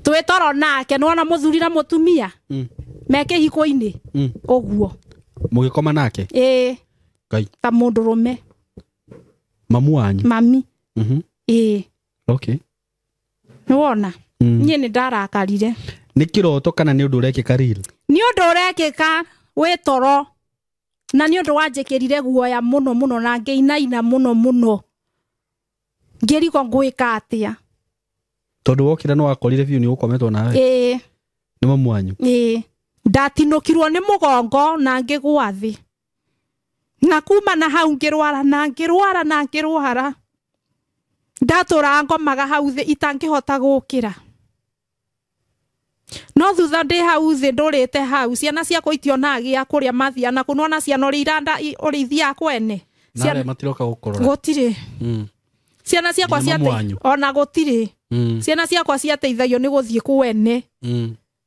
Twĩ toro nake nĩwona mũthuri na mũtumia me kĩhiko-inĩ ũguo. Mũgĩkoma nake? Ĩĩ. Ngai. Ta mũndũrũme. Mamu wanyu? Mami. Ĩĩ. Okay. Nĩwona? Niĩ nĩ ndarakarire. Nĩ kĩroto kana nĩ ũndũ ũrekĩka real? Nĩ ũndũ ũrekĩka wĩ toro. Na nĩ ũndũ wanjĩkĩrire guoya mũno mũno na ngĩinaina mũno mũno. Ngĩrigwo ngwĩka atĩa. Tondũ wokĩra nĩ wakorire biũ nĩ ũkometwo nawe? Ĩĩ. Nĩ mamu wanyu? Ĩĩ. Ndatinũkirwo nĩ mũgongo na ngĩgũa thĩ. Na kuma na hau ngĩrwara na ngĩrwara na ngĩrwara. Ndatũraga ngomaga hau thĩ itangĩhota gũkĩra. No thutha ndĩ hau thĩ ndũrĩte hau ciana ciakwa itionaga gĩa kũrĩa mathiaga na kũnona ciana ũrĩa iranda ũrĩa ithiaga kwene. Na arĩa matiroka gũkũrora. Gũtirĩ. Ciana ciakwa Nginya mamu ciate wanyu. ona gũtirĩ. Ciana ciakwa ciateithagio nĩ gũthiĩ kwene.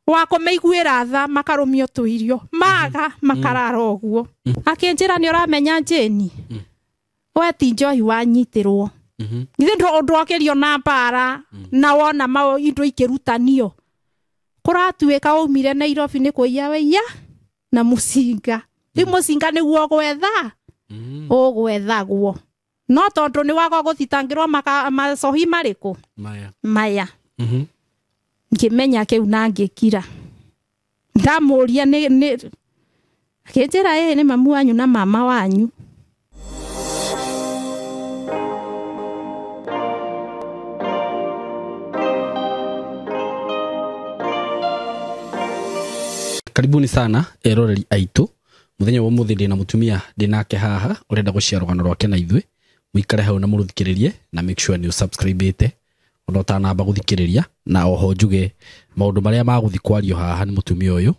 Wa kũmĩiguĩra tha makarũmio tũirio maga makarara ũguo. Akĩnjĩra nĩ ũramenya Jane? We ti njohi wanyitĩrwo. Githĩ ndwokĩrio na mbara na wona indo ikĩrutanio. Kũratuĩka waumire Nairobi nĩ kũiya waiya na mũcinga. Rĩu mũcinga nĩguo ũgwetha? Ũgwethagwo. No tondũ nĩ waga gũthitangĩrwo macohi marĩkũ? Maya. Maya. Ngĩmenya kĩu na ngĩkira. Ndamũria nĩ akĩnjĩra ĩĩ nĩ mamu wanyu na mama wanyu. Karibuni sana eroreri aitũ. Mũthenya wa ũmũthĩ ndĩna mũtumia ndĩnake haha ũrenda gũshare rũgano rwake na ithuĩ. Mũikare hau na mũrũthikĩrĩrie na make sure nĩ ũsubscribe-ĩte ona ũtanamba gũthikĩrĩria. Na oho njuge maũndũ marĩa magũthiĩ kwario haha nĩ mũtumia ũyũ.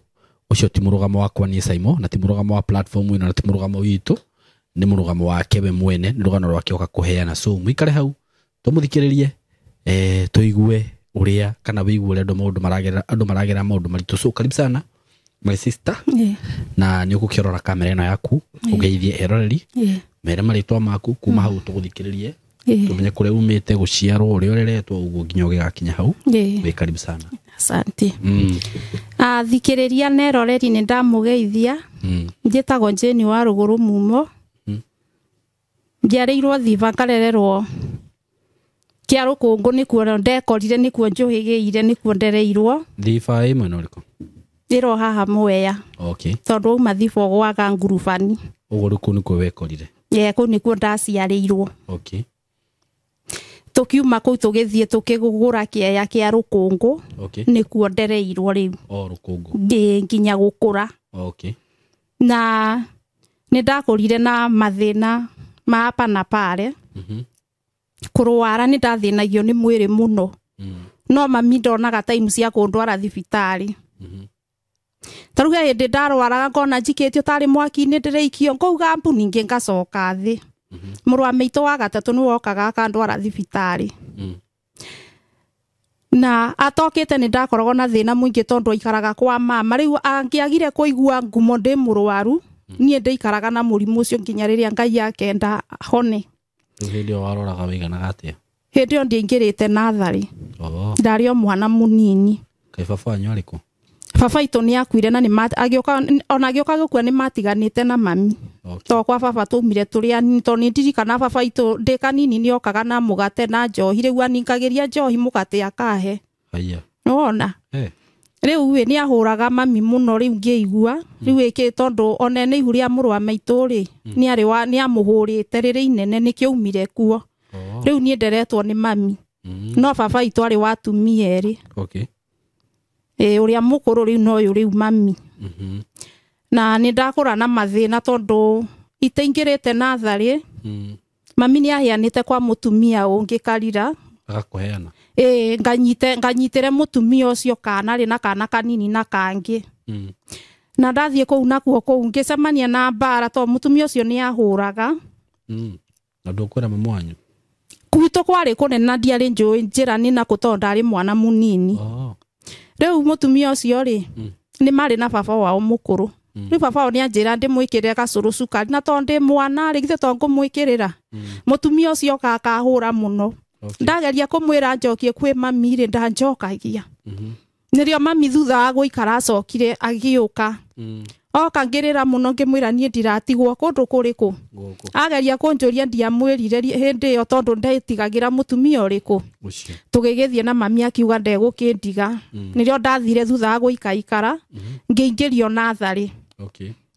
Ũcio ti mũrũgamo wakwa niĩ Saimo, na ti mũrũgamo wa platform ĩno, na ti mũrũgamo witũ, nĩ mũrũgamo wake we mwene, nĩ rũgano rwake oka kũheana. So mũikare hau tũmũthikĩrĩrie, tũigue ũrĩa kana wĩigue ũrĩa andũ maũndũ maragerera, andũ maragerera maũndũ maritũ. So karibu sana my sister. Na nĩ ũgũkĩrora kamera ĩno yaku, ũgeithie eroreri, mere marĩtwa maku, kuma hau tũgũthikĩrĩrie, tũmenye kũrĩa umĩte, gũciarwo, ũrĩa ũreretwo, ũguo nginya ũgĩgakinya hau. Wĩ karibu sana. Asante. Athikĩrĩria na eroreri nĩ ndamũgeithia. Njĩtagwo Jane wa Rũgũrũ Mumo. Njiarĩirwo Thiba ngarererwo kĩa Rũkũngũ, nĩkuo ndekorire, nĩkuo njũhĩgĩire, nĩkuo ndereirwo. Thiba ĩ mwena ũrĩkũ? Ĩro haha Mwea. Okay. Tondũ wauma Thiba ũgwaga ngurubani. Ũguo rĩu kũu nĩkuo wekorire? Ĩĩ, kũu nĩkuo ndaciarĩirwo. Okay. Tũkiuma kũu tũgĩthiĩ tũkĩgũra kĩeya kĩa Rũkũngũ. Okay. Nĩkuo ndereirwo rĩu. O Rũkũngũ. Ĩĩ, nginya gũkũra. Okay. Na nĩ ndakũrire na mathĩna ma hapa na pale. Kũrwara nĩ ndathĩnagio nĩ mwĩrĩ mũno. No mami ndonaga time cia kũndwara thibitarĩ. Ta rĩu he hĩndĩ ndarwaraga ngona njikĩtio tarĩ mwaki-inĩ ndĩrĩikio ngauga mbu ningĩ ngacoka thĩ. Mũrũ wa maitũ wa gatatũ nĩ wokaga akandwara thibitarĩ. Na atokĩte nĩ ndakoragwo na thĩna mũingĩ tondũ aikaraga kwa mama. Rĩu angĩagire kũigua ngumo ndĩ mũrwaru, niĩ ndĩikaraga na mũrimũ ũcio nginya rĩrĩa Ngai akenda hone. Rĩu hĩndĩ ĩyo waroraga wĩiganaga atĩa? Hĩndĩ ĩyo ndiaingĩrĩte natharĩ. Ndarĩ o mwana mũnini. Kaĩ baba wanyu arĩ kũ? Baba itũ nĩ akuire na agĩũka, ona agĩũka gũkua nĩ matiganĩte na mami. Okay. To kwa baba twaumire tũrĩ anini, tondũ nĩ ndirikana baba itũ ndĩ kanini nĩ okaga na mũgate na njohi, rĩu aningagĩria njohi mũgate akahe. Haiya. Nĩwona? Rĩu ĩ, nĩ ahũraga mami mũno rĩu ngĩigua. Rĩu ĩkĩ tondũ ona ene ihu rĩa mũrũ wa maitũ rĩ, nĩ amũhũrĩte rĩrĩ inene nĩkĩo aumire kuo. Rĩu niĩ nderetwo nĩ mami. No baba itũ arĩ wa atumia erĩ. Okay. Ĩ, ũrĩa mũkũrũ rĩu no ũyũ rĩu mami. Na nĩ ndakũra na mathĩna tondũ itaingĩrĩte natharĩ. Mami nĩ aheanĩte kwa mũtumia ũngĩ Karira. Agakũheana? Ĩ, nganyitĩre mũtumia ũcio kana rĩ na kana kanini na kangĩ. Na ndathiĩ kũu nakuo kũu ngĩcemania na mbara tondũ mũtumia ũcio nĩ ahũraga. Na ndũkwĩra mamu wanyu? Gwitũ kwarĩ kũnene na ndiarĩ njũĩ njĩra nĩ nakũ tondũ ndarĩ mwana mũnini. Rĩu mũtumia ũcio rĩ, nĩ marĩ na baba wao mũkũrũ. Rĩu baba wao nĩ anjĩra ndĩmwĩkĩrĩre gacũrũ cukari, na tondũ ndĩ mwana rĩ, githĩ to ngũmwĩkĩrĩra? Mũtumia ũcio oka akahũra mũno. Ndageria kũmwĩra njokie kwĩ mami rĩ ndanjokagia. Nĩrĩo mami thutha wa gũikara acokire agĩũka. Oka ngĩrĩra mũno ngĩmwĩra niĩ ndiratigwo kũndũ kũrĩkũ. Ageria kũnjũria ndiamwĩrire hĩndĩ ĩyo tondũ ndetigagĩra mũtumia ũrĩkũ. Tũgĩgĩthiĩ na mami akiuga ndegũkĩndiga. Nĩrĩo ndathire thutha wa gũikaikara ngĩingĩrio natharĩ.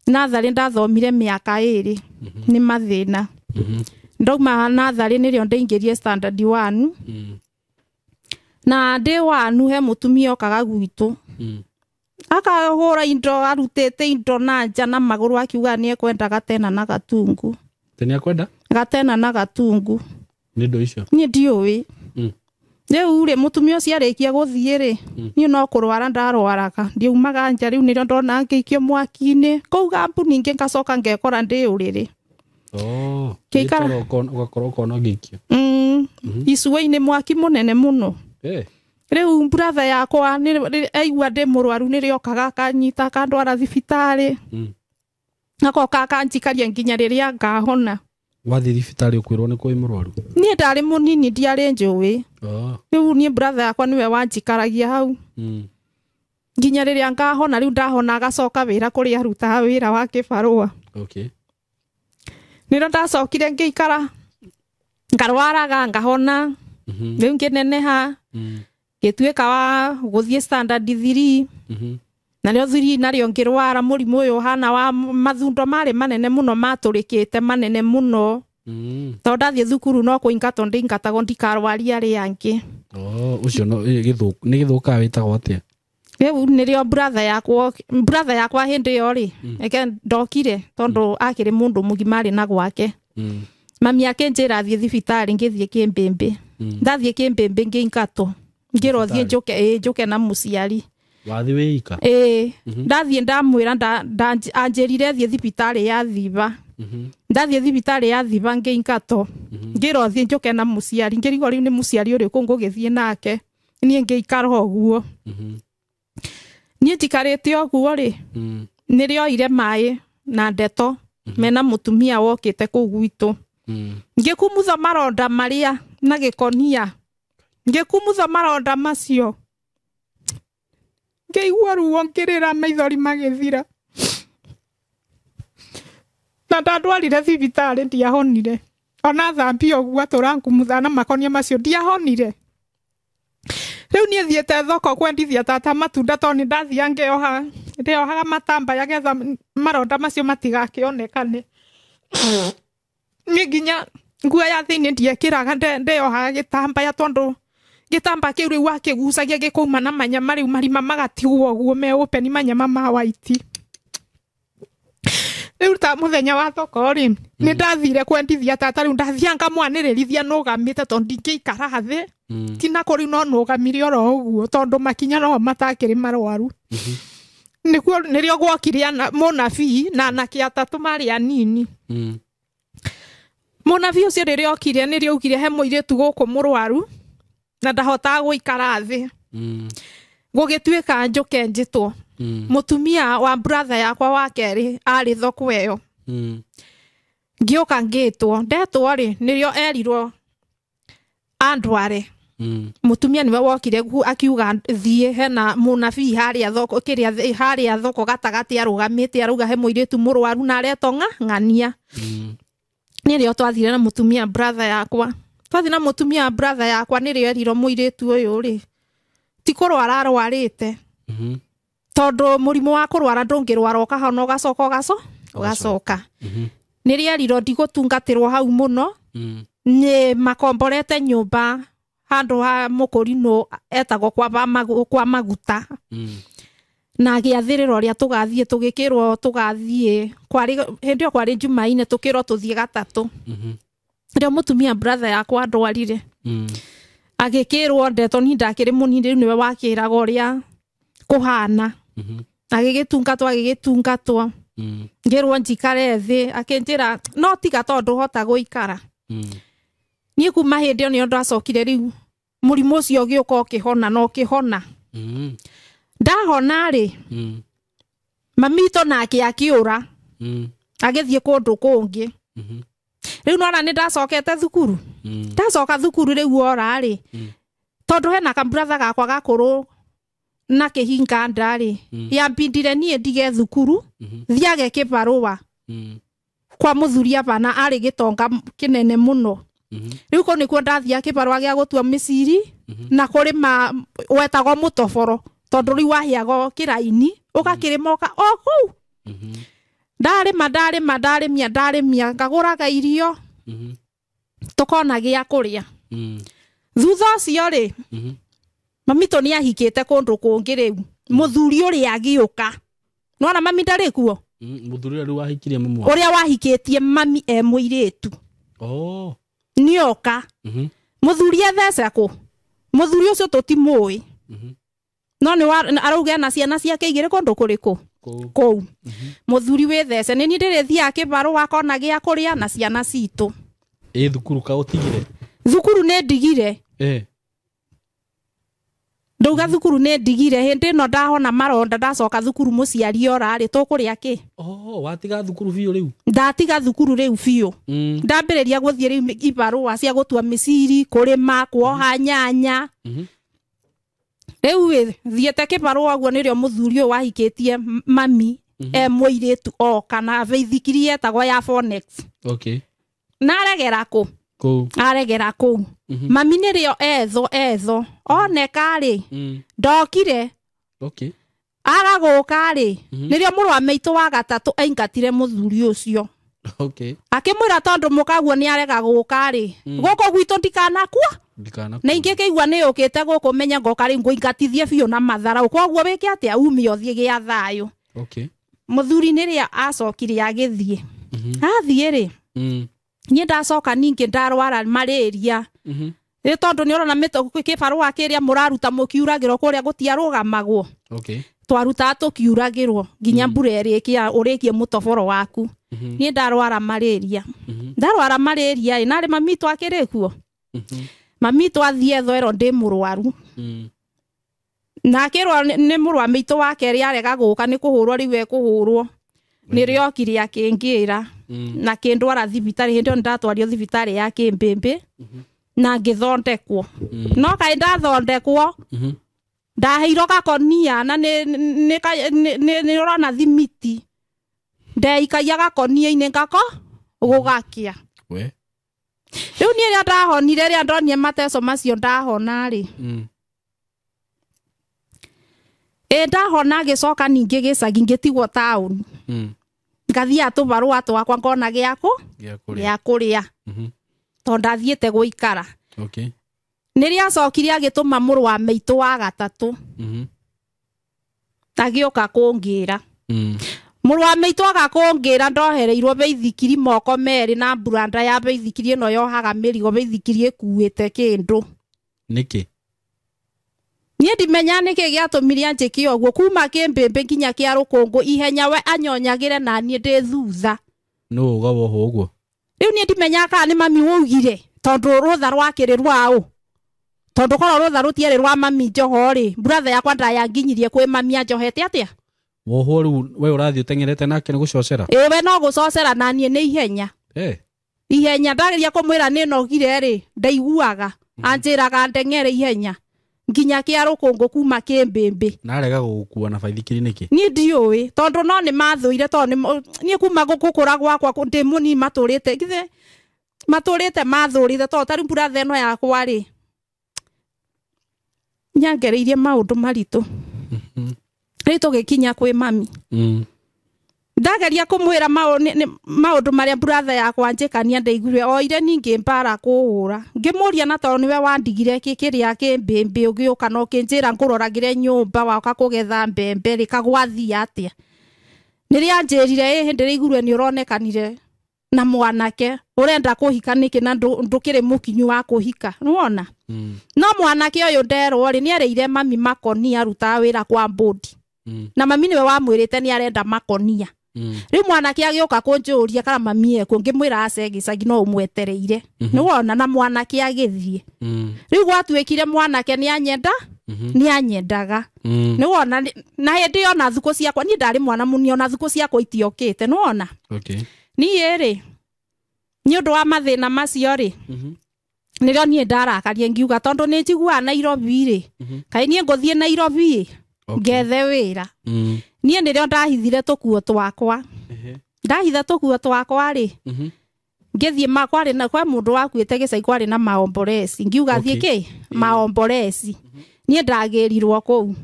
Natharĩ ndathomire mĩaka 2 nĩ mathĩna. Ndauma natharĩ nĩrĩo ndaingĩrie standard 1. Na ndĩ 1 he mũtumia okaga gwitũ. Akahũra indo arutĩte indo na nja na magũrũ akiuga nĩ ekwenda gatena na gatungu. Nĩ ekwenda? Gatena na gatungu. Nĩ indo icio? Niĩ ndiũĩ. Rĩu rĩ mũtumia ũcio arĩkia gũthiĩ rĩ niĩ no kũrwara ndarwaraga ndiumaga nja rĩu nĩrĩo ndona ngĩikio mwaki-inĩ kũu kambuni ingĩ ngacoka ngekora ndĩ ũrĩrĩ. Kĩikara ũgakorwo ũkona ngĩikio. Icua-inĩ mwaki mũnene mũno. Rĩu brother yakwa aigua ndĩ mũrwaru nĩrĩo okaga akanyita akandwara thibitarĩ. Agoka akanjikaria nginya rĩrĩa ngahona. Wathiĩ thibitarĩ ũkwĩrwo nĩ kwĩ mũrwaru? Niĩ ndarĩ mũnini ndiarĩ njũĩ. Rĩu niĩ brother yakwa nĩwe wanjikaragia hau. Nginya rĩrĩa ngahona rĩu ndahona agacoka wĩra kũrĩa arutaga wĩra wa kĩbarũa. Nĩrĩo ndacokire ngĩikara ngarwaraga ngahona. Rĩu ngĩneneha. Ngĩtuĩka wa gũthiĩ standard 3. Narĩo 3 narĩo ngĩrwara mũrimũ ũyũ ũhana wa mathundo marĩ manene mũno matũrĩkĩte manene mũno. Tondũ ndathiĩ thukuru no kũingatwo ndĩingatagwo ndikarwarie arĩa angĩ. Ũcio nĩ gĩthũka wĩtagwo atĩa? Rĩu nĩrĩo brother yakwa hĩndĩ ĩyo rĩ eke ndokire tondũ akĩrĩ mũndũ mũgima arĩ na gwake. Mami akĩnjĩra thiĩ thibitarĩ ngĩthiĩ Kĩmbĩmbĩ. Ndathiĩ Kĩmbĩmbĩ ngĩingatwo. Ngĩrwo thiĩ njũke njũke na mũciari. Wathiĩ wĩika? Ĩĩ. Ndathiĩ ndamwĩra anjĩrire thiĩ thibitarĩ ya Thiba. Ndathiĩ thibitarĩ ya Thiba ngĩingatwo. Ngĩrwo thiĩ njũke na mũciari. Ngĩrigwo rĩu nĩ mũciari ũrĩkũ ngũgĩthiĩ nake. Niĩ ngĩikara ũguo. Niĩ njikarĩte ũguo rĩ nĩrĩoire maĩ na ndeto mena mũtumia wokĩte kũu gwitũ. Ngĩkumutha maronda marĩa na gĩkonia. Ngĩkumutha maronda macio. Ngĩigua ruo ngĩrĩra maithori magĩthira. Na ndandwarire thibitarĩ ndiahonire. Ona thambia ũguo atũra ngumutha na makonia macio ndiahonire. Rĩu niĩ thiĩte thoko kwendithia tata matunda tondũ nĩ ndathia ngĩoha ndĩohaga matambaya getha maronda macio matigakĩonekane. Niĩ nginya nguo ya thĩinĩ ndiekĩraga ndĩohaga gĩtambaya tondũ gĩtamba kĩu rĩu wakĩgucagia gĩkauma na manyama rĩu marima magatigwo ũguo me open manyama ma white. Rĩu ta mũthenya wa thoko rĩ nĩ ndathire kwendithia tata rĩu ndathia ngamwanĩrĩrithia nũgamĩte tondũ ndingĩikara thĩ. Tina kũrĩ no nũgamire oro ũguo tondũ makinya no matakĩrĩ marwaru. Nĩkuo nĩrĩo gwokire mũnabii na anake atatũ marĩ anini. Mũnabii ũcio rĩrĩa okire nĩrĩo augire he mũirĩtu gũkũ mũrwaru na ndahotaga gũikara thĩ. Gũgĩtuĩka njũke njĩtwo. Mũtumia wa brother yakwa wa kerĩ arĩ thoko ĩyo. Ngĩũka ngĩtwo ndetwo rĩ nĩrĩo erirwo andware. Mũtumia nĩwe wokire akiuga thiĩ hena mũnabii harĩa thoko kĩrĩa harĩa thoko gatagatĩ arũgamĩte arauga he mũirĩtu mũrwaru na aretwo ng'ania. Nĩrĩo twathire na mũtumia brother yakwa. Twathiĩ na mũtumia brother yakwa nĩrĩo erirwo mũirĩtu ũyũ rĩ ti kũrwara arwarĩte. Tondũ mũrimũ wa kũrwara ndũngĩrwara ũkahona ũgacoka ũgacoka. Nĩrĩo erirwo ndigũtungatĩrwo hau mũno. Nĩ makomborete nyũmba handũ ha mũkũrinũ etagwo kwa maguta. Na gĩathĩrĩro rĩa tũgathiĩ tũgĩkĩrwo tũgathiĩ kwarĩ hĩndĩ ĩyo kwarĩ Jumaine tũkĩrwo tũthiĩ gatatũ. Rĩo mũtumia brother yakwa andwarire. Agĩkĩrwo ndeto niĩ ndakĩrĩ mũnini rĩu nĩwe wakĩraga ũrĩa kũhana. Agĩgĩtungatwo ngĩrwo njikare thĩ akĩnjĩra no tiga tondũ hota gũikara. Niĩ kuma hĩndĩ ĩyo nĩyo ndacokire rĩu mũrimũ ũcio ũgĩũka ũkĩhona na ũkĩhona. Ndahona rĩ mami witũ nake akĩũra agĩthiĩ kũndũ kũngĩ. Rĩu nona nĩ ndacokete thukuru. Ndacoka thukuru rĩu ora rĩ, tondũ hena kamburatha gakwa gakũrũ na kĩhinga nda rĩ, yambindire niĩ ndige thukuru thiage kĩbarũa kwa mũthuri abana arĩ gĩtonga kĩnene mũno. Rĩu kũu nĩkuo ndathiaga kĩbarũa gĩa gũtua mĩciri na kũrĩma wetagwo mũtoboro, tondũ rĩu wahĩagwo kĩraini ũgakĩrĩma ũka o kũu. Ndarĩma ndarĩma ndarĩmia ndarĩmia ngagũraga irio tũkona gĩa kũrĩa. Thutha ũcio rĩ, mami tũ nĩahikĩte kũndũ kũngĩ rĩu mũthuri ũrĩa agĩũka. Nĩwona mami ndarĩ kuo? Mũthuri ũrĩa rĩu wahikirie mami waku? Ũrĩa wahikĩtie mami e mũirĩtu. Oh. Nĩoka. Mũthuri ethece kũ? Mũthuri ũcio tũtimũĩ. No nĩ arauga ena ciana ciake igĩrĩ kũndũ kũrĩkũ? Kũu. Mũthuri wĩthece nĩ niĩ ndĩrĩthiaga kĩbarũa akona gĩa kũrĩa na ciana citũ. Ĩ thukuru ka ũtigire? Thukuru nĩ ndigire. Ndauga thukuru nĩ ndigire hĩndĩ ĩno ndahona maronda ndacoka thukuru mũciari ora rĩ tũkũrĩa kĩ? Oh, watiga thukuru biũ rĩu? Ndatiga thukuru rĩu biũ. Ndambĩrĩria gũthiĩ rĩu ibarũa cia gũtua mĩciri, kũrĩma, kuoha nyanya. Rĩu ĩ thiĩte kĩbarũa ũguo nĩrĩo mũthuri ũyũ wahikĩtie mami e mũirĩtu oka na baithikiri yetagwo ya Phonex. Okay. Na aregera kũ? Kũu. Aregera kũu. Mami nĩrĩo etho etho oneka rĩ, ndokire. Okay. Aga gũka rĩ, nĩrĩo mũrũ wa maitũ wa gatatũ aingatire mũthuri ũcio. Okay. Akĩmwĩra tondũ mũkaguo nĩ arega gũka rĩ, gũkũ gwitũ ndikanakua. Na ingĩkĩigua nĩ yũkĩte gũkũ menye ngoka rĩ ngũingatithie biũ na matharaũ, koguo wĩke atĩa ume ũthiĩ gĩa thayũ. Okay. Mũthuri nĩrĩa acokire agĩthiĩ. Athiĩ rĩ, niĩ ndacoka ningĩ ndarwara malaria. Nĩ tondũ nĩ ũrona kĩbarũa kĩrĩa mũraruta mũkiuragĩrwo kũrĩa gũtiarũgamagwo. Okay. Twarutaga tũkiuragĩrwo nginya mbura ĩrĩkia ũrĩkie mũtoboro waku. Niĩ ndarwara malaria. Ndarwara malaria ĩ, narĩ mami witũ akĩrĩ kuo? Mami witũ athiĩ ethwo erwo ndĩ mũrwaru. Na akĩrwo nĩ mũrũ wa maitũ wa kerĩ arega gũka nĩ kũhũrwo rĩu ekũhũrwo. Nĩrĩo okire akĩngĩra na kĩndwara thibitarĩ. Hĩndĩ ĩyo nĩndatwarirwo thibitarĩ ya Kĩmbĩmbĩ na ngĩthondekwo. No kaĩ ndathondekwo, ndaheirwo gakonia na nĩ ũrona thimiti. Ndeikagia gakonia-inĩ ngako gũgakĩa. We. Rĩu niĩ rĩrĩa ndahonire, rĩrĩa ndonire mateco macio ndahona rĩ, ĩ ndahona ngĩcoka ningĩ gĩcagi ngĩtigwo taũni. Ngathiaga tũbarũa twakwa ngona gĩa gĩa kũrĩa. Tondũ ndathiĩte gũikara. Okay. Nĩrĩo acokire agĩtũma mũrũ wa maitũ wa gatatũ. Agĩũka kũngĩra. Mũrũ wa maitũ agakũngĩra ndohereirwo baithikiri moko merĩ na mburanda ya baithikiri ĩno yohaga mĩrigo, baithikiri ĩkuĩte kĩndũ. Nĩkĩ? Niĩ ndimenya nĩkĩ gĩatũmire anjĩke ũguo kuma Kĩmbĩmbĩ nginya kĩa Rũkũngũ ihenya we anyonyagĩre na niĩ ndĩ thutha. Nũ uga wohwo ũguo? Rĩu niĩ ndimenyaga kana nĩ mami waugire tondũ rũtha rwakĩrĩ rwaũ. Tondũ korwo rũtha rũtiarĩ rwa mami njoho rĩ, brother yakwa ndayanginyirie kwĩ mami anjohete atĩa? Wohwo rĩu we ũrathiĩ ũteng'erete nake nĩ gũcocera? Ĩ we no gũcocera na niĩ nĩ ihenya. Ihenya ndageria kũmwĩra nĩ nogire rĩ, ndaiguaga. Anjĩraga ndeng'ere ihenya nginya kĩa Rũkũngũ kuma Kĩmbĩmbĩ. Na arega gũgũkua na baithikiri nĩkĩ? Niĩ ndiũĩ tondũ no nĩ mathũire, tondũ niĩ kuma gũkũra gwakwa ndĩ mũnini matũrĩte githĩ matũrĩte mathũrĩte, tondũ ta rĩu brother ĩno yakwa rĩ nyangereirie maũndũ maritũ. Rĩu tũgĩkinya kwĩ mami. Ndageria kũmwĩra maũndũ marĩa brother yakwa anjĩkania ndaiguire oire ningĩ mbara kũhũra. Ngĩmũria na tondũ nĩwe wandigire kĩrĩa Kĩmbĩmbĩ ũgĩũka na ũkĩnjĩra ngũroragĩre nyũmba woka kũgetha mbembe rĩ, kagwathiĩ atĩa? Nĩrĩo anjĩrire ĩ hĩndĩ ĩrĩa aiguire nĩ ũronekanire na mwanake ũrenda kũhika nĩkĩ na ndũkĩrĩ mũkinyu wa kũhika, nĩwona? No mwanake ũyũ nderwo rĩ, nĩerĩire mami makonia arutaga wĩra kwa mbũndi. Na mami nĩwe wamwĩrĩte nĩ arenda makonia. Rĩu mwanake agĩũka kũnjũria kana mami ekuo, ngĩmwĩra ace gĩcagi no ũmwetereire. Nĩwona? Na mwanake agĩthiĩ. Rĩu gwatuĩkire mwanake nĩ anyenda, nĩ anyendaga. Nĩwona? Na hĩndĩ ĩyo ona thukũ ciakwa, niĩ ndarĩ mwana mũnini, ona thukũ ciakwa itiokĩte, nĩwona? Okay. Niĩ rĩ, nĩ ũndũ wa mathĩna macio rĩ, Nĩrĩo niĩ ndarakarie ngiuga tondũ nĩ njiguaga Nairobi rĩ, kaĩ niĩ ngũthiĩ Nairobi ngethe wĩra. Niĩ nĩrĩo ndahithire tũkuo twakwa. Ndahitha tũkuo twakwa rĩ, ngĩthiĩ kwarĩ na kwa mũndũ wakuĩte gĩcai kwarĩ na maomboreci. Ngiuga thiĩ kĩ maomboreci. Niĩ ndagĩrirwo kũu.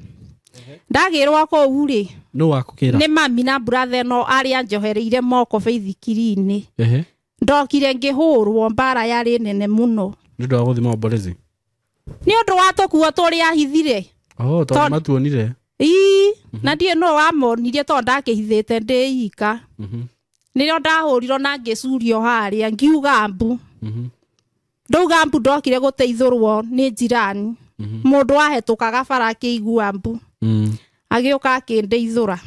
Ndagĩrwo kũu rĩ, nũ wakũkĩra? Nĩ mami na brother no arĩa njohereire moko baithikiri-inĩ. Ndokire ngĩhũrwo mbara yarĩ nene mũno. Nĩ ũndũ wa gũthiĩ maomboreci? Nĩ ũndũ wa tũkuo tũrĩa ahithire. Oh, tondũ matuonire. Ii, na ndiĩ no wamonirie tondũ ndakĩhithĩte ndĩ ika. Nĩrĩo ndahũrirwo na ngĩcurio harĩa ngiuga mbu. Ndauga mbu ndokire gũteithũrwo nĩ njirani. Mũndũ ahetũkaga bara akĩigua mbu. Agĩũka akĩndeithũra.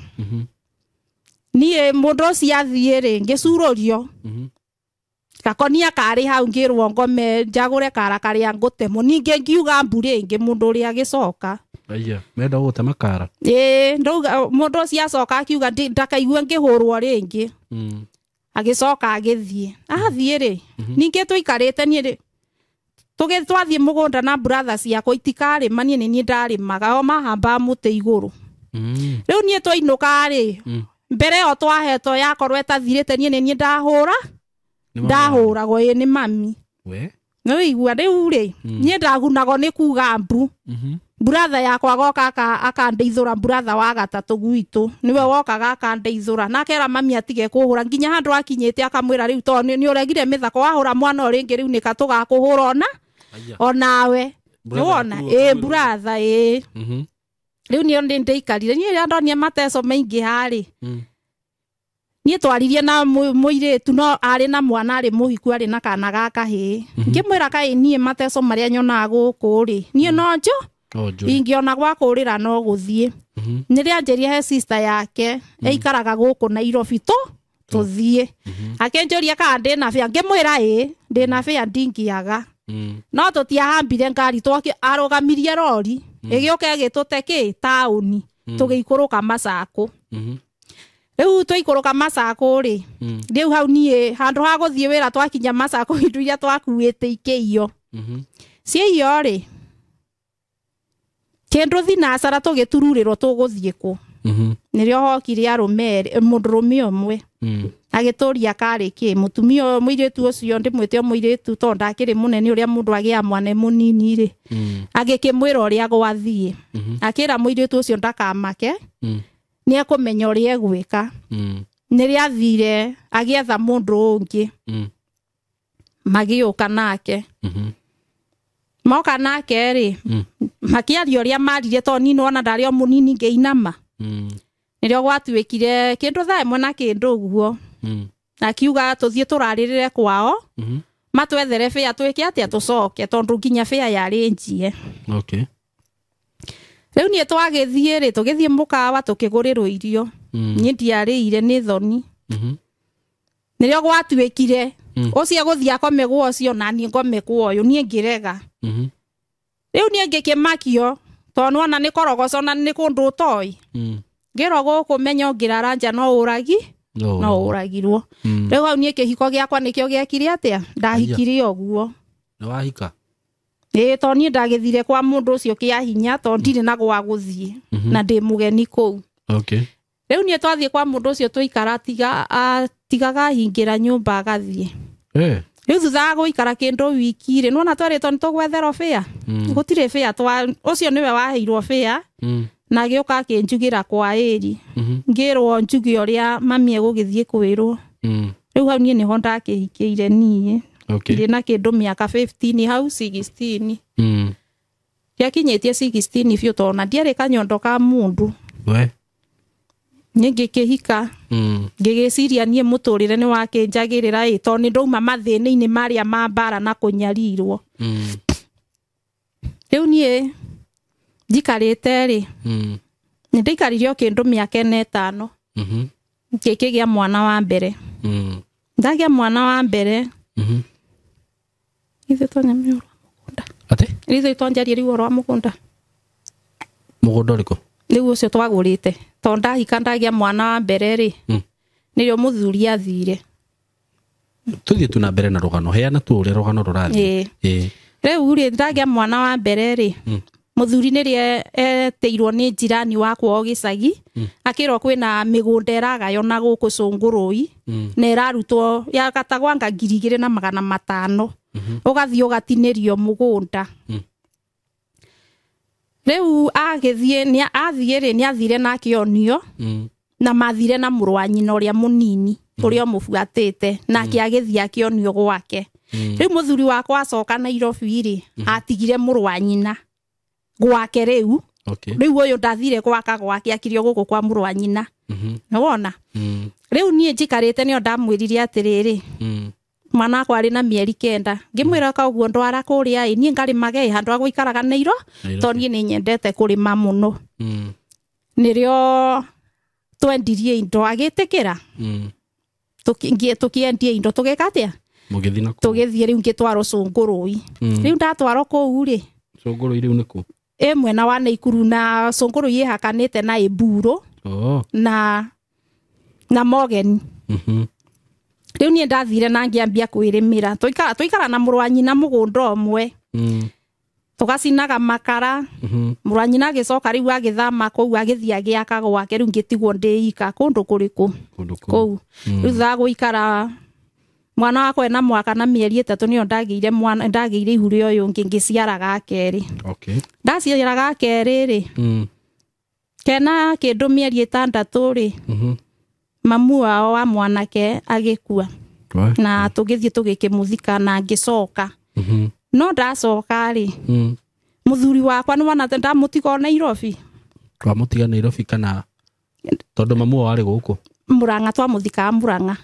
Niĩ mũndũ ũcio athiĩ rĩ, ngĩcurũrio. Gakonia karĩ hau ngĩrwo ngome njagũre kara karĩa ngũtemwo. Ningĩ ngiuga mbu rĩngĩ mũndũ ũrĩa agĩcoka. Aya, menda gũtema kara. Ĩĩ, ndauga mũndũ ũcio acoka akiuga ndakaigue ngĩhũrwo rĩngĩ. Agĩcoka agĩthiĩ. Athiĩ rĩ, ningĩ tũikarĩte niĩ rĩ, twathiĩ mũgũnda na brother ciakwa itikarĩma, niĩ nĩ niĩ ndarĩmaga, o mahambaga mũtĩ igũrũ. Rĩu niĩ twainũka rĩ, mbere ĩyo twahetwo yakorwo ĩtathirĩte, niĩ nĩ niĩ ndahũra. Ndahũragwo ĩĩ nĩ mami. Nĩ ũigua rĩu rĩ, niĩ ndagunagwo nĩ kuga mbu. Brother yakwa goka akandeithũra, brother wa gatatũ gwitũ nĩwe wokaga akandeithũra, na akera mami atige kũhũra nginya handũ akinyĩte akamwĩra rĩu tondũ nĩ ũregire mĩthako wahũra mwana o rĩngĩ rĩu nĩka tũgakũhũra ona onawe. Nĩwona? Ĩĩ, brother ĩĩ. Rĩu niĩ nĩ ndĩikarire, niĩ rĩrĩa ndonire mateco maingĩ harĩ, niĩ twaririe na mũirĩtu no arĩ na mwana arĩ mũhiku arĩ na kana ga kahĩĩ. Ngĩmwĩra kaĩ niĩ mateco marĩa nyonaga gũkũ rĩ, niĩ no njũ ingĩona gwa kũrĩra no gũthiĩ. Nĩrĩa anjĩrire he sister yake ĩikaraga gũkũ Nairobi tũthiĩ. Akĩnjũria kana ndĩna bĩa, ngĩmwĩra ĩĩ ndĩna bĩa ndingĩaga. No tũtiahambire ngari, arũgamirie rori ĩgĩũka ĩgĩtũte kĩ taũni, tũgĩikũrũka Masako. Rĩu twaikũrũka Masako rĩ, rĩu hau niĩ handũ ha gũthiĩ wĩra twakinya Masako indo iria twakuĩte ikĩiywo. Ciaiywo rĩ, kĩndũ thinacara tũgĩtururĩrwo tũgũthiĩ kũ. Nĩrĩo hokire arũme erĩ, mũndũrũme ũmwe. Agĩtũria karĩ kĩ, mũtumia ũyũ mũirĩtu ũcio ndĩmwĩte o mũirĩtu tondũ ndakĩrĩ mũnene ũrĩa mũndũ agĩa mwana e mũnini rĩ. Agĩkĩmwĩra ũrĩa gwathiĩ. Akĩra mũirĩtu ũcio ndakamake, nĩ ekũmenya ũrĩa egwĩka. Nĩrĩo athire agĩetha mũndũ ũngĩ. Magĩũka nake. Moka nake rĩ, makĩaria ũrĩa maririe tondũ niĩ nĩwona ndarĩ o mũnini ngĩinama. Nĩrĩo gwatuĩkire kĩndũ thaa ĩmwe na kĩndũ ũguo. Akiuga tũthiĩ tũrarĩrĩre kwao, matwethere bĩa twĩke atĩa tũcoke tondũ nginya bĩa yarĩ njie. Rĩu niĩ twagĩthiĩ rĩ, tũgĩthiĩ mũkawa tũkĩgũrĩrwo irio. Niĩ ndiarĩire nĩ thoni. Nĩrĩo gwatuĩkire ũcio egũthiĩ akome gwa ũcio na niĩ ngome kwa ũyũ, niĩ ngĩrega. Rĩu niĩ ngĩkĩmakio tondũ nĩwona nĩ korogoco na nĩ kũndũ ũtoĩ. Ngĩrwo gũkũ menya ũngĩrara nja no ũragi, no ũragirwo. Rĩu hau niĩ kĩhiko gĩakwa nĩkĩo gĩekire atĩa, ndahikire ũguo. Nĩ wahika? Ĩĩ, tondũ niĩ ndagĩthire kwa mũndũ ũcio kĩa hinya tondũ ndirĩ na gwa gũthiĩ na ndĩ mũgeni kũu. Rĩu niĩ twathiĩ kwa mũndũ ũcio tũikara tigaga ahingĩra nyũmba agathiĩ. Rĩu thutha wa gũikara kĩndũ wiki rĩ, nĩwona twerĩtwo nĩ tũgwetherwo bĩa. Gũtirĩ bĩa, ũcio nĩwe waheirwo bĩa. Na agĩũka akĩnjugĩra kwa ĩri. Ngĩrwo njuge ũrĩa mami egũgĩthiĩ kwĩrwo. Rĩu hau niĩ nĩho ndakĩhikĩire niĩ. Ndĩ na kĩndũ mĩaka 15 hau 16. Ndiakinyĩtie 16 biũ tondũ ona ndiarĩ kanyondo ka mũndũ. Niĩ ngĩkĩhika. Ngĩgĩciria niĩ mũtũrĩre nĩ wakĩnjagĩrĩra ĩ, tondũ nĩ ndauma mathĩna-inĩ marĩa ma mbara na kũnyarirwo. Rĩu niĩ njikarĩte rĩ, nĩ ndaikarire o kĩndũ mĩaka ĩna ĩtano. Ngĩkĩgĩa mwana wa mbere. Ndagĩa mwana wa mbere. Ithuĩ twanyamia ũhoro wa mũgũnda. Atĩ? Ithuĩ twanjarie rĩu ũhoro wa mũgũnda. Mũgũnda ũrĩkũ? Rĩu ũcio twagũrĩte. Tondũ ndahika ndagĩa mwana wa mbere rĩ, nĩrĩo mũthuri athire. Tũthiĩ tu na mbere na rũgano. Heana tu ũrĩa rũgano rũrathiĩ. Rĩu rĩ ndagĩa mwana wa mbere rĩ mũthuri nĩrĩ etĩirwo nĩ njirani wakwa o gĩcagi akĩrwo kwĩna mĩgũnda ĩragaywo na gũkũ Cũngũrũi na ĩrarutwo yagatagwanga 2,500 ũgathiĩ ũgatinĩrio mũgũnda. Rĩu agĩthiĩ athiĩ rĩ nĩathire na akĩonio na mathire na mũrũ wa nyina ũrĩa mũnini ũrĩa ũmũbuatĩte nake agĩthiĩ akĩonio gwake. Rĩu mũthuri wakwa acoka Nairobi rĩ atigire mũrũ wa nyina gwake rĩu. Okay. Rĩu ũyũ ndathire gwaka gwake akirio gũkũ kwa mũrũ wa nyina. Nĩwona? Rĩu niĩ njikarĩte nĩo ndamwĩrire atĩrĩrĩ mwana wakwa arĩ na mĩeri 9 ngĩmwĩra ka ũguo ndwara kũrĩa ĩ niĩ ngarĩmage handũ ha gũikaraga Nairo tondũ niĩ nĩ nyendete kũrĩma mũno. Nĩrĩo twendirie indo agĩtĩkĩra. Tũkĩendia indo tũgĩka atĩa? Mũgĩthiĩ na kũu. Tũgĩthiĩ rĩu ngĩtwarwo Cũngũrũi. Rĩu ndatwarwo kũu rĩ Cũngũrũi rĩu nĩ kũ? Ĩ mwena wa Naikuru na Cũngũrũi ĩhakanĩte na Ĩmburu na Mogeni. Rĩu niĩ ndathire na ngĩambia kwĩrĩmĩra. Tũikara na mũrũ wa nyina mũgũnda ũmwe. Tũgacinaga makara. Mũrũ wa nyina agĩcoka rĩu agĩthama kũu agĩthiĩ agĩaka gwake rĩu ngĩtigwo ndĩ ika kũndũ kũrĩkũ? Kũu. Rĩu thutha wa gũikara mwana wakwa ena mwaka na mĩeri 3 nĩyo ndagĩire mwana ndagĩire ihu rĩa ũyũ ũngĩ ngĩciara ga kerĩ. Okay. Ndaciara ga kerĩ rĩ kena kĩndũ mĩeri 6 rĩ mamu wao wa mwanake agĩkua na tũgĩthiĩ tũgĩkĩmũthika na ngĩcoka. No ndacoka rĩ mũthuri wakwa nĩwona ndamũtiga o Nairobi. Twamũtiga Nairobi kana tondũ mamu wao arĩ gũkũ? Mũrang'a twamũthikaga Mũrang'a.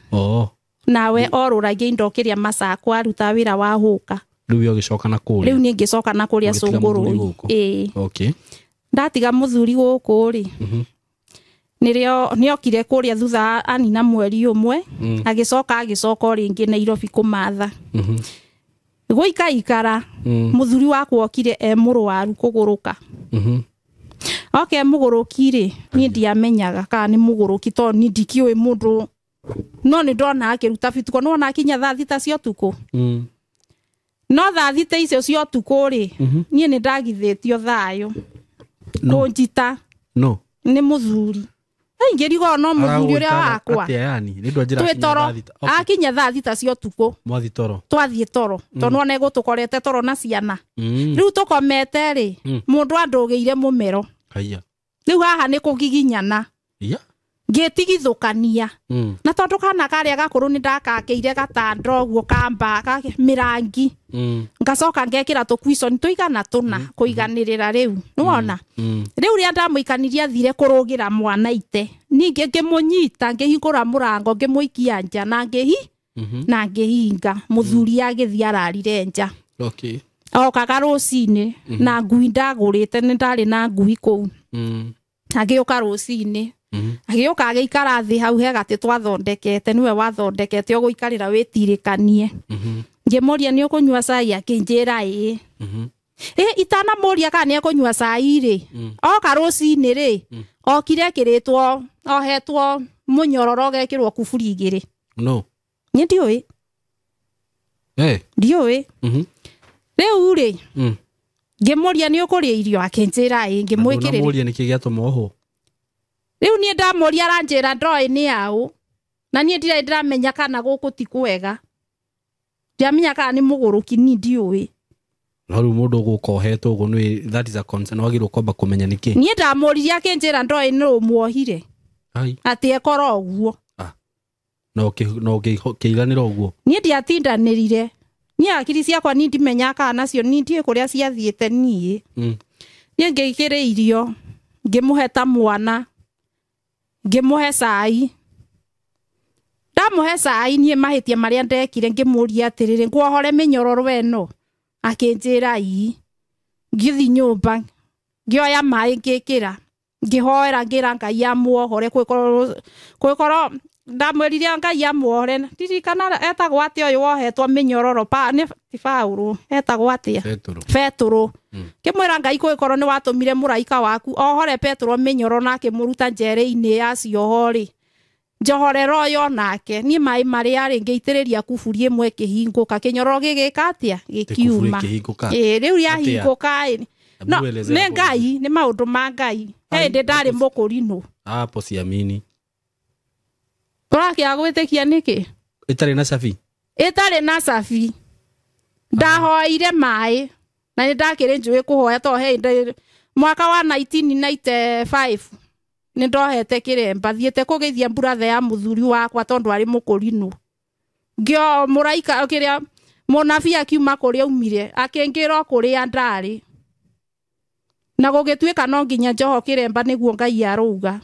Nawe orũragia indo kĩrĩa Macakwa aruta wĩra wa hũka. Rĩu we ũgĩcoka na kũrĩa? Rĩu niĩ ngĩcoka na kũrĩa Cũngũrũi. Ĩĩ. Okay. Ndatiga mũthuri gũkũ rĩ nĩrĩo nĩokire kũrĩa thutha anina mweri ũmwe agĩcoka agĩcoka o rĩngĩ Nairobi kũmatha. Gũikaikara mũthuri wakwa okire e mũrwaru kũgũrũka. Oke mũgũrũki rĩ niĩ ndiamenyaga kana nĩ mũgũrũki tondũ niĩ ndikĩũĩ mũndũ no nĩ ndona akĩruta bituko nĩwona akinya thaa 6 cia ũtukũ. No thaa 6 icio cia ũtukũ rĩ niĩ nĩ ndagithĩtio thayũ kũnjita nĩ mũthuri. Aingĩrigwo no mũthuri ũrĩa wakwa. Twĩ toro akinya thaa 6 cia ũtukũ. Mwathiĩ toro. Twathiĩ toro tondũ nĩwona egũtũkorete toro na ciana. Rĩu tũkomete rĩ mũndũ andũgĩire mũmero. Rĩu haha nĩ kũgiginyana. Ngĩtigithũkania. Na tondũ kana karĩa gakũrũ nĩ ndakakĩire gatanda ũguo kamba mĩrangi. Ngacoka ngekĩra tũkuiconi tũigana tũna kũiganĩrĩra rĩu. Nĩwona? Rĩu rĩrĩa ndamũikanirie athire kũrũgĩra mwana ite. Ningĩ ngĩmũnyita ngĩhingũra mũrango ngĩmũikia nja na na ngĩhinga. Mũthuri agĩthiĩ ararire nja. Okay. Okaga rũcinĩ na ngui ndagũrĩte nĩ ndarĩ na ngui kũu. Agĩũka rũcinĩ. Agĩũka agĩikara thĩ hau he gatĩ twathondekete nĩwe wathondekete ũgũikarĩra wĩtirĩkanie. Ngĩmũria nĩ ũkũnyua cai akĩnjĩra ĩĩ. Itanamũria kana nĩ ekũnyua cai rĩ oka rũcinĩ rĩ okire ekĩrĩtwo ohetwo mũnyororo ũgekĩrwo kuburi 2. No. Niĩ ndiũĩ. Ndiũĩ. Rĩu rĩ ngĩmũria nĩ ũkũrĩa irio akĩnjĩra ĩĩ ngĩmwĩkĩrĩra. Ndũnamũria nĩkĩ gĩatũma ohwo? Rĩu niĩ ndamũria aranjĩra ndoĩ nĩ aũ na niĩ ndirĩ ndĩramenya kana gũkũ ti kwega. Ndiamenya kana nĩ mũgũrũki niĩ ndiũĩ. No rĩu mũndũ ũgũka ohetwo ũguo nĩ that is a concern wagĩrĩirwo kwamba kũmenya nĩkĩ. Niĩ ndamũririe akĩnjĩra ndoĩ nĩ ũmuohire. Atĩ ekora ũguo. No ũkĩiganĩra ũguo. Niĩ ndiatindanĩrire. Niĩ hakiri ciakwa niĩ ndimenyaga kana nacio niĩ ndiũĩ kũrĩa ciathiĩte niĩ. Niĩ ngĩkĩrĩ irio ngĩmũhe ta mwana ngĩmũhe cai. Ndamũhe cai niĩ mahĩtia marĩa ndekire ngĩmũria atĩrĩrĩ nguohore mĩnyororo ĩno akĩnjĩra ii. Ngĩthiĩ nyũmba ngĩoya maĩ ngĩkĩra ngĩhoera ngĩra Ngai amuohore kwĩkorwo ndamwĩrire Ngai amuohore ndirikana etagwo atĩa ũyũ wohetwo mĩnyororo nĩ ti Paũlũ etagwo atĩa Petũrũ. Ngĩmwĩra Ngai kwĩkorwo nĩ watũmire mũraika waku ohore Petũrũ mĩnyororo na akĩmũruta njere-inĩ ya cioho rĩ Njohorera ũyũ nake niĩ maĩ marĩa rĩ ngĩitĩrĩria kuburi ĩmwe ĩkĩhingũka kĩnyororo gĩgĩka atĩa gĩkiuma. Kĩhingũka. Ĩĩ rĩu Atĩa? yahingũka ĩ Hebu no elezea nĩ hapo. Ngai nĩ maũndũ ma Ngai. He Ai, hĩndĩ ndarĩ hapo- mũkũrinũ. Hapo siamini. Tũrakĩaga gwĩtĩkia nĩkĩ? Ĩtarĩ na cabi. Ĩtarĩ na cabi. Ndahoire maĩ na nĩ ndakĩrĩ njũĩ kũhoya tondũ he hĩndĩ mwaka wa 1995 nĩ ndohete kĩremba thiĩte kũgeithia mburatha ya mũthuri wakwa tondũ arĩ mũkũrinũ. Ngĩo mũraika kĩrĩa mũnabii akiuma kũrĩa aumire akĩngĩra o kũrĩa ndarĩ na gũgĩtuĩka no nginya njoho kĩremba nĩguo Ngai arauga.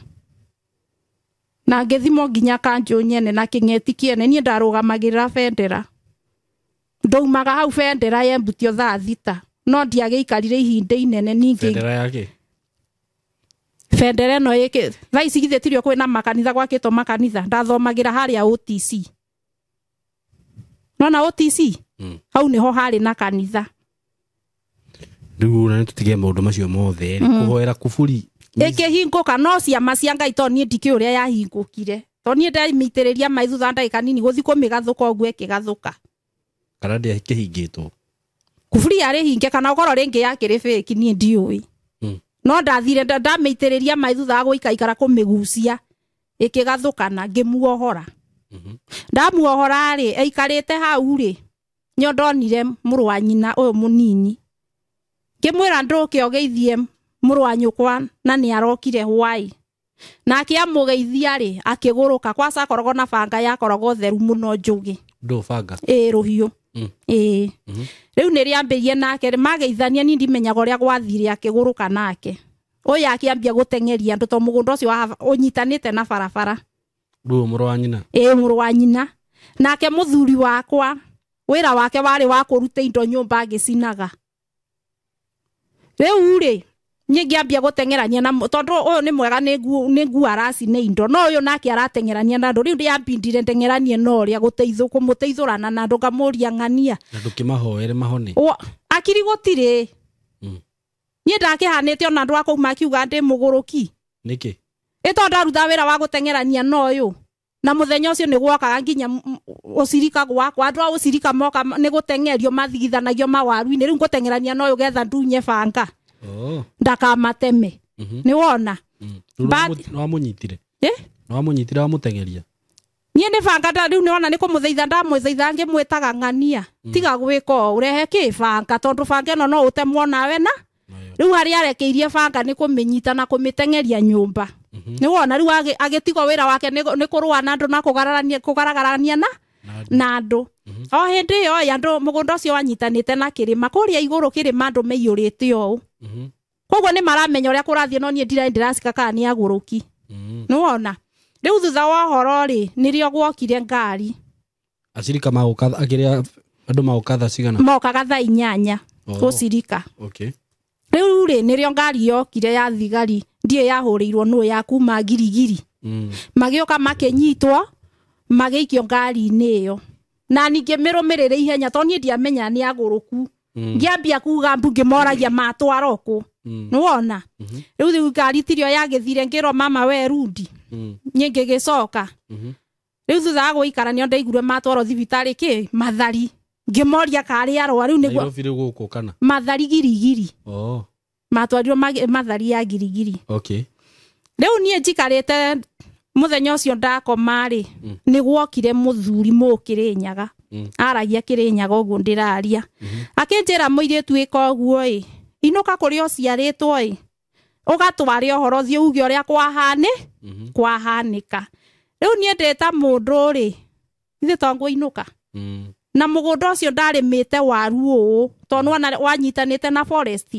Na ngĩthimwo nginya kanjũ nyene na kĩng'eti kĩene niĩ ndarũgamagĩrĩra bendera. Ndaumaga hau bendera yembutio thaa 6 no ndiagĩikarire ihinda inene ningĩ. Bendera yake. Bendera ĩno ĩkĩ thaa ici githĩ tirio kwĩna makanitha gwakĩtwo makanitha ndathomagĩra harĩa OTC. Nona OTC? Hau nĩho harĩ na kanitha. Rĩu na nĩtũtige maũndũ macio mothe rĩ kũhoera kuburi. Ĩkĩhingũka no ciama cia Ngai tondũ niĩ ndikĩũĩ ũrĩa yahingũkire. Tondũ niĩ ndamĩitĩrĩria maĩ thutha wa ndagĩka nini gũthiĩ kũmĩgathũka ũguo ĩkĩgathũka. Kana ndĩakĩhingĩtwo. Kuburi yarĩ hinge kana ũkorwo rĩngĩ yakĩrĩ fake niĩ ndiũĩ. No ndathire ndamĩitĩrĩria maĩ thutha wa gũikaikara kũmĩgucia ĩkĩgathũkana ngĩmuohora. Ndamuohora rĩ aikarĩte hau rĩ nĩo ndonire mũrũ wa nyina ũyũ mũnini. Ngĩmwĩra ndũke ũgeithie mũrũ wa nyũkwa na nĩ arokire hwaĩ. Nake amũgeithia rĩ akĩgũrũka kwaca akoragwo na banga yakoragwo theru mũno njũgĩ. Ndũ banga? Ĩĩ rũhiũ. Ĩĩ. Rĩu nĩ rĩambĩrie nake mageithania niĩ ndimenyaga ũrĩa gwathire akĩgũrũka nake. Ũyũ akĩambia gũteng'eria andũ tondũ mũgũnda ũcio ũnyitanĩte na barabara. Ndũ mũrũ wa nyina? Ĩĩ mũrũ wa nyina. Nake mũthuri wakwa wĩra wake warĩ wa kũruta indo nyũmba agĩcinaga. Rĩu rĩ niĩ ngĩambia gũteng'erania na tondũ ũyũ nĩ mwega nĩ nguo aracina indo no ũyũ nake arateng'erania na andũ rĩu ndĩambindire ndeng'eranie na ũrĩa kũmũteithũrana na andũ ngamũria ng'ania. Na ndũkĩmahoere mahone? Akiri gũtirĩ. Niĩ ndakĩhanĩte ona andũ a kũu makiuga ndĩ mũgũrũki. Nĩkĩ? Ĩ tondũ ndaruta wĩra wa gũteng'erania na ũyũ. Na mũthenya ũcio nĩ gwokaga nginya ũcirika gwakwa andũ a ũcirika moka nĩ gũteng'erio mathigithanagio mawaru-inĩ rĩu ngũteng'erania na ũyũ getha ndunye banga. Ndakamateme. Nĩ wona? Nĩ wamũnyitire? Nĩ wamũnyitire wamũteng'eria? Niĩ nĩ banga rĩu nĩ wona nĩ kũmũthaitha ndamũthaitha ngĩmwĩtaga ng'ania. Tiga gwĩka ũũ ũrehe kĩ banga tondũ banga ĩno no ũtemwo nawe na rĩu harĩa arekeirie banga nĩ kũmĩnyita na kũmĩteng'eria nyũmba. Nĩ wona rĩu agĩtigwo wĩra wake nĩ kũrũa na andũ na kũgaragarania na andũ. O hĩndĩ ĩyo andũ mũgũnda ũcio wanyitanĩte na kĩrĩma kũrĩa igũrũ kĩrĩma andũ maiyũrĩte ũũ. Koguo nĩ maramenya ũrĩa kũrathiĩ no niĩ ndirarĩ ndĩracika kana nĩ agũrũki. Nĩ wona? Rĩu thutha wa ũhoro rĩ nĩrĩo gwokire ngari. Acirika magoka akĩrĩa andũ magoka thaa cigana? Mokaga thaa 8 gũcirika. Rĩu rĩ nĩrĩo ngari yokire ya thigari ndiĩ yahũrĩirwo nũ ya kuma Girigiri. Magĩũka makĩnyitwo magĩikio ngari-inĩ ĩyo. Na ningĩ mĩrũmĩrĩre ihenya tondũ niĩ ndiamenya nĩ agũrũku. Ngĩambia kuga mbu ngĩmoragia matwara kũ. Nĩ wona? Rĩu ngari tirio yagĩthire ngĩrwo mama we rundi. Niĩ ngĩgĩcoka. Rĩu thutha wa gũikara nĩo ndaiguire matwarwo thibitarĩ kĩ Mathari. Ngĩmoria karĩ arwaru nĩguo Nairobi rĩu gũkũ kana? Mathari Girigiri. Matwarirwo Mathari ya Girigiri. Rĩu niĩ njikarĩte mũthenya ũcio ndakoma rĩ nĩ gwokire mũthuri mũkĩrĩnyaga. Aragia kĩrĩnyaga ũguo ndĩraria. Akĩnjĩra mũirĩtu ĩka ũguo ĩ inũka kũrĩa ũciarĩtwo ĩ ũgatware ũhoro thiĩ uge ũrĩa kwahanĩka. Rĩu niĩ ndĩ ta mũndũ rĩ ithe to ngũinũka. Na mũgũnda ũcio ndarĩmĩte waru ũũ tondũ nĩwona wanyitanĩte na forest.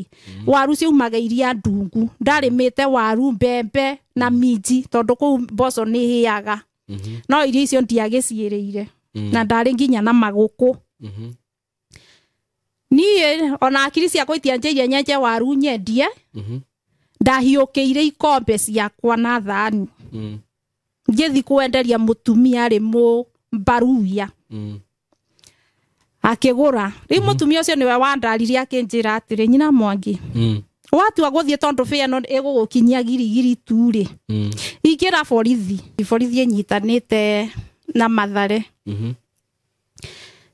Waru ciaumaga iria ndungu. Ndarĩmĩte waru mbembe na minji tondũ kũu mboco nĩ hĩaga. No irio icio ndiagĩciĩrĩire. Na ndarĩ nginya na magũkũ. Niĩ ona akiri ciakwa itianjĩirie nyenje waru nyendie. Ndahiũkĩire ikombe ciakwa na thani. Ngĩthiĩ kwenderia mũtumia arĩ mũmbaruya. Akĩgũra. Rĩu mũtumia ũcio nĩwe wandaririe akĩnjĩra atĩrĩ nyina Mwangi. Watua gũthiĩ tondũ bĩa ĩno ĩgũgũkinyia girigiri tu rĩ, ingĩra borithi. Borithi ĩnyitanĩte na Mathare.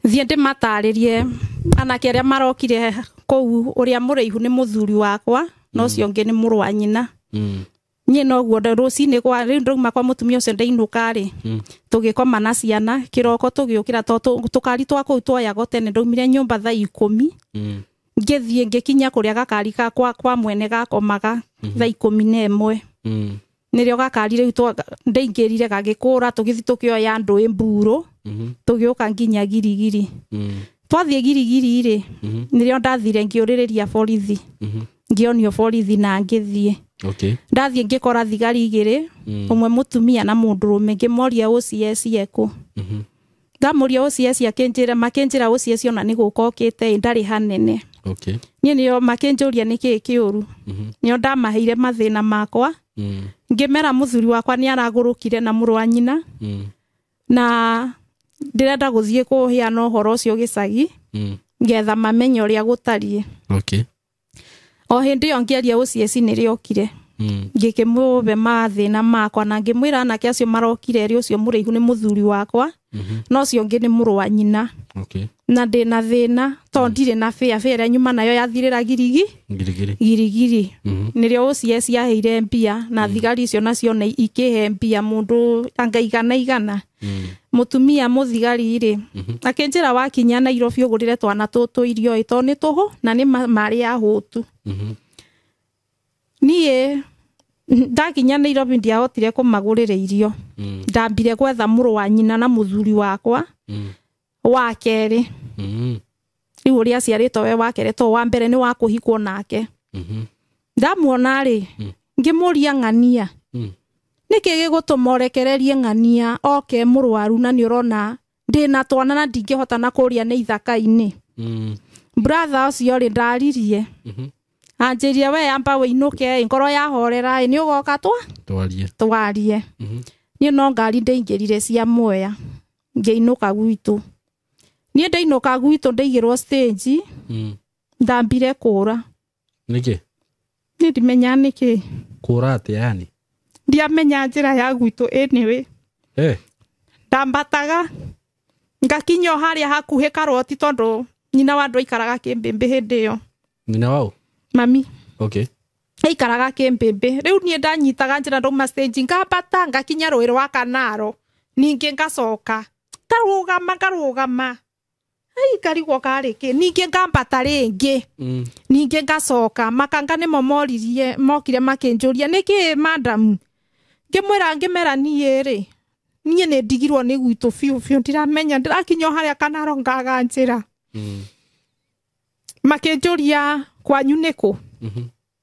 Thiĩ ndĩmatarĩrie anake arĩa marokire kũu, ũrĩa mũraihu nĩ mũthuri wakwa na ũcio ũngĩ nĩ mũrũ wa nyina. Niĩ noguo rũcinĩ kwa rĩu ndauma kwa mũtumia ũcio ndainũka rĩ, tũgĩkoma na ciana kĩroko tũgĩũkĩra to tũkari twa kũu twoyagwo tene. Ndaumire nyũmba thaa 10 ngĩthiĩ ngĩkinya kũrĩa gakari kwa mwene gakomaga thaa 11. Nĩrĩo gakari rĩu ndaingĩrire gagĩkũra, tũgĩthiĩ tũkĩoya ndũĩ mburo, tũgĩũka nginya girigiri. Twathiĩ girigiri rĩ, nĩrĩo ndathire ngĩũrĩrĩria borithi, ngĩonio borithi na ngĩthiĩ. Ndathiĩ ngĩkora thigari igĩrĩ, ũmwe mũtumia na mũndũrũme, ngĩmoria OCS ekũ. Ndamũria OCS akĩnjĩra, makĩnjĩra OCS ona nĩ gũka okĩte, ndarĩ hanene. Niĩ nĩo makĩnjũria nĩkĩĩ kĩũru. Nĩo ndamaheire mathĩna makwa. Ngĩmera mũthuri wakwa nĩ aragũrũkire na mũrũ wa nyina, na ndĩrenda gũthiĩ kũheana ũhoro ũcio gĩcagi, ngetha mamenye ũrĩa gũtariĩ. O hĩndĩ ĩyo ngĩaria OCS nĩrĩokire. Ngĩkĩmũhe mathĩna makwa na ngĩmwĩra anake acio marokire erĩ, ũcio mũraihu nĩ mũthuri wakwa, na ũcio ũngĩ nĩ mũrũ wa nyina. Na ndĩna thĩna tondũ ndirĩ na bĩa, bĩa ĩrĩa nyuma nayo yathirĩra girigi girigiri. Nĩrĩo OCS yaheire mbia na thigari icio nacio ikĩhe mbia mũndũ anga igana igana. Mũtumia mũthigari rĩ, akĩnjĩra wakinya Nairobi ũgũrĩre twana tũtũ irio ĩ, tondũ nĩ tũhũ na nĩ marĩ ahũtu. Niĩ ndakinya Nairobi ndiahotire kũmagũrĩra irio. Ndambire gwetha mũrũ wa nyina na mũthuri wakwa wa kerĩ. Rĩu ũrĩa aciarĩtwo we wa kerĩ, to wa mbere nĩ wa kũhikwo nake. Ndamuona rĩ, ngĩmũria ng'ania, nĩkĩ gĩgũtũma ũrekererie ng'ania oke mũrwaru na nĩ ũrona ndĩna twana na ndingĩhota na kũrĩa nĩ ithaka-inĩ. Brother ũcio rĩ, ndaririe. Anjĩrie we amba wĩinũke, ngoro yahorera ĩ, nĩ ũgoka twarie. Niĩ no ngari ndaingĩrire cia Mwea ngĩinũka gwitũ. Niĩ ndainũka gwitũ ndaigĩrwo stage, ndambire kũra. Nĩkĩ? Niĩ ndimenya nĩkĩ. Kũra atĩa yani? Ndiamenya njĩra ya gwitũ anyway. Ndambataga ngakinya o harĩa hakuhĩ karoti tondũ nyina wa andũ aikaraga Kĩmbĩmbĩ hĩndĩ ĩyo. Nyina wao? Mami. Aikaraga Kĩmbĩmbĩ. Rĩu niĩ ndanyitaga njĩra ndauma stage ngambata ngakinya rũĩ rwa Kanaro, ningĩ ngacoka ngarũgama ngarũgama, ai ngarigwo karĩ kĩ, ningĩ ngambata rĩngĩ, ningĩ ngacoka. Makanga nĩmo moririe, mokire makĩnjũria nĩkĩ madam, ngĩmwĩra ngĩmera niĩ rĩ, niĩ nĩ ndigirwo nĩ gwitũ biũ biũ, ndiramenya ndĩrakinya o harĩa Kanaro ngaga njĩra. Makĩnjũria kwanyu nĩkũ,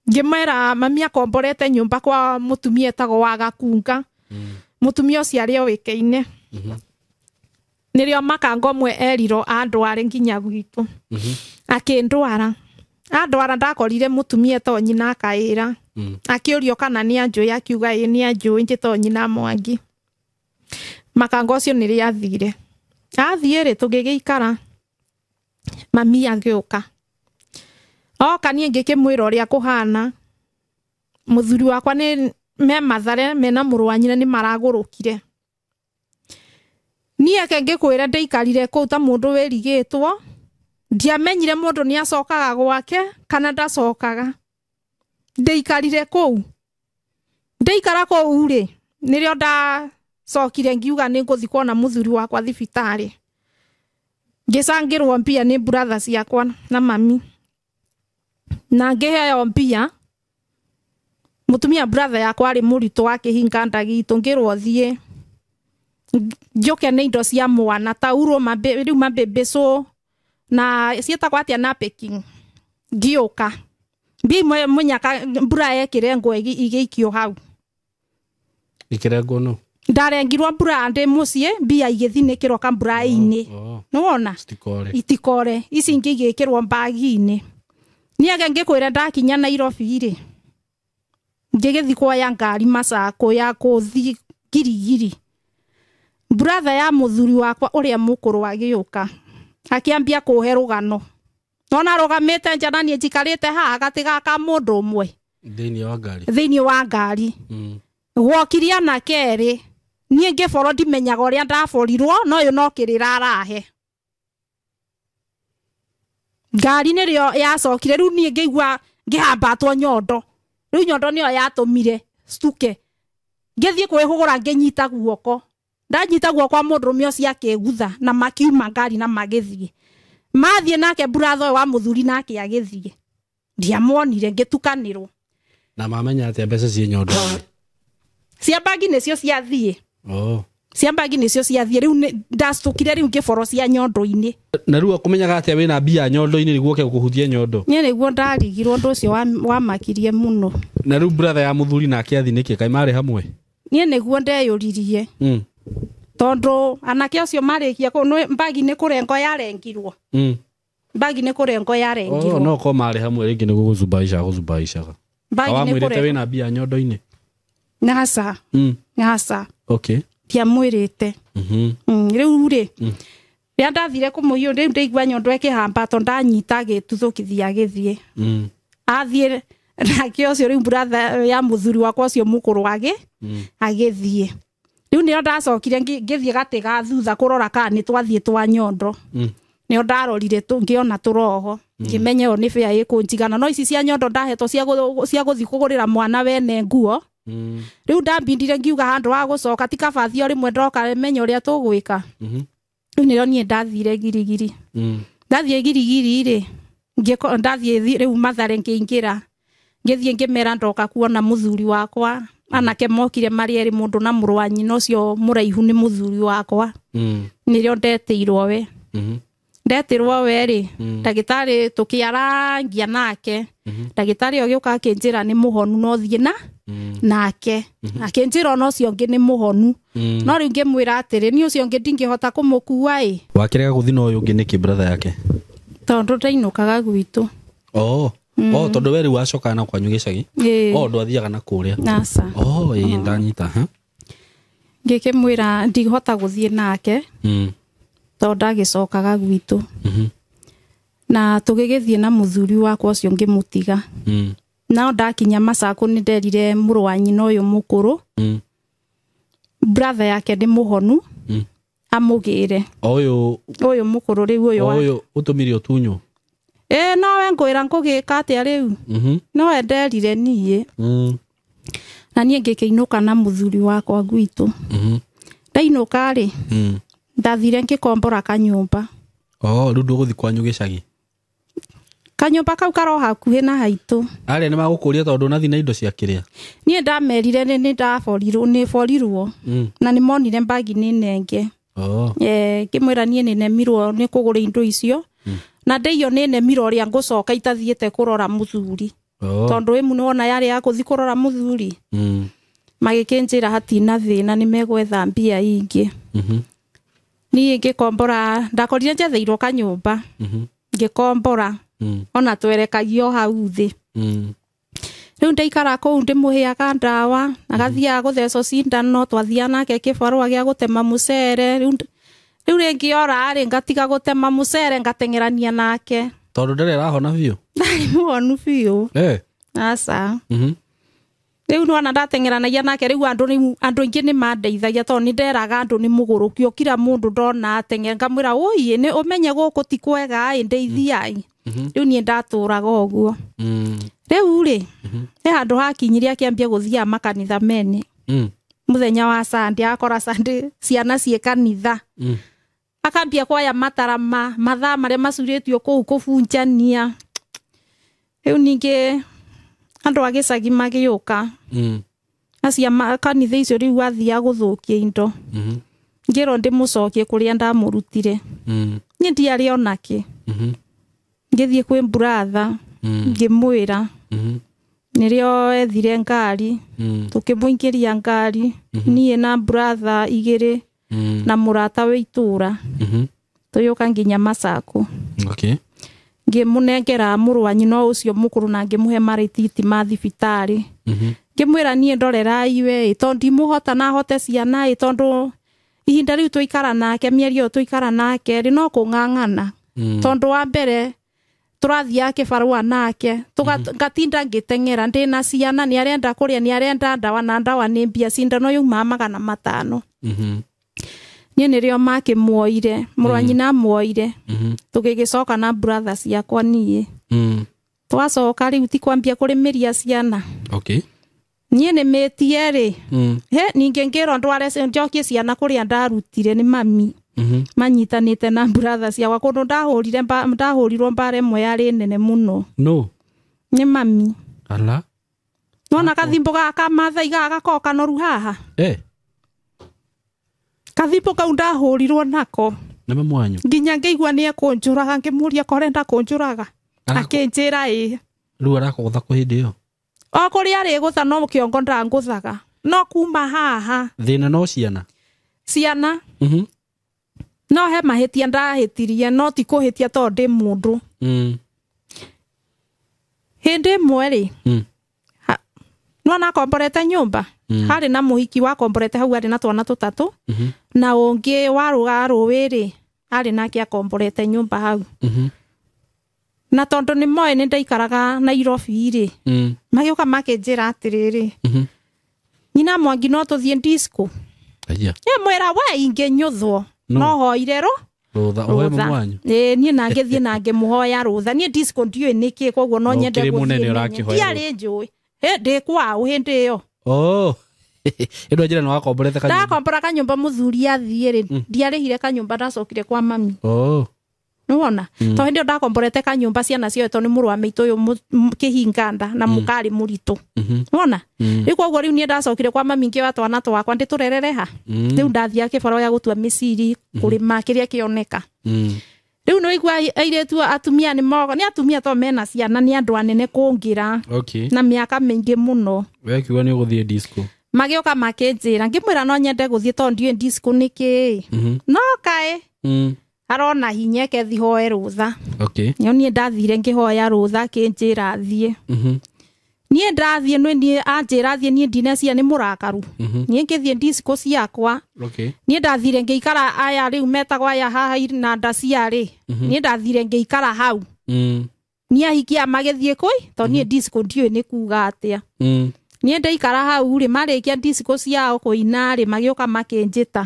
ngĩmwĩra mami akomborete nyũmba kwa mũtumia etagwo wa Gakunga. Mũtumia ũcio arĩ oĩkaine. Nĩrĩo makanga ũmwe erirwo andware nginya gwitũ. Akĩndwara. Andwara ndakorire mũtumia etagwo nyina akaĩra. Akĩũrio kana nĩ anjũĩ, akiuga ĩĩ nĩ anjũĩ, njĩtagwo nyina Mwangi. Makanga ũcio nĩrĩo athire. Athiĩ rĩ, tũgĩgĩikara. Mami agĩũka. Oka niĩ ngĩkĩmwĩra ũrĩa kũhana. Mũthuri wakwa nĩ me Mathare mena mũrũ wa nyina nĩ maragũrũkire. Niĩ eke ngĩkwĩra ndaikarire kũu ta mũndũ wĩrigĩtwo. Ndiamenyire mũndũ nĩ acokaga gwake kana ndacokaga. Ndaikarire kũu. Ndaikara kũu rĩ, nĩrĩo ndacokire ngiuga nĩ ngũthiĩ kuona mũthuri wakwa thibitarĩ. Ngĩcangĩrwo mbia nĩ brother ciakwa na mami. Na ngĩheo mbia. Mũtumia brother yakwa arĩ mũritũ akĩhinga nda gitũ, ngĩrwo thiĩ njoke nĩ indo cia mwana tauro rĩu mabĩbĩcũ na ciĩtagwo atĩa na packing. Ngĩũka mbia imwe mũnyaka mbura yekĩrengwo igĩikio hau. Ikĩrengwo nũ? Ndarengirwo mbura ndĩ mũciĩ, mbia igĩthinĩkĩrwo kambura-inĩ. Nĩwona? Itikore. Ici ingĩ igĩkĩrwo mbagi-inĩ. Niĩ age ngĩkwĩra ndakinya Nairobi rĩ, ngĩgĩthiĩ kuoya ngari Masako ya kũthiĩ Girigiri. Brother ya mũthuri wakwa ũrĩa mũkũrũ agĩũka akĩambia kũhe rũgano. Nona rũgamĩte nja na niĩ njikarĩte haha gatĩ ga mũndũ ũmwe thĩinĩ wa ngari. Thĩinĩ wa ngari. Gwokirie anake erĩ, niĩ ngĩborwo ndimenyaga ũrĩa ndaborirwo, no ũyũ no kĩrĩra arahe. Ngari nĩrĩo yacokire, rĩu niĩ ngĩigua ngĩhambatwo nyondo, rĩu nyondo nĩyo yatũmire stuke. Ngĩthiĩ kwĩhũgũra ngĩnyita guoko, ndanyita guoko kwa mũndũrũme ũcio akĩgutha na makiuma ngari na magĩthiĩ. Mathiĩ nake buratha ũyũ wa mũthuri nake agĩthiĩ, ndiamuonire, ngĩtukanĩrwo. Na mamenya atĩa mbeca ciĩ nyondo? Cia mbagi nĩcio ciathiĩ. Oh. Cia mbagi nĩcio ciathiĩ, rĩu ndacukire rĩu ngĩboro cia nyondo-inĩ. Na rĩu akũmenyaga atĩa wĩna mbia nyondo-inĩ nĩguo oke gũkũhutia nyondo? Niĩ nĩguo ndarigirwo, ũndũ ũcio wamakirie mũno. Na rĩu brother ya mũthuri nake athi nĩkĩ, kaĩ marĩ hamwe? Niĩ nĩguo ndeyũririe. Tondũ anake acio marĩkia kũu, mbagi nĩ kũrengo yarengirwo. Mbagi nĩ kũrengo yarengirwo. Oh, no ko marĩ hamwe rĩngĩ nĩ gũgũzubaica gũzubaicaga. Mbagi nĩ kũrengo. Wĩna mbia nyondo-inĩ? Aca. Aca. Okay. Ndiamwĩrĩte. Rĩu rĩ, rĩrĩa ndathire kũmũiyũ, rĩu ndaigua nyondo ĩkĩhamba tondũ ndanyita agĩtuthũkithia agĩthiĩ. Athiĩ nake ũcio rĩu brother ya mũthuri wakwa ũcio mũkũrũ agĩthiĩ. Rĩu nĩo ndacokire ngĩthiĩ gatĩ ga thutha kũrora kana nĩ twathiĩ twa nyondo. Nĩo ndarorire ngĩona tũroho, ngĩmenya ĩyo nĩ bĩa ĩkũnjigana, no ici cia nyondo ndahetwo cia gũthiĩ kũgũrĩra mwana wene nguo. Rĩu ndambindire ngiuga handũ ha gũcoka ti kaba thiĩ o rĩmwe ndoka menya ũrĩa tũgwĩka. Rĩu nĩrĩo niĩ ndathire Girigiri. Ndathiĩ Girigiri rĩ, ndathiĩ rĩu Mathare ngĩingĩra, ngĩthiĩ ngĩmera ndoka kuona mũthuri wakwa. Anake mokire marĩ erĩ, mũndũ na mũrũ wa nyina ũcio mũraihu nĩ mũthuri wakwa. Nĩrĩo ndetĩirwo we. Ndetirwo we rĩ, ndagĩtarĩ tũkĩarangia nake. Ndagĩtarĩ agĩũka akĩnjĩra nĩ mũhonu no thiĩ na nake. Akĩnjĩra ona ũcio ũngĩ nĩ mũhonu. No rĩu ngĩmwĩra atĩrĩ, niĩ ũcio ũngĩ ndingĩhota kũmũkua ĩ. Wakĩrega gũthiĩ na ũyũ ũngĩ nĩkĩ brother yake? Tondũ ndainũkaga gwitũ. Oh. Oh, tondũ we rĩu wacokaga na kwanyu gĩcagi? Oh, ndwathiaga na kũrĩa. Aca. Oh, ĩĩ ndanyita. Ngĩkĩmwĩra ndihota gũthiĩ nake. Tondũ ndagĩcokaga gwitũ. Na tũgĩgĩthiĩ na mũthuri wakwa ũcio ngĩmũtiga. Nao ndakinya Macakũ nĩ nderire mũrũ wa nyina ũyũ mũkũrũ. Brother yake nĩ mũhonu. Amũgĩre. Ũyũ mũkũrũ rĩu ũyũ wa. Ũyũ ũtũmire ũtunywo? Ĩĩ nowe ngwĩra ngũgĩka atĩa rĩu. Nowe nderire niĩ. Na niĩ ngĩkĩinũka na mũthuri wakwa gwitũ. Ndainũka rĩ, ndathire ngĩkombora kanyũmba. Oh, rĩu ndũgũthiĩ kwanyu gĩcagi? Kanyũmba kau karo hakuhĩ na haitũ. Arĩa nĩ magũkũria tondũ ndũnathiĩ na indo cia kĩrĩa? Niĩ ndamerire nĩ ndaborirwo, nĩ borirwo. Na nĩ monire mbagi nĩ nenge. Oh. Ngĩmwĩra niĩ nĩ nemirwo nĩ kũgũra indo icio. Na ndeio nĩ nemirwo ũrĩa ngũcoka itathiĩte kũrora mũthuri. Tondũ ĩmu nĩ wona yarĩ ya gũthiĩ kũrora mũthuri. Magĩkĩnjĩra hatina thĩna nĩ megwetha mbia ingĩ. Niĩ ngĩkombora, ndakorire njetheirwo kanyũmba. Ngĩkombora. Ona twerekagio hau thĩ. Rĩu ndaikara kũu ndĩmũheaga ndawa, agathiaga gũthecwo cindano, twathiaga nake kĩbarũa gĩa gũtema mũcere. Rĩu rĩngĩ ora rĩ, ngatiga gũtema mũcere ngateng'erania nake. Tondũ ndarĩ arahona biũ? Ndarĩ mũhonu biũ. Aca. Rĩu nĩwona ndateng'eranagia nake, rĩu andũ aingĩ nĩ mandeithagia tondũ nĩ nderaga andũ nĩ mũgũrũki, kira mũndũ ndona ateng'era ngamwĩra ũi nĩ ũmenye gũkũ ti kwega ĩ, ndeithiai. Rĩu niĩ ndatũraga ũguo. Rĩu rĩ, he handũ hakinyire akĩambia gũthiaga makanitha mene. Mũthenya wa Sunday akora Sunday ciana ciĩ kanitha. Akambia kwaya matara mathaa marĩa macurĩtio kũu kũbunjania. Rĩu ningĩ andũ a gĩcagi magĩũka. Acia kanitha icio rĩu athiaga gũthũkia indo. Ngĩrwo ndĩmũcokie kũrĩa ndamũrutire. Niĩ ndiarĩ onakĩ. Ngĩthiĩ kwĩ buratha, ngĩmwĩra. Nĩrĩo ethire ngari, tũkĩmũingĩria ngari, niĩ na buratha igĩrĩ na mũrata wa itũũra. Tũgĩũka nginya Macakũ. Okay. Ngĩmũnengera mũrũ wa nyina ũcio mũkũrũ na ngĩmũhe marĩtiti ma thibitarĩ. Ngĩmwĩra niĩ ndorerai we, tondũ ndimũhota na hote ciana ĩ, tondũ ihinda rĩu tũikara nake, mĩeri ĩyo tũikara nake rĩ, no kũng'ang'ana. Tondũ wa mbere Tũrathiaga kĩbarũa nake. Ngatinda ngĩteng'era ndĩna ciana, nĩ arenda kũrĩa, nĩ arenda ndawa, na ndawa nĩ mbia, cindano yaumaga 500. Niĩ nĩrĩo makĩmuoire, mũrũ wa nyina amuoire. Tũgĩgĩcoka na brother ciakwa niĩ. Twacoka rĩu ti kwambia kũrĩmĩria ciana. Okay. Niĩ nĩmĩtie rĩ. He ningĩ ngĩrwo ndware njokie ciana kũrĩa ndarutire nĩ mami. Manyitanĩte na brother ciakwa kũndũ ndahũrirwo mbara ĩmwe yarĩ nene mũno. No. Nĩ mami. Ala. Nona kathimbo gaka Mathai gaka gakoragwo kanoru haha. Kathimbo kau ndahũrirwo nako. Nĩ mamu wanyu. Nginya ngĩigua nĩ ekũnjũraga, ngĩmũria ko arenda kũnjũraga. Akĩnjĩra ĩĩ. Rĩu arakũgũtha kũ hĩndĩ ĩyo? O kũrĩa arĩgũtha no kĩongo ndangũthaga. No kuma haha. Thĩna no ciana? Ciana. No he mahĩtia ndahĩtirie, no ti kũhĩtia tondũ ndĩ mũndũ. Hĩndĩ ĩmwe rĩ, nĩwona akomborete nyũmba. Harĩ na mũhiki wakomborete hau arĩ na twana tũtatũ. Na ũngĩ warũga rũĩ rĩ, arĩ nake akomborete nyũmba hau. Na tondũ nĩ moĩ nĩ ndaikaraga Nairobi rĩ, magĩũka makĩnjĩra atĩrĩrĩ, nyina Mwangi no tũthiĩ disco. Aya. Mwĩra we ingĩnyuthwo. No hoire rũtha. Ũhoe mamu wanyu? Ĩĩ, niĩ na ngĩthiĩ na ngĩmũhoya rũtha. Niĩ disco ndiũĩ nĩkĩ, koguo no nyende ũkĩrĩ mũnene gũthiĩ. ũrakĩhoya Ndiarĩ njũĩ. Ndĩ kwao hĩndĩ ĩyo. Oh. Ĩno njĩra nĩ wakomborete kanyũmba? Ndakombora kanyũmba mũthuri athiĩ rĩ, ndiarĩhire kanyũmba, ndacokire kwa mami. Oh. Nĩwona? Tondũ hĩndĩ ĩyo ndakomborete kanyũmba ciana cioetwo nĩ mũrũ wa maitũ ũyũ kĩhinganda na mũkarĩ mũritũ. Nĩwona? Rĩu koguo rĩu niĩ ndacokire kwa mami ngĩoya twana twakwa ndĩtũrerere ha. Rĩu ndathiaga kĩbarũa gĩa gũtua mĩciri, kũrĩma kĩrĩa kĩoneka. Rĩu nĩwaigua airĩtu atumia nĩ mogo, nĩ atumia tondũ mena ciana, nĩ andũ anene kũngĩra. Okay. Na mĩaka mĩingĩ mũno. We kiuga nĩ ũgũthiĩ disco. Magĩũka makĩnjĩra, ngĩmwĩra no nyende gũthiĩ tondũ ndiũĩ disco nĩ kĩĩ. No kaĩ arona hinya eke hoe rũtha. Okay. Nĩo niĩ ndathire ngĩhoya rũtha akĩnjĩra thiĩ. Niĩ ndathiĩ nĩ niĩ anjĩra thiĩ, niĩ ndinecia nĩ mũrakaru. Niĩ ngĩthiĩ disco ciakwa. Okay. Niĩ ndathire ngĩikara aya rĩu metagwo aya haha na nda ciarĩ. Niĩ ndathire ngĩikara hau. Niĩ ahikia magĩthiĩ kũi tondũ niĩ disco ndiũĩ nĩ kuga atĩa. Niĩ ndaikara hau rĩ, marĩkia disco ciao kũina rĩ, magĩũka makĩnjĩta.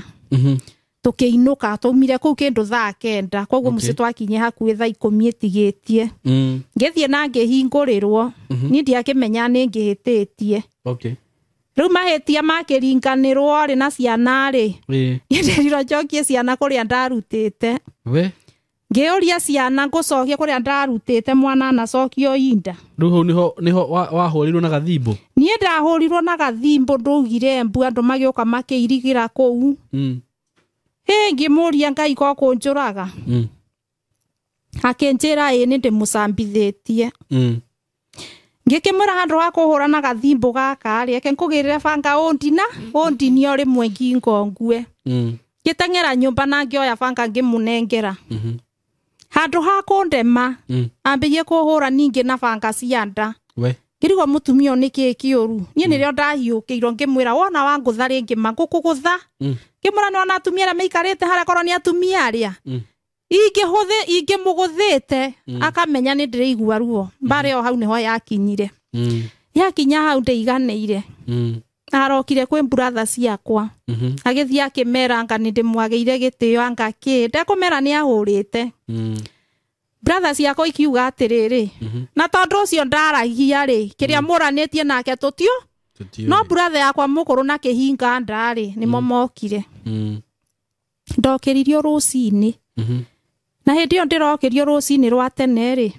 Tũkĩinũka, twaumire kũu kĩndũ thaa 9, koguo mũciĩ twakinye hakuhĩ thaa 10 ĩtigĩtie. Ngĩthiĩ na ngĩhingũrĩrwo, niĩ ndiakĩmenya nĩ ngĩhĩtĩtie. Okay. Rĩu mahĩtia makĩringanĩrwo rĩ na ciana rĩ, niĩ ndĩrirwo njokie ciana kũrĩa ndarutĩte. We? Ngĩũria ciana ngũcokie kũrĩa ndarutĩte mwana anacokio inda. Rĩu hau nĩho wahũrirwo na gathimbo? Niĩ ndahũrirwo na gathimbo, ndaugire mbu, andũ magĩũka makĩirigĩra kũu. Hĩ, ngĩmũria Ngai ko kũnjũraga. Akĩnjĩra ĩĩ nĩ ndĩmũcambithĩtie. Ngĩkĩmwĩra handũ ha kũhũra na gathimbo gaka rĩ, reke nkũgĩrĩre banga ũndinie o rĩmwe ngingo ngue. Ngĩteng'era nyũmba na ngĩoya banga ngĩmũnengera. Handũ ha kũndema, ambĩrĩirie kũhũra ningĩ na banga cia nda. We. Ngĩrigwo mũtumia ũyũ nĩkĩĩ kĩũru. Niĩ nĩrĩo ndahiũkĩirwo ngĩmwĩra wona wangũtha rĩngĩ ma ngũkũgũtha. Ngĩmwĩra nĩwona atumia arĩa maikarĩte harĩa korwo nĩ atumia arĩa. Ingĩmũgũthĩte akamenya nĩ ndĩraigua ruo. Mbara ĩyo hau nĩho yakinyire. Yakinya hau ndĩiganĩire. Arokire kwĩ brother ciakwa. Agĩthiĩ akĩmera anga nĩ ndĩmwagĩire gĩtĩo anga kĩ. Ndekũmera nĩ ahũrĩte. Brother ciakwa ikiuga atĩrĩrĩ, na tondũ ũcio ndaragia rĩ, kĩrĩa mũranĩtie nake tũtio, no brother yakwa mũkũrũ na kĩhinga nda rĩ, nĩmo mokire. Ndokĩririo rũcinĩ. Na hĩndĩ ĩyo ndĩrokĩrio rũcinĩ rwa tene rĩ,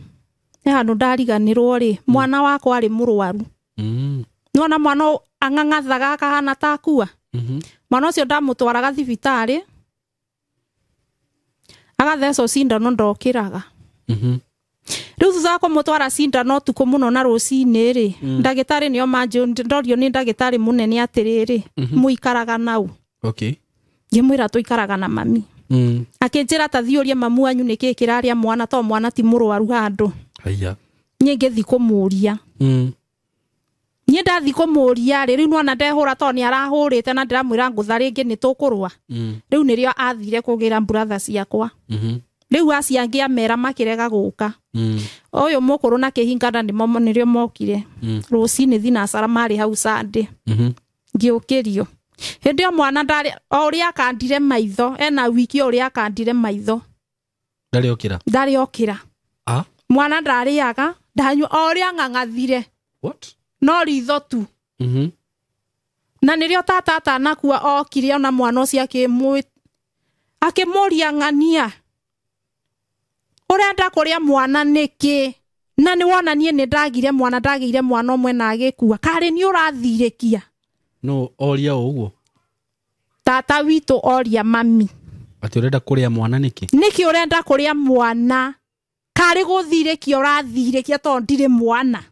nĩ handũ ndariganĩrwo rĩ, mwana wakwa arĩ mũrwaru. Nĩwona mwana ũyũ ang'ang'athaga akahana ta akua. Mwana ũcio ndamũtwaraga thibitarĩ, agathecwo cindano ndokĩraga. Rĩu thutha wa kũmũtwara cindano ũtukũ mũno na rũcinĩ rĩ, ndagĩtarĩ nĩo ndorio nĩ ndagĩtarĩ mũnene atĩrĩrĩ, mũikaraga nau. Okay. Ngĩmwĩra tũikaraga na mami. Akĩnjĩra ta thiĩ ũrie mamu wanyu nĩkĩĩ kĩrarĩa mwana tondũ mwana ti mũrwaru handũ. Haiya. Niĩ ngĩthiĩ kũmũria. Niĩ ndathiĩ kũmũria rĩ, rĩu nĩwona ndehũra tondũ nĩ arahũrĩte na ndĩramwĩra ngũtha rĩngĩ nĩ tũkũrũa. Rĩu nĩrĩo athire kũgĩra brother ciakwa. Rĩu acio angĩ amera makĩrega gũka. Ũyũ mũkũrũ na kĩhingana nĩrĩo mokire. Rũcinĩ thinacara marĩ hau Sunday. Ngĩũkĩrio. Hĩndĩ ĩyo mwana ndarĩ o ũrĩa akandire maitho, ena wiki o ũrĩa akandire maitho. Ndarĩ okĩra. Ndarĩ okĩra. Ah? Mwana ndarĩaga, ndanyua o ũrĩa ng'ang'athire. What? No ritho tu. Na nĩrĩo tata atanakua okire ona mwana ũcio akĩmũria ng'ania. Ũrenda kũrĩa mwana nĩkĩ? Na nĩ wona niĩ nĩ ndagire mwana, ndagĩire mwana ũmwe na agĩkua. Karĩ nĩ ũrathirĩkia? No oria ũguo. Tata witũ oria mami. Atĩ ũrenda kũrĩa mwana nĩkĩ? Nĩkĩ ũrenda kũrĩa mwana? Karĩ gũthirĩkia ũrathirĩkia tondũ ndirĩ mwana.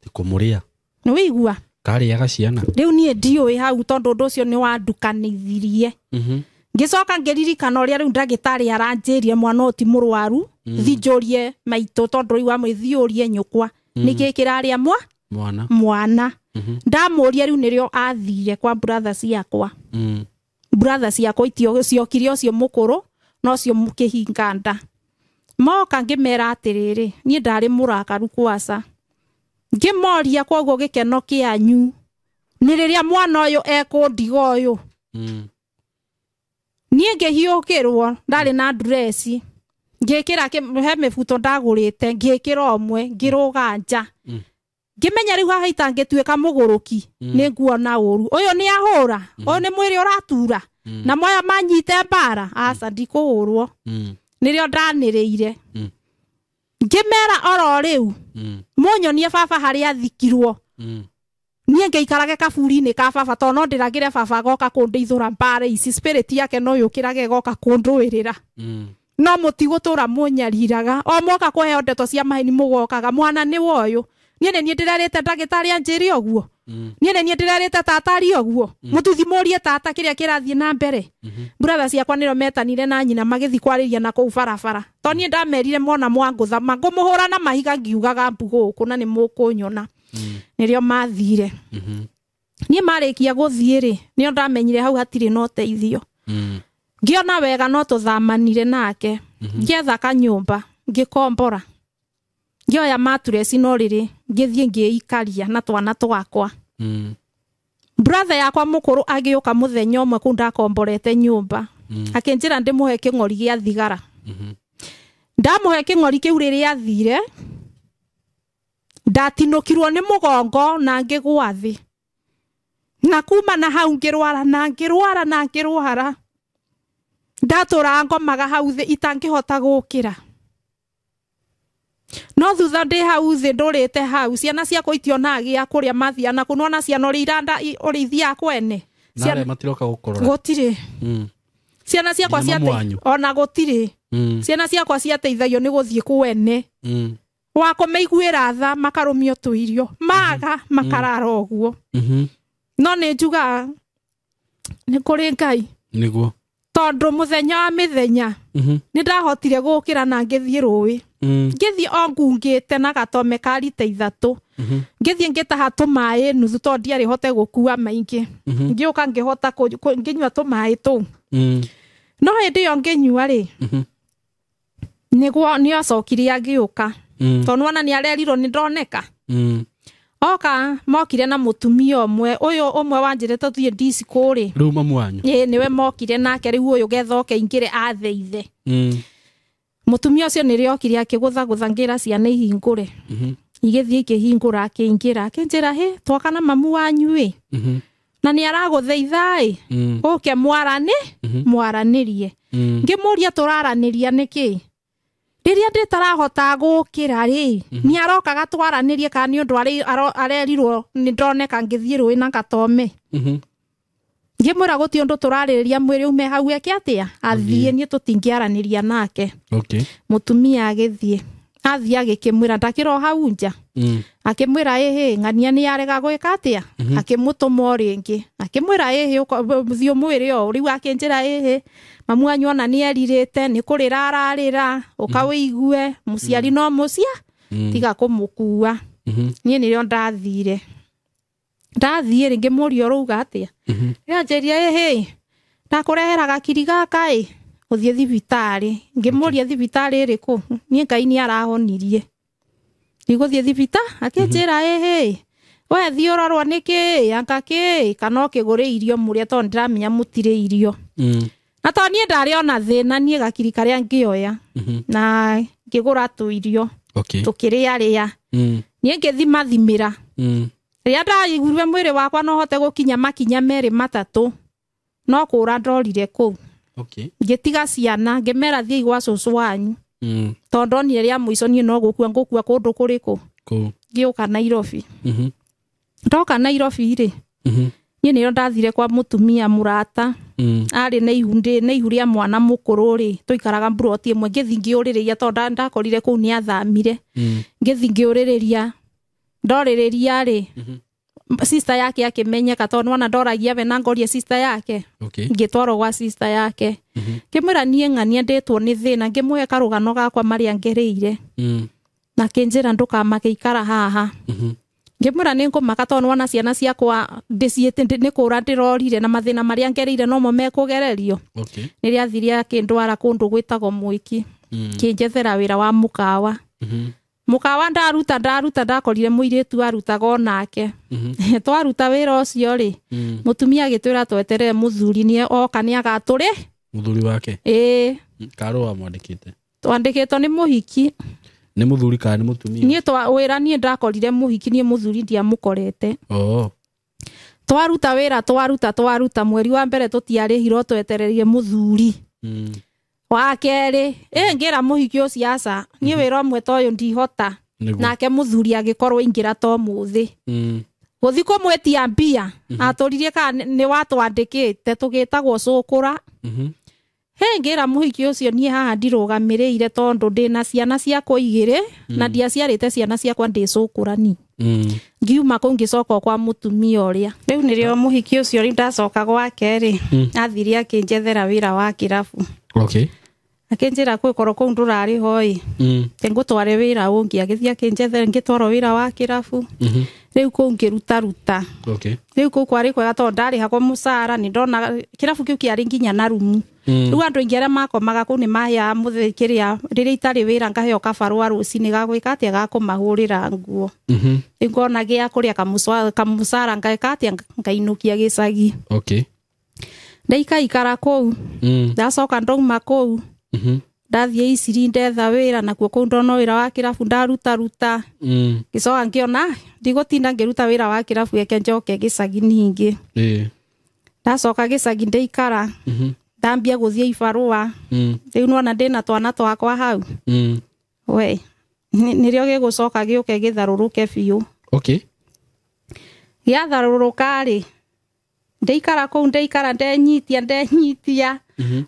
Ti kũmũrĩa. Nĩ wĩigua? Karĩaga ciana. Rĩu niĩ ndiũĩ hau tondũ ũndũ ũcio nĩ wandukanithirie. Ngĩcoka ngĩririkana ũrĩa rĩu ndagĩtarĩ aranjĩrie mwana ũyũ ti mũrwaru, thi njũrie maitũ tondũ rĩu amwe thi ũrie nyũkwa. Nĩkĩ kĩrarĩa mwana? Mwana. Ndamũria rĩu nĩrĩo athire kwa brother ciakwa. Brother ciakwa ciokire ũcio mũkũrũ na ũcio kĩhinga nda. Moka ngĩmera atĩrĩrĩ, niĩ ndarĩ mũrakaru kwaca. Ngĩmoria koguo gĩkeno kĩanyu nĩ rĩrĩa mwana ũyũ ekũndiga ũyũ. Niĩ ngĩhiũkĩrwo, ndarĩ na ndureci. Ngĩkĩra he mĩbuto ndagũrĩte, ngĩkĩra ũmwe, ngĩrũga nja. Ngĩmenya rĩu haha itangĩtuĩka mũgũrũki, nĩ nguona ũru. Ũyũ nĩ ahũra, ũyũ nĩ mwĩrĩ ũratura. Na moya manyite mbara, aca ndikũhũrwo. Nĩrĩo ndanĩrĩire. Ngĩmera oro rĩu, mũnyonie baba harĩa athikirwo. Niĩ ngĩikarage kaburi-inĩ ka baba tondũ no ndĩragĩre baba agoka kũndeithũra mbara ici, spirit yake no yũkĩrage ĩgoka kũndũĩrĩra. No mũtigũtũra mũnyariraga. O mwoka kũheo ndeto cia maheni mũgokaga, mwana nĩ woyũ. Niĩ nĩ niĩ ndĩrerĩte ndagĩtarĩ anjĩre ũguo. Niĩ nĩ niĩ ndĩrerĩte tata arie ũguo. Mũtuthi mũrie tata kĩrĩa kĩrathiĩ na mbere. Brother ciakwa nĩrĩo metanire na nyina magĩthiĩ kwarĩria na kũu barabara. Tondũ niĩ ndamerire mona mwangũtha, ngũmũhũra na mahiga ngiugaga mbu gũkũ na nĩ mũkũnyona. Nĩrĩo mathire. Niĩ marĩkia gũthiĩ rĩ, nĩo ndamenyire hau hatirĩ na ũteithio. Ngĩona wega no tũthamanire nake. Ngĩetha kanyũmba, ngĩkombora. Ngĩoya matureci no rĩrĩ, ngĩthiĩ ngĩikaria na twana twakwa. Brother yakwa mũkũrũ agĩũka mũthenya ũmwe kũu ndakomborete nyũmba. Akĩnjĩra ndĩmũhe kĩng'ori gĩa thigara. Ndamũhe kĩng'ori kĩu rĩrĩa athire, ndatinũkirwo nĩ mũgongo na ngĩgũa thĩ. Na kuma na hau ngĩrwara na ngĩrwara na ngĩrwara. Ndatũraga ngomaga hau thĩ itangĩhota gũkĩra. No thutha ndĩ hau thĩ ndũrĩte hau, ciana ciakwa itionaga gĩa kũrĩa mathiaga na kũu, nĩwona ciana ũrĩa iranda ũrĩa ithiaga kwene. Na arĩa matiroka gũkũrora. Gũtirĩ. Ciana ciakwa ona gũtirĩ. Ciana ciakwa ciateithagio nĩ gũthiĩ kwene. Wa kũmaiguĩra tha makarũmio tũirio, maga makarara ũguo. No nĩ njugaga nĩ kũrĩ Ngai. Nĩguo. Tondũ mũthenya wa mĩthenya nĩ ndahotire gũkĩra na ngĩthiĩ rũĩ. Ngĩthiĩ o ngungĩte na gatome ka rita 3. Ngĩthiĩ ngĩtaha tũmaĩ nuthu tondũ ndiarĩ hote gũkua maingĩ. Ngĩũka ngĩhota ngĩnyua tũmaĩ tũu. No hĩndĩ ĩyo ngĩnyua rĩ, nĩguo nĩacokire agĩũka. Tondũ nĩwona nĩarerirwo nĩ ndoneka. Oka mokire na mũtumia ũmwe, ũyũ ũmwe wanjĩrĩte tũthiĩ disco rĩ. Rĩu mamu wanyu. Ĩĩ nĩwe mokire nake rĩu ũyũ getha oke ingĩre atheithe. Mũtumia ũcio nĩrĩo okire akĩgũthagũtha ngĩra ciana ihingũre. Igĩthiĩ ikĩhingũra akĩingĩra akĩnjĩra hĩ twoka na mamu wanyu ĩ. Na nĩ aragũtheitha ĩ. Ũke mwaranĩrie. Ngĩmũria tũraranĩria nĩkĩ? Rĩrĩa ndĩtarahota gũkĩra rĩ, nĩ arokaga twaranĩrie kana nĩ ũndũ arerirwo nĩ ndoneka ngĩthiĩ rũĩ na gatome. Ngĩmwĩra gũtirĩ ũndũ tũrarĩrĩria mwĩrĩ ume hau eke atĩa? Athiĩ niĩ tũtingĩaranĩria nake. Mũtumia agĩthiĩ. Athiĩ agĩkĩmwĩra ndakĩra o hau nja. Akĩmwĩra ĩhĩ ng'ania nĩ arega gwĩka atĩa? Akĩmũtũma o rĩngĩ. Akĩmwĩra ĩhĩ thiĩ ũmwĩre ũũ. Rĩu akĩnjĩra ĩhĩ mamu wanyu ona nĩ erirĩte nĩ kũrĩra ararĩra ũka wĩigue mũciari no mũcia tiga kũmũkua. Niĩ nĩrĩo ndathire. Ndathiĩ rĩ ngĩmũria ũrauga atĩa? Nĩanjĩria ĩhĩ ndakũrehera gakiri gaka ĩ Gũthiĩ thibitarĩ. Ngĩmũria thibitarĩ ĩrĩkũ, niĩ Ngai nĩ arahonirie, ndigũthiĩ thibitarĩ. Akĩnjĩra, ĩhĩ, we thiĩ ũrorwo nĩ kĩ, anga kĩ, kana ũkĩgũre irio mũrĩe, tondũ ndĩramenya mũtirĩ irio. Na tondũ niĩ ndarĩ ona thĩna, niĩ gakiri karĩa ngĩoya na ngĩgũra tũirio, tũkĩrĩarĩa. Niĩ ngĩthimathimĩra. Rĩrĩa ndaiguire mwĩrĩ wakwa no hote gũkinya makinya merĩ matatũ, no kũra ndorire kũu. Ngĩtiga ciana, ngĩmera thiĩi gwa cũcũ wanyu, tondũ ndonire rĩa mũico niĩ no gũkua ngũkua kũndũ kũrĩkũ. Kũu. Ngĩũka Nairobi. Ndoka Nairobi rĩ, niĩ nĩrĩo ndathire kwa mũtumia mũrata. Arĩ na ihu, na ihu rĩa mwana mũkũrũ rĩ, tũikaraga mburoti ĩmwe. Ngĩthi ngĩũrĩrĩria, tondũ ndakorire kũu nĩ athamire. Ngĩthi ngĩũrĩrĩria, ndorĩrĩria rĩ, sister yake akĩmenyeka, tondũ nĩwona ndoragia we na ngoria sister yake. Ngĩtwarwo gwa sister yake, ngĩmwĩra niĩ ng'ania ndĩtwo nĩ thĩna, ngĩmũhe karũgano gakwa marĩa ngereire. Na kĩnjĩra, ndũkamake, ikara haha. Ngĩmwĩra nĩ ngũmaka, tondũ nĩwona ciana ciakwa ndĩciĩte nĩ kũra ndĩrorire, na mathĩna marĩa ngereire nomo mekũgererio. Nĩrĩa athire akĩndwara kũndũ gwĩtagwo Mwĩki, kĩnjethera wĩra wa mũkawa. Mũkawa ndaruta, ndaruta, ndakorire mũirĩtu arutaga onake. Twaruta wĩra ũcio rĩ, mũtumia agĩtwĩra tweterere mũthuri nĩ oka nĩ agatũrĩ. Mũthuri wake? Ĩĩ. Karũ wamwandĩkĩte? Twandĩkĩtwo nĩ mũhiki. Nĩ mũthuri kana nĩ mũtumia? Niĩ twa wĩra, niĩ ndakorire mũhiki, niĩ mũthuri ndiamũkorete. Twaruta wĩra, twaruta, twaruta, mweri wa mbere tũtiarĩhirwo, twetererie mũthuri. Wa kerĩ ĩ ngĩra mũhiki ũcio, aca, niĩ wĩra ũmwe ta ũyũ ndihota. Nake mũthuri agĩkorwo ingĩra to mũthĩ gũthi kũmwĩtia mbia, atũririe kana nĩ watwandĩkĩte tũgĩtagwo cũkũra. He ngĩra mũhiki ũcio, niĩ haha ndirũgamĩrĩire, tondũ ndĩna ciana ciakwa igĩrĩ na ndiaciarĩte ciana ciakwa ndĩ cũkũrani. Ngiuma kũu, ngĩcoka kwa mũtumia ũrĩa rĩu nĩrĩo mũhiki ũcio. Rĩu ndacoka gwake rĩ, athire akĩnjethera wĩra wa kĩrabu. Akĩnjĩra kwĩkorwo kũu ndũrarĩ hoi, ngũtware wĩra ũngĩ. Agĩthiĩ akĩnjethera, ngĩtwarwo wĩra wa kĩrabu. Rĩu kũu ngĩrutaruta. Rĩu kũu kwarĩ kwega, tondũ ndarĩhagwo mũcara, nĩ ndonaga kĩrabu kĩu kĩarĩ nginya na rumu. Rĩu andũ aingĩ arĩa makomaga kũu nĩ maheaga mũthĩ kĩrĩa, rĩrĩa itarĩ wĩra ngaheo kabarũa rũcinĩ ga gwĩka atĩa, ga kũmahũrĩra nguo. Rĩu ngona gĩa kũrĩa kamũcara, ngeka atĩa, ngainũkia gĩcagi. Ndaikaikara kũu. Ndacoka ndauma kũu, ndathiĩ Iciri, ndetha wĩra nakuo kũu, ndona wĩra wa kĩrabu, ndarutaruta. Ngĩcoka ngĩona ndigũtinda ngĩruta wĩra wa kĩrabu, eke njoke gĩcagi ningĩ. Ndacoka gĩcagi, ndaikara, ndambia gũthiĩ ibarũa. Rĩu nĩwona ndĩna twana twakwa hau. We nĩrĩo gĩgũcoka gĩũke gĩtharũrũke biũ. Gĩatharũrũka rĩ, ndaikara kũu, ndaikara, ndenyitia, ndenyitia,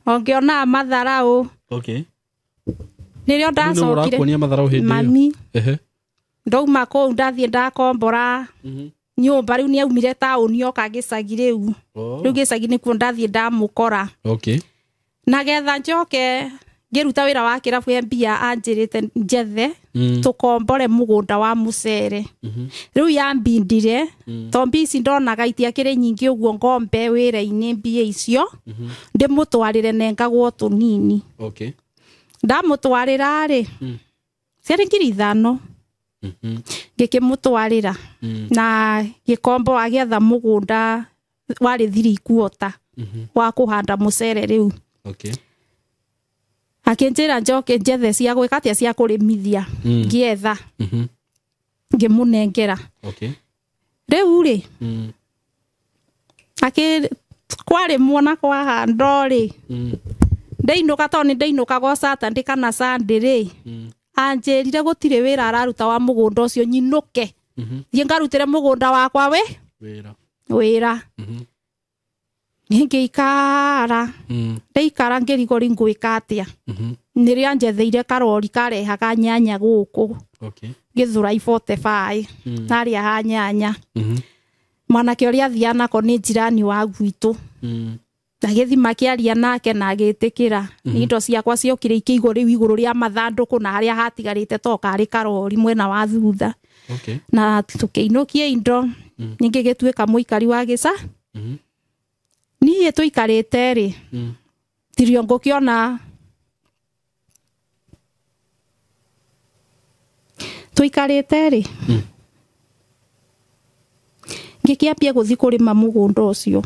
o ngĩonaga matharaũ. Nĩrĩo Rĩu nĩ ndacokire. Ũrakuonia matharaũ hĩndĩ ĩyo? Mami. Ndauma kũu, ndathiĩ ndakombora nyũmba. Rĩu nĩ aumire taũni oka gĩcagi rĩu. Rĩu gĩcagi nĩkuo ndathiĩ ndamũkora. Na getha njoke ngĩruta wĩra wa kĩrabu, he mbia anjĩrĩte njethe, tũkombore mũgũnda wa mũcere. Rĩu yambindire, to mbia ici ndonaga itiakĩrĩ nyingĩ ũguo, ngombe wĩra-inĩ mbia icio ndĩmũtwarĩre, nengagwo tũnini. Ndamũtwarĩra rĩ, ciarĩ 5,000. Ngĩkĩmũtwarĩra na gĩkombo, agĩetha mũgũnda warĩ 3/4 wa kũhanda mũcere rĩu. Akĩnjĩra njoke njethe cia gwĩka atĩa, cia kũrĩmithia. Ngĩetha, ngĩmũnengera. Rĩu rĩ, akĩ kwarĩmwo na kwahandwo rĩ, ndeinũka, tondũ nĩ ndeinũkaga o Saturday kana Sunday rĩ, anjĩrire gũtirĩ wĩra araruta wa mũgũnda ũcio, nyinũke, thiĩ ngarutĩre mũgũnda wakwa we Wĩra. Wĩra. Ngĩikara, ndaikara, ngĩrigwo rĩ ngwĩka atĩa. Nĩrĩo anjetheire karori karehaga nyanya gũkũ Gĩthũrai 45. Narĩa ha nyanya. Mwanake ũrĩa athiaga nako nĩ jirani wa gwitũ. Agĩthi makĩaria nake na agĩtĩkĩra. Nĩ indo ciakwa ciokire ikĩigwo rĩu igũrũ rĩa mathandũkũ, na harĩa hatigarĩte to karĩ karori mwena wa thutha. Na tũkĩinũkia indo. Ningĩ gĩtuĩka mũikari wa gĩca. Niĩ tũikarĩte rĩ, Tirio ngũkĩona tũikarĩte rĩ ngĩkĩambia gũthiĩ kũrĩma mũgũnda ũcio.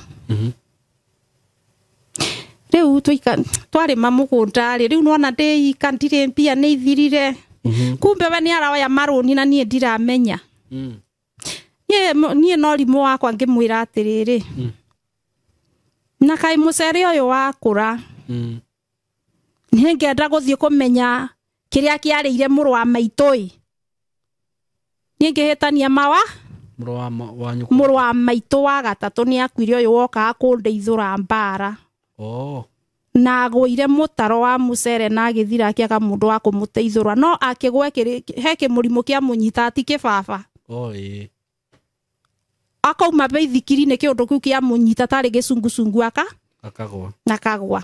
Rĩu twarĩma mũgũnda rĩ, rĩu nĩwona ndĩika ndirĩ mbia nĩ ithirire. Kumbe we nĩ aroya marũni na niĩ ndiramenya. Niĩ no rimũ wakwa ngĩmwĩra atĩrĩrĩ, na kaĩ mũcere ũyũ wakũra, nĩngenda gũthiĩ kũmenya kĩrĩa kĩarĩire mũrũ wa maitũ ĩ. Niĩ ngĩhĩtania mawa mũrũ wa maitũ wa gatatũ nĩ akuire ũyũ wokaga kũndeithũra mbara. Na agũire mũtaro wa mũcere na agĩthira akĩaga mũndũ wa kũmũteithũra, no akĩgwe he kĩmũrimũ kĩamũnyita ti kĩbaba. Akauma beithikiri-inĩ kĩũndũ kĩu kĩamũnyita tarĩ gĩcungucungu akagwa.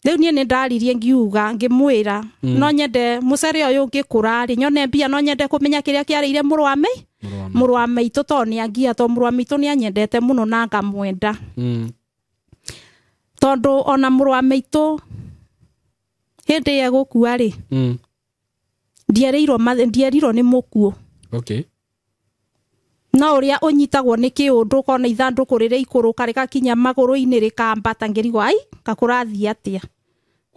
Rĩu niĩ nĩ ndaririe ngiuga ngĩmwĩra no nyende mũcere ũyũ ũngĩkũra rĩ nyone mbia, no nyende kũmenya kĩrĩa kĩarĩire mũrũ wa maitũ tondũ nĩ angia, tondũ mũrũ wa maitũ nĩ anyendete mũno na ngamwenda. Tondũ ona mũrũ wa maitũ hĩndĩ ĩyo gũkua rĩ, ndierirwo nĩ mũkuũ. No ũrĩa ũnyitagwo nĩ kĩũndũ ũkona ithandũkũ rĩrĩa ikũrũka rĩgakinya magũrũ-inĩ rĩkambata, ngĩrigwo ai kakũrathiĩ atĩa.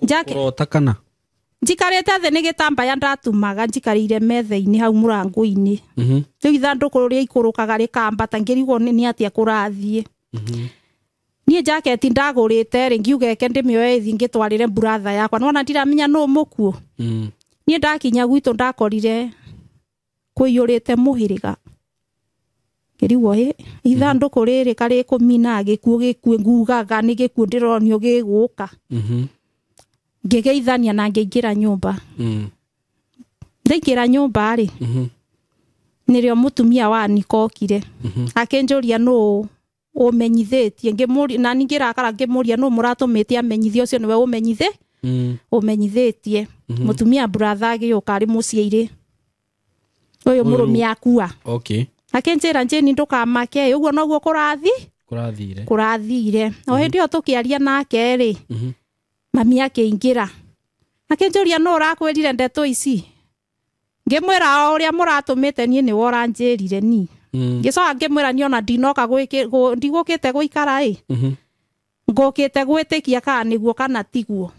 Kũrota kana njikarĩte thĩ nĩ gĩtambaya ndatumaga njikarĩire metha-inĩ hau mũrango-inĩ. Rĩu ithandũkũ rĩrĩa ikũrũkaga rĩkambata, ngĩrigwo nĩ atĩa kũrathiĩ. Niĩ jaketi ndagũrĩte rĩ, ngiuga eke ndĩmĩoe ĩthiĩ ngĩtwarĩre buratha yakwa, nĩwona ndiramenya nũ mũkuũ. Niĩ ndakinya gwitũ ndakorire kũiyũrĩte mũhĩrĩga. Ngĩrigwo ĩ ithandũkũ rĩrĩ karĩ kũmina gĩkuũ gĩkuũ ngugaga nĩ gĩkuũ ndĩronio gĩgũka. Ngĩgeithania na ngĩingĩra nyũmba. Ndaingĩra nyũmba rĩ, nĩrĩo mũtumia wa nikokire. Akĩnjũria nũ ũmenyithĩtie, ngĩmũria na ningĩ rakara ngĩmũria nũ mũratũmĩte amenyithie, ũcio nĩwe ũmenyithĩtie. Mũtumia buratha agĩũka arĩ mũciĩ-irĩ, ũyũ mũrũme akua. Akĩnjĩra Jane ndũkamake, ũguo noguo kũrathire. O hĩndĩ ĩyo tũkĩaria nake rĩ, mami akĩingĩra akĩnjũria nũ ũrakwĩrire ndeto ici. Ngĩmwĩra o ũrĩa mũratũmĩte niĩ nĩwe ũranjĩrire ni. Ngĩcoka ngĩmwĩra niĩ ona ndinoka ndigũkĩte gũikara ĩ, ngũkĩte gwĩtĩkia kana nĩguo kana tiguo.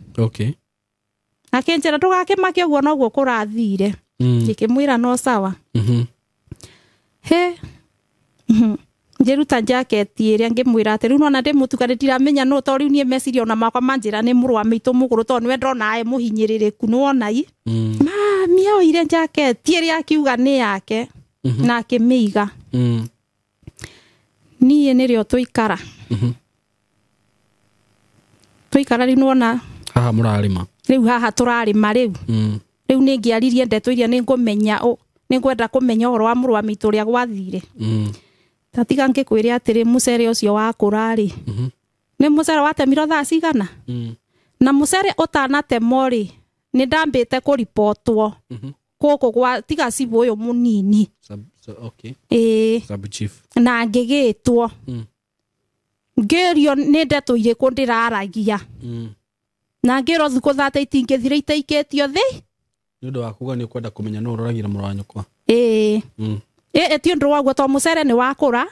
Akĩnjĩra ndũgakĩmake, ũguo noguo kũrathire. Ngĩkĩmwĩra no sawa. He njĩruta jaketi ĩrĩa ngĩmwĩra atĩ rĩu nona ndĩ mũtukane ndiramenya nũ, tondũ rĩu niĩ meciria ona makwa manjĩra nĩ mũrũ wa maitũ mũgũrũ, tondũ nĩwe ndona e mũhinyĩrĩrĩku nĩwona i. Mami oire jaketi ĩrĩa akiuga nĩ yake na akĩmĩiga. Niĩ nĩrĩo tũikara. Tũikara rĩu nĩwona haha mũrarĩma. Rĩu haha tũrarĩma rĩu. Rĩu nĩ ngĩaririe ndeto iria nĩngũmenya nĩngwenda kũmenya ũhoro wa mũrũ wa maitũ ũrĩa gwathire. Tatiga ngĩkwĩre atĩrĩ mũcere ũcio wakũra rĩ, nĩ mũcere watemirwo thaa cigana? Na mũcere ũtanatemwo rĩ, nĩ ndambĩte kũribotwo gũkũ gwa tiga cibũ ũyũ mũnini. Sub chief. Na ngĩgĩtwo. Ngĩũrio nĩ ndeto irĩkũ ndĩraragia. Na ngĩrwo thikũ thate itingĩthira itaikĩtio thĩ. Nĩ ũndũ wa kuga nĩ ũkwenda kũmenya nũ ũroragĩra mũrũ wa nyũkwa. Ĩĩ ti ũndũ wa guo, tondũ mũcere nĩ wakũra,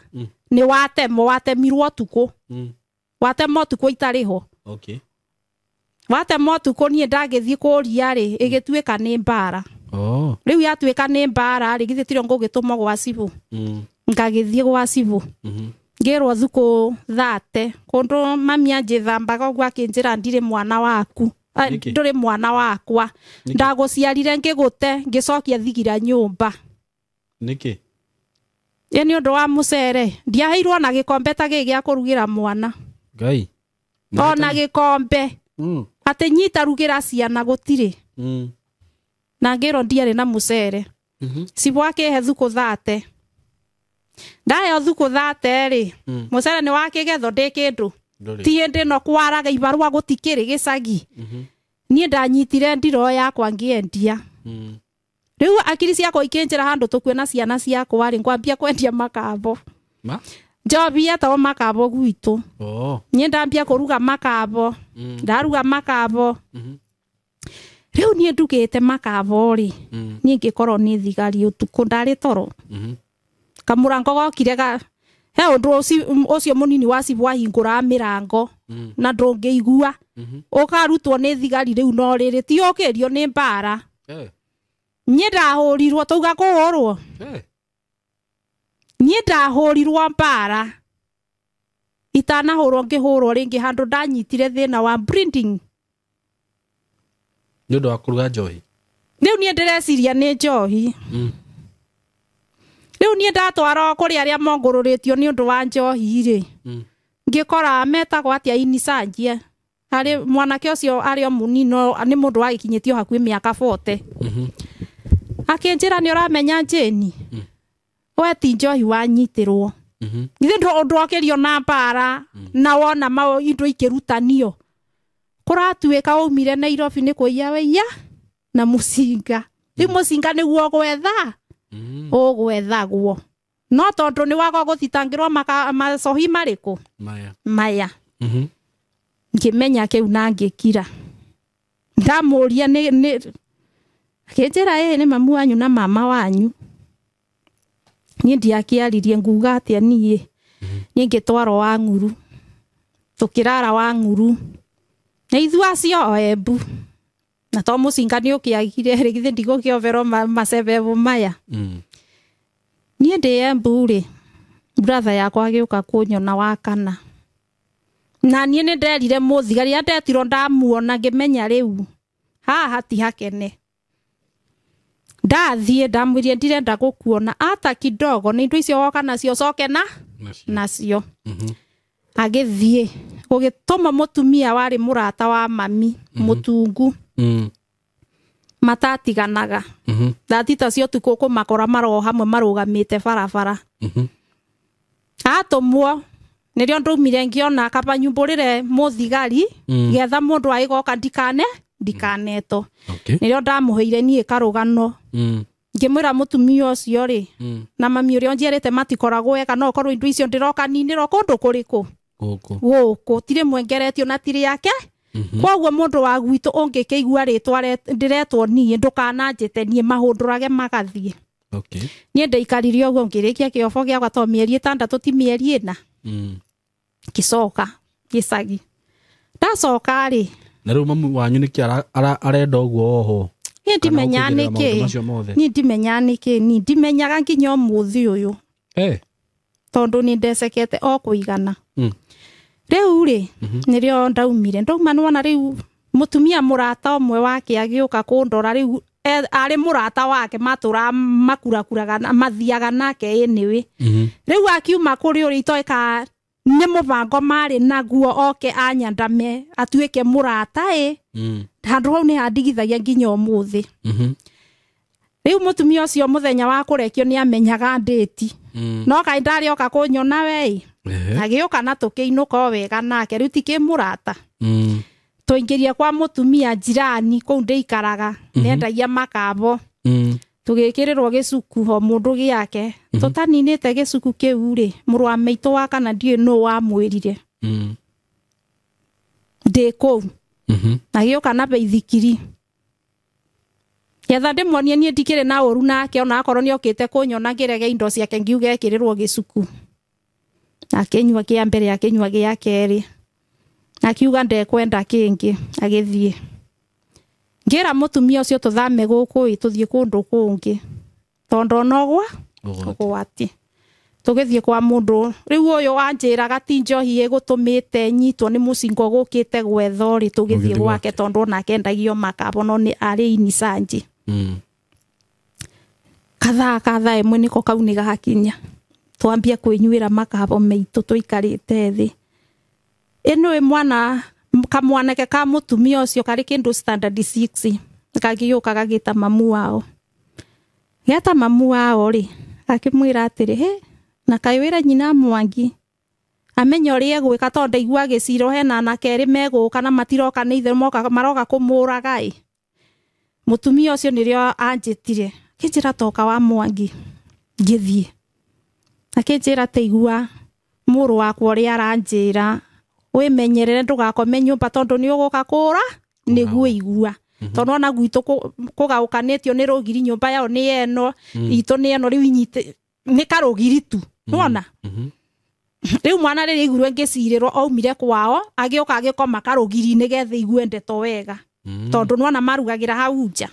nĩ watemwo, watemirwo ũtukũ. Watemwo ũtukũ itarĩ ho. Watemwo ũtukũ niĩ ndagĩthiĩ kũria rĩ, ĩgĩtuĩka nĩ mbara. Rĩu yatuĩka nĩ mbara rĩ, githĩ tirio ngũgĩtũmwo gwa cibũ. Ngagĩthiĩ gwa cibũ. Ngĩrwo thukũ thate, kũndũ mami anjĩthambaga ũguo akĩnjĩra ndirĩ mwana waku. Ndũrĩ mwana wakwa. Ndagũciarire ngĩgũte, ngĩcokia thigira nyũmba. Nĩkĩ? Ĩ nĩ ũndũ wa mũcere. Ndiaheirwo ona gĩkombe ta gĩkĩ gĩa kũrugĩra mwana. Ngai. Ona gĩkombe. Atĩ nyita rugĩra ciana gũtirĩ. Na ngĩrwo ndiarĩ na mũcere. Cibũ akĩhe thukũ thate. Ndaheo thukũ thate rĩ, mũcere nĩ wakĩgethwo ndĩ kĩndũ. Ti hĩndĩ ĩno kwaraga ibarũa gũtikĩrĩ gĩcagi. Niĩ ndanyitire ndiro yakwa ngĩendia. Rĩu akiri ciakwa ikĩnjĩra handũ tũkuona ciana ciakwa rĩ, ngwambia kwendia makambo. Njobi yetagwo makabo gwitũ. Oh. Niĩ ndambia kũruga makabo. Ndaruga makabo. Rĩu niĩ ndugĩte makabo rĩ, niĩ ngĩkorwo nĩ thigari ũtukũ ndarĩ toro. Kamũrango gokire ga he ũndũ ũcio mũnini wa cibũ wahingũraga mĩrango na ndũngĩigua. Ũkarutwo nĩ thigari rĩu no rĩrĩ ti ũkĩrio nĩ mbara. Niĩ ndahũrirwo tauga kũhũrwo. Niĩ ndahũrirwo mbara. Itanahũrwo ngĩhũrwo rĩngĩ handũ ndanyitire thĩna wa bleeding. Nĩ ũndũ wa kũruga njohi. Rĩu niĩ ndĩreciria nĩ njohi. Rĩu niĩ ndatwarwo kũrĩ arĩa mongũrũrĩtio nĩ ũndũ wa njohi rĩ. Ngĩkora metagwo atĩa inicanjia. Harĩ mwanake ũcio arĩ o mũnini no nĩ mũndũ wagĩkinyĩtio hakuhĩ mĩaka 40. Akĩnjĩra nĩ ũramenya Jane? We ti njohi wanyitĩrwo. Githĩ ndwokĩrio na mbara na wona indo ikĩrutanio. Kũratuĩka waumire Nairobi nĩ kũiya waiya na mũcinga. Rĩu mũcinga nĩguo ũgwetha. Ũgwethagwo. No tondũ nĩ waga gũthitangĩrwo macohi marĩkũ? Maya. Maya. Ngĩmenya kĩu na ngĩkira. Ndamũria nĩ akĩnjĩra ĩĩ nĩ mamu wanyu na mama wanyu. Niĩ ndiakĩaririe nguga atĩa niĩ. Niĩ ngĩtwarwo Wang'uru. Tũkĩrara Wang'uru. Na ithuĩ acio o Embu. Na to mũcinga nĩ ũkĩagire rĩ, githĩ ndigũkĩoberwo macebebu maya. Niĩ ndĩ Embu rĩ, brother yakwa agĩũka kũnyona wa kana. Na niĩ nĩ nderire mũthigari ndetirwo ndamuona ngĩmenya rĩu haha ti hakene. Ndathiĩ ndamwĩrire ndirenda gũkuona ata kidogo nĩ indo icio woka nacio coke na nacio. Agĩthiĩ gũgĩtũma mũtumia warĩ mũrata wa mami mũtungu. Matatiganaga. Thaa thita cia ũtukũ kũmakora maro hamwe marũgamĩte barabara. Atũmwo nĩrĩo ndaumire ngĩona kaba nyumbũrĩre mũthigari getha mũndũ agĩgoka ndikanetwo. Nĩrĩo ndamũheire niĩ karũgano. Ngĩmwĩra mũtumia ũcio rĩ na mami ũrĩa ũnjiarĩte matikoragwo wega no ũkorwo indo icio ndĩroka ninĩrwo kũndũ kũrĩkũ? Gũkũ. Tirĩ mwengeretio na tirĩ yake. Kwoguo mũndũ wa gwitũ ũngĩkĩigua rĩtwa ndĩretwo niĩ ndũkananjĩte niĩ mahũndũrage magathiĩ. Niĩ ndaikarire ũguo ngĩrĩkia kĩobo gĩakwa to mĩeri 6 ti mĩeri 4. Ngĩcoka gĩcagi. Ndacoka rĩ. Na rĩu mamu wanyu nĩkĩ arenda ũguo oho? Niĩ ndimenya nĩkĩ. Niĩ ndimenya nĩkĩ. Niĩ ndimenyaga nginya ũmũthĩ ũyũ. Tondũ nĩ ndecekete o kũigana. Rĩu rĩ nĩrĩo ndaumire. Ndauma nĩwona rĩu mũtumia mũrata ũmwe wake agĩũka kũndora rĩu arĩ mũrata wake matũra makurakuraga mathiaga nake anyway. Rĩu akiuma kũrĩ ũrĩa itoĩ ka nĩ mũbango marĩ naguo oke anyandame atuĩke mũrata ĩ. Handũ hau nĩ handigithagia nginya ũmũthĩ. Rĩu mũtumia ũcio mũthenya wa kũrekio nĩ amenyaga ndĩti. No kaĩ ndarĩ oka kũnyona we. Agĩũka na tũkĩinũka o wega nake rĩu ti kĩmũrata. Tũingĩria kwa mũtumia jirani kũu ndĩikaraga nendagia makabo. Tũgĩkĩrĩrwo gĩcuku o mũndũ gĩake. Tũtaninĩte gĩcuku kĩu rĩ mũrũ wa maitũ wa kana ndiũĩ nũ wamwĩrire. Ndĩ kũu. Agĩũka na beithikiri. Getha ndĩmuonie niĩ ndikĩrĩ na ũru nake ona akorwo nĩokĩte kũnyona ngĩrege indo ciake ngiuga ekĩrĩrwo gĩcuku. Akĩnyua kĩa mbere akĩnyua gĩa kerĩ. Akiuga ndekwenda kĩngĩ agĩthiĩ. Ngĩra mũtumia ũcio tũthame gũkũ ĩ tũthiĩ kũndũ kũngĩ. Tondũ onogwa ũgwati. Tũgĩthiĩ kwa mũndũ rĩu ũyũ wanjĩraga ti njohi ĩgũtũmĩte nyitwo nĩ mũcinga ũgũkĩte gwetha rĩ tũgĩthiĩ gwake tondũ onake endagio makabo no nĩ arĩ inicanji. Kathaa kathaa ĩmwe nĩko kau nĩ gakinya. Twambia kwĩnyuĩra makabo maitũ tũikarĩte thĩ. Ĩno ĩ mwana kamwanake ka mũtumia ũcio karĩ kĩndũ standard 6 kagĩũka gagĩta mamu wao. Geta mamu wao rĩ akĩmwĩra atĩrĩ he na kaĩ wĩra nyina Mwangi amenya ũrĩa egwĩka tondũ ndaigua gĩciro hena anake erĩ megũka na matiroka nĩ itherũ moka maroka kũmũraga ĩ. Mũtumia ũcio nĩrĩo anjĩtire akĩnjĩra toka wa Mwangi ngĩthiĩ. Akĩnjĩra teigua Mũrũ wakwa ũrĩa aranjĩra wĩmenyerere ndũgakome nyũmba tondũ nĩ ũgũka kũra nĩguo igua. Tondũ ona gwitũ kũgaũkanĩtio nĩ rũgiri, nyũmba yao nĩ ĩno, itũ nĩ ĩno, rĩu inyite nĩ karũgiri tu. Nĩwona? Rĩu mwana rĩrĩa aiguirwo ngĩcirĩrwo aumire kwao agĩũka agĩkoma karũgiri nĩgetha igue ndeto wega. Tondũ nĩwona marugagĩra hau nja.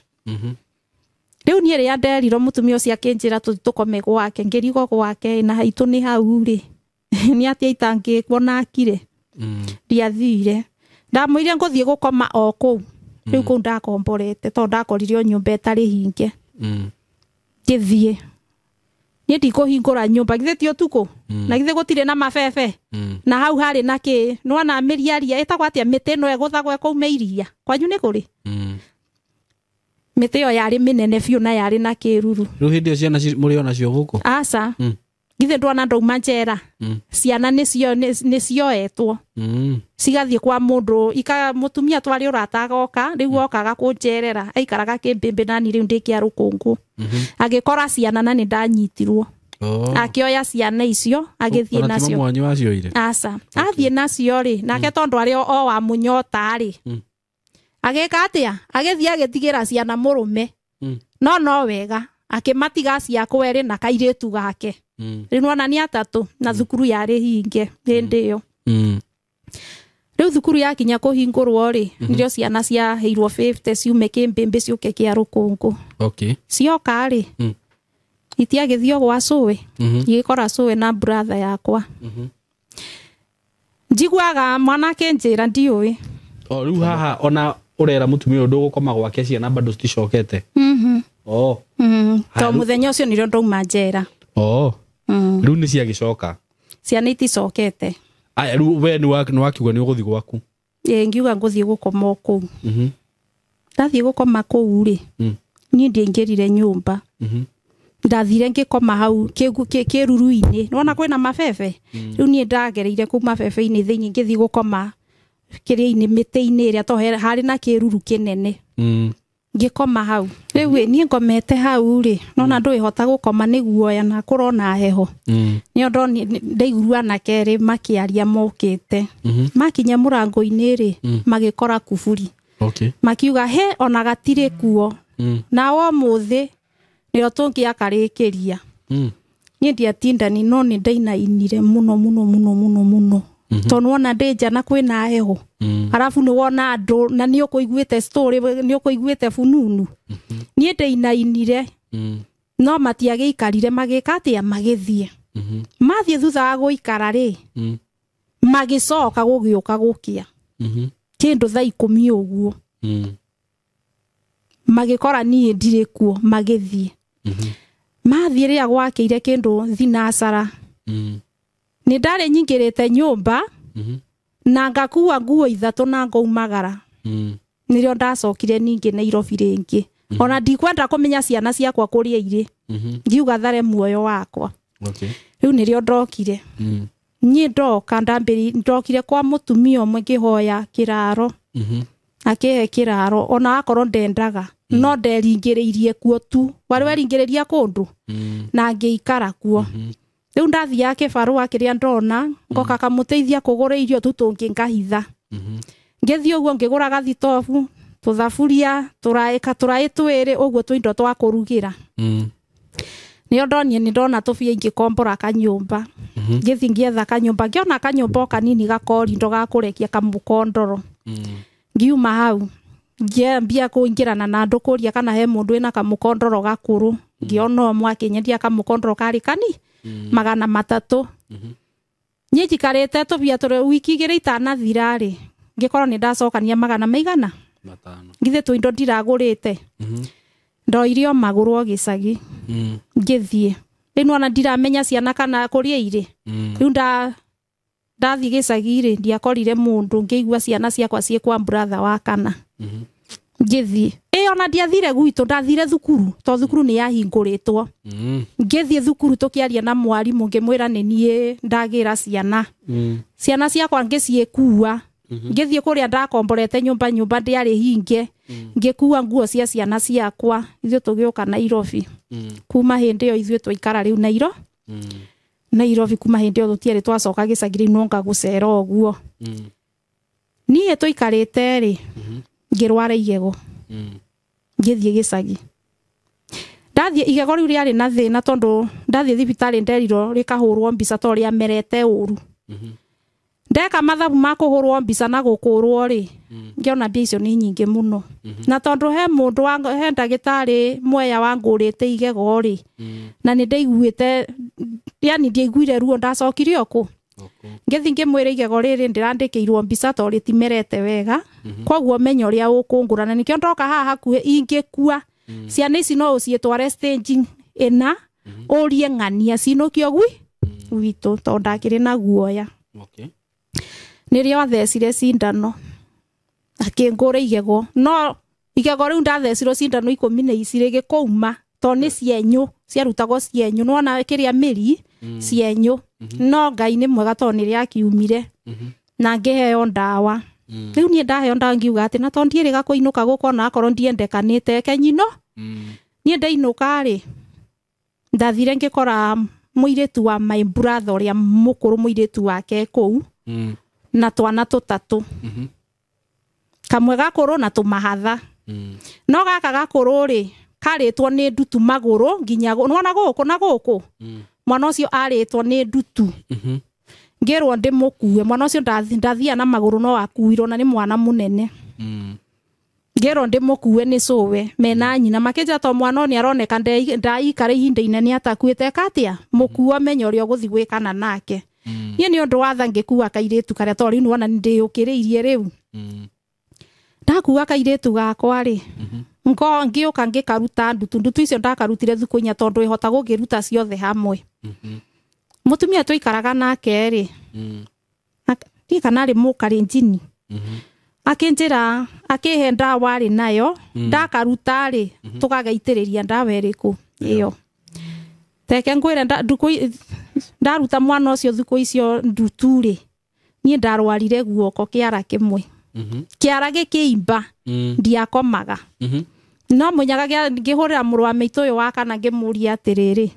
Rĩu niĩ rĩrĩa nderirwo mũtumia ũcio akĩnjĩra tũthiĩ tũkome gwake, ngĩrigwo gwake na haitũ nĩ hau rĩ. Nĩ atĩa itangĩkwo na akire. Ndiathire. Ndamwĩrire ngũthiĩ gũkoma o kũu. Rĩu kũu ndakomborete tondũ ndakorire o nyũmba ĩtarĩ hinge. Ngĩthiĩ. Niĩ ndikũhingũra nyũmba githĩ ti ũtukũ? Na githĩ gũtirĩ na mabebe? Na hau harĩ na kĩ? Nĩwona mĩriaria ĩtagwo atĩa mĩtĩ ĩno ĩgũthagwo ĩkaume iria? Kwanyu nĩ kũrĩ? Mĩtĩ ĩyo yarĩ mĩnene biũ na yarĩ na kĩruru. Rĩu hĩndĩ ĩyo ciana mũrĩ o nacio gũkũ? Aca. Githĩ ndwona ndauma njera? Ciana nĩcioetwo. Cigathiĩ kwa mũndũ, mũtumia twarĩ ũrata agoka, rĩu okaga kũnjerera, aikaraga kĩmbĩmbĩ nani rĩu ndĩ kĩa rũkũngũ. Agĩkora ciana na nĩ ndanyitirwo. Akĩoya ciana icio, agĩthiĩ Ona ti nacio. mamu wanyu wacioire? Aca. Athiĩ nacio rĩ, nake tondũ arĩ o wa mũnyota rĩ. Agĩka atĩa? Agĩthiĩ agĩtigĩra ciana mũrũme. No wega. Akĩmatiga ciakwa erĩ na kairĩtu gake. Rĩu nĩwona nĩ atatũ na thukuru yarĩ hinge hĩndĩ ĩyo. Rĩu thukuru yakinya kũhingũrwo rĩ, nĩrĩo ciana ciaheirwo 50 ciume kĩmbĩmbĩ ciũke kĩa rũkũngũ. Cioka rĩ, itiagĩthiĩ gwa cũĩ, igĩkora cũĩ na brother yakwa. Njiguaga mwana akĩnjĩra ndiũĩ. O rĩu haha ona ũrera mũtumia ũyũ ndũgũkoma gwake ciana bado citicokete? To mũthenya ũcio nĩrĩo ndauma njera. Rĩu nĩ ciagĩcoka? Ciana iticokete. Aya, rĩu we nĩ wakiuga nĩ ũgũthiĩ gwaku? Ĩĩ, ngiuga ngũthiĩ gũkoma o kũu. Ndathiĩ gũkoma kũu rĩ, niĩ ndiaingĩrire nyũmba. Ndathire ngĩkoma hau kĩruru-inĩ. Nĩwona kwĩna mabebe? Rĩu niĩ ndagereire kũu mabebe-inĩ thĩinĩ ngĩthiĩ gũkoma kĩrĩa-inĩ mĩtĩ-inĩ ĩrĩa tondũ harĩ na kĩruru kĩnene. Ngĩkoma hau. Rĩu ĩ, niĩ ngomete hau rĩ, nona ndũĩhota gũkoma nĩ guoya na kũrona heho. Nĩo ndaigua anake erĩ makĩaria mokĩte. Makinya mũrango-inĩ rĩ, magĩkora kuburi. Makiuga he ona gatirĩ kuo. Nao ũmũthĩ nĩrĩo tũngĩakarĩkĩria. Niĩ ndiatindani no nĩ ndainainire mũno mũno mũno mũno mũno. Tondũ nĩwona ndĩ nja na kwĩna heho. Arabu nĩwona andũ na nĩ ũkũiguĩte story, nĩ ũkũiguĩte fununu. Niĩ ndainainire. No matiagĩikarire magĩka atĩa magĩthiĩ. Mathiĩ thutha wa gũikara rĩ, magĩcoka gũgĩũka gũkĩa. Kĩndũ thaa 10 ũguo. Magĩkora niĩ ndirĩ kuo magĩthiĩ. Mathiĩ rĩrĩa gwakĩire kĩndũ thinacara. Nĩ ndarĩ nyingĩrĩte nyũmba, na ngakua nguo ithatũ na ngaumagara. Nĩrĩo ndacokire ningĩ Nairobi rĩngĩ. Ona ndikwenda kũmenya ciana ciakwa kũrĩa irĩ. Ngiuga thare muoyo wakwa. Rĩu nĩrĩo ndokire. Niĩ ndoka ndokire kwa mũtumia ũmwe ngĩhoya kĩraro. Akĩhe kĩraro ona akorwo ndendaga. No nderingĩrĩirie kuo tu. Warĩ weringĩrĩria kũndũ. Na ngĩikara kuo. Rĩu ndathiaga kĩbarũa kĩrĩa ndona, ngoka kamũteithia kũgũra irio tu tũngĩ ngahitha. Ngĩthiĩ ũguo ngĩgũra gathitobu, tũthaburia, tũraĩ twĩrĩ ũguo tũindo twa kũrugĩra. Nĩo ndonire nĩ ndona tũbia ingĩkombora kanyũmba. Ngĩthiĩ ngĩetha kanyũmba, ngĩona kanyũmba o kanini gakorindo ga kũrekia kamũkondoro. Ngiuma hau, ngĩambia kũingĩrana na andũ kũria kana he mũndũ wĩna kamũkondoro gakũrũ. Ngĩona ũmwe akĩnyendia kamũkondoro karĩ kani 300. Niĩ njikarĩte tũbia tũrĩ wiki igĩrĩ itanathira rĩ, ngĩkorwo nĩ ndacokania magana maigana? 5. Githĩ tũindo ndiragũrĩte. Ndoire o magũrũ o gĩcagi. Ngĩthiĩ. Rĩu nĩwona ndiramenya ciana kana kũrĩa irĩ. Rĩu ndathiĩ gĩcagi rĩ, ndiakorire mũndũ, ngĩigua ciana ciakwa ciĩ kwa brother wa kana. Ngĩthiĩ. Ĩ ona ndiathire gwitũ, ndathire thukuru, tondũ thukuru nĩ yahingũrĩtwo. Ngĩthiĩ thukuru tũkĩaria na mwarimũ, ngĩmwĩra nĩ niĩ ndagĩra ciana. Ciana ciakwa ngĩciĩkua. Ngĩthiĩ kũrĩa ndakomborete nyũmba, nyũmba ndĩarĩ hinge. Ngĩkua nguo cia ciana ciakwa, ithuĩ tũgĩũka Nairobi. Kuma hĩndĩ ĩyo ithuĩ twaikara rĩu Nairobi. Nairobi kuma hĩndĩ ĩyo tũtiarĩ twacoka gĩcagi rĩu no ngagũcera ũguo. Niĩ tũikarĩte rĩ, ngĩrwara igego. Ngĩthiĩ gĩcagi. Ndathiĩ igego rĩu rĩarĩ na thĩna tondũ ndathiĩ thibitarĩ nderirwo rĩkahũrwo mbica to rĩamerete ũru. Ndeka mathabu ma kũhũrwo mbica na gũkũrwo rĩ, ngĩona mbia icio nĩ nyingĩ mũno. Na tondũ he mũndũ he ndagĩtarĩ Mweya wangũrĩte igego rĩ, na nĩ ndaiguĩte, yani ndiaiguire ruo, ndacokire o kũ. Ngĩthiĩ ngĩmwĩra igego rĩrĩ ndĩrandĩkĩirwo mbica to rĩtimerete wega, koguo menya ũrĩa ũkũngũra, na nĩkĩo ndoka haha hakuhĩ ingĩkua. Ciana ici no ũciĩtware stage ĩna, ũrie ng'ania cinũkio gwitũ tondũ ndakĩrĩ na guoya. Nĩrĩo athecire cindano akĩngũra igego, no igego rĩu ndathecirwo cindano 10 na ici rĩgĩkũuma tondũ nĩ cienyũ, ciarutagwo cienyũ, nĩwona kĩrĩa mĩri cienyũ, no Ngai nĩ mwega tondũ nĩrĩakiumire na ngĩheo ndawa. Rĩu niĩ ndaheo ndawa ngiuga atĩ na tondũ ndiĩrĩga kũinũka gũkũ ona akorwo ndiendekanĩte kenyino, niĩ ndainũka rĩ, ndathire ngĩkora mũirĩtu wa my brother ũrĩa mũkũrũ, mũirĩtu wake kũu, na twana tũtatũ, kamwe gakũrũ na tũmahatha. No gaka gakũrũ rĩ, karĩtwo nĩ ndutu magũrũ nginya nĩwona gũkũ na gũkũ, mwana ũcio arĩtwo nĩ ndutu. Ngĩrwo ndĩmũkue, mwana ũcio ndathia na magũrũ no akuirwo na nĩ mwana mũnene. Ngĩrwo ndĩmũkue nĩ cũwe mena nyina, makĩnjĩra to mwana ũyũ nĩaroneka ndaikara ihinda inene atakuĩte, eka atĩa, mũkuo amenye ũrĩa ũgũthiĩ gwĩkana nake. Niĩ nĩ ũndũ wa tha ngĩkua kairĩtu karĩa tondũ rĩu nĩwona nĩndĩyũkĩrĩirie rĩu. Ndakua kairĩtu gakwa rĩ, ngĩũka ngĩkaruta ndutu, ndutu icio ndakarutire thikũ 4 tondũ ĩhota gũkĩruta ciothe hamwe. Mũtumia tũikaraga nake rĩ, ndiũĩ kana arĩ mũkarenjini, akĩnjĩra akĩhe ndawa arĩ nayo, ndakaruta rĩ, tũgagaitĩrĩria ndawa ĩrĩkũ ĩyo. Teke ngwĩre ndaruta mwana ũcio thikũ icio ndutu rĩ, niĩ ndarwarire guoko kĩara kĩmwe. Kĩara gĩkĩimba, ndiakomaga. No mũnyaga ngĩhũrĩra mũrũ wa maitũ ũyũ wa kana ngĩmũria atĩrĩrĩ,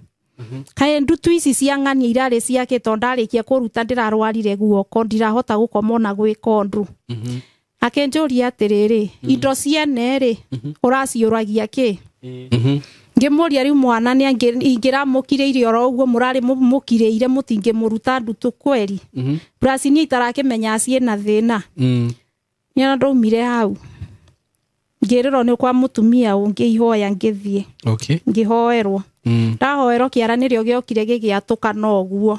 kaĩ ndutu ici cia ng'ania irarĩ ciake tondũ ndarĩkia kũruta ndĩrarwarire guoko, ndirahota gũkoma ona gwĩka ũndũ. Akĩnjũria atĩrĩrĩ, indo ciene rĩ, ũraciũragia kĩ? Ngĩmũria rĩu mwana nĩ ingĩramũkirĩire oro ũguo mũrarĩ mũkirĩire mũtingĩmũruta ndutu kweri. Plus niĩ itarakĩmenya ciĩna thĩna. Nĩ ndaumire hau. Ngĩrĩrwo nĩ kwa mũtumia ũngĩ ihoya ngĩthiĩ. Ngĩhoerwo. Ndahoerwo kĩara nĩrĩo gĩokire gĩgĩatũka no ũguo.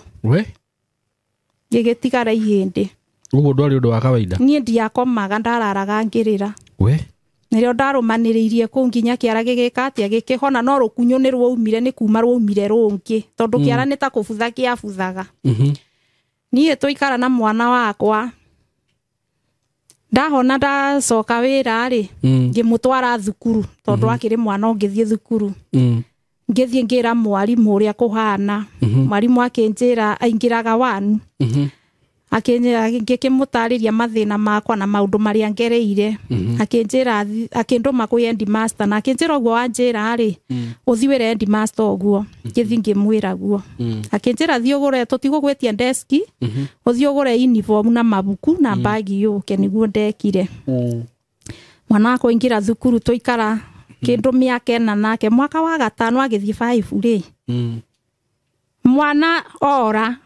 Gĩgĩtigara ihĩndĩ. Ũguo ndwarĩ ũndũ wa kawaida? Niĩ ndiakomaga, ndararaga ngĩrĩra. Nĩrĩo ndarũmanĩrĩirie kũu nginya kĩara gĩgĩka atĩa, gĩkĩhona, no rũkunyo nĩ rwaumire, nĩ kuma rwaumire rũngĩ tondũ kĩara nĩ ta kũbutha kĩabuthaga. Niĩ tũikara na mwana wakwa, ndahona ndacoka wĩra rĩ, ngĩmũtwara thukuru tondũ akĩrĩ mwana ũngĩthiĩ thukuru. Ngĩthiĩ ngĩra mwarimũ ũrĩa kũhana, mwarimũ akĩnjĩra aingĩraga wanu. Akĩnjĩra, ngĩkĩmũtarĩria mathĩna makwa na maũndũ marĩa ngereire. Akĩnjĩra, akĩndũma kwĩ headmaster, na akĩnjĩra ũguo wanjĩra rĩ, ũthiĩ wĩre headmaster ũguo. Ngĩthiĩ ngĩmwĩra guo. Akĩnjĩra thiĩ ũgũre, tũtigũgwĩtia deski, ũthiĩ ũgũre uniform na mabuku na bagi yũke, nĩguo ndekire. Mwana wakwa aingĩra thukuru tũikara kĩndũ mĩaka 4 nake, mwaka wa 5 agĩthiĩ 5 rĩ, mwana ora.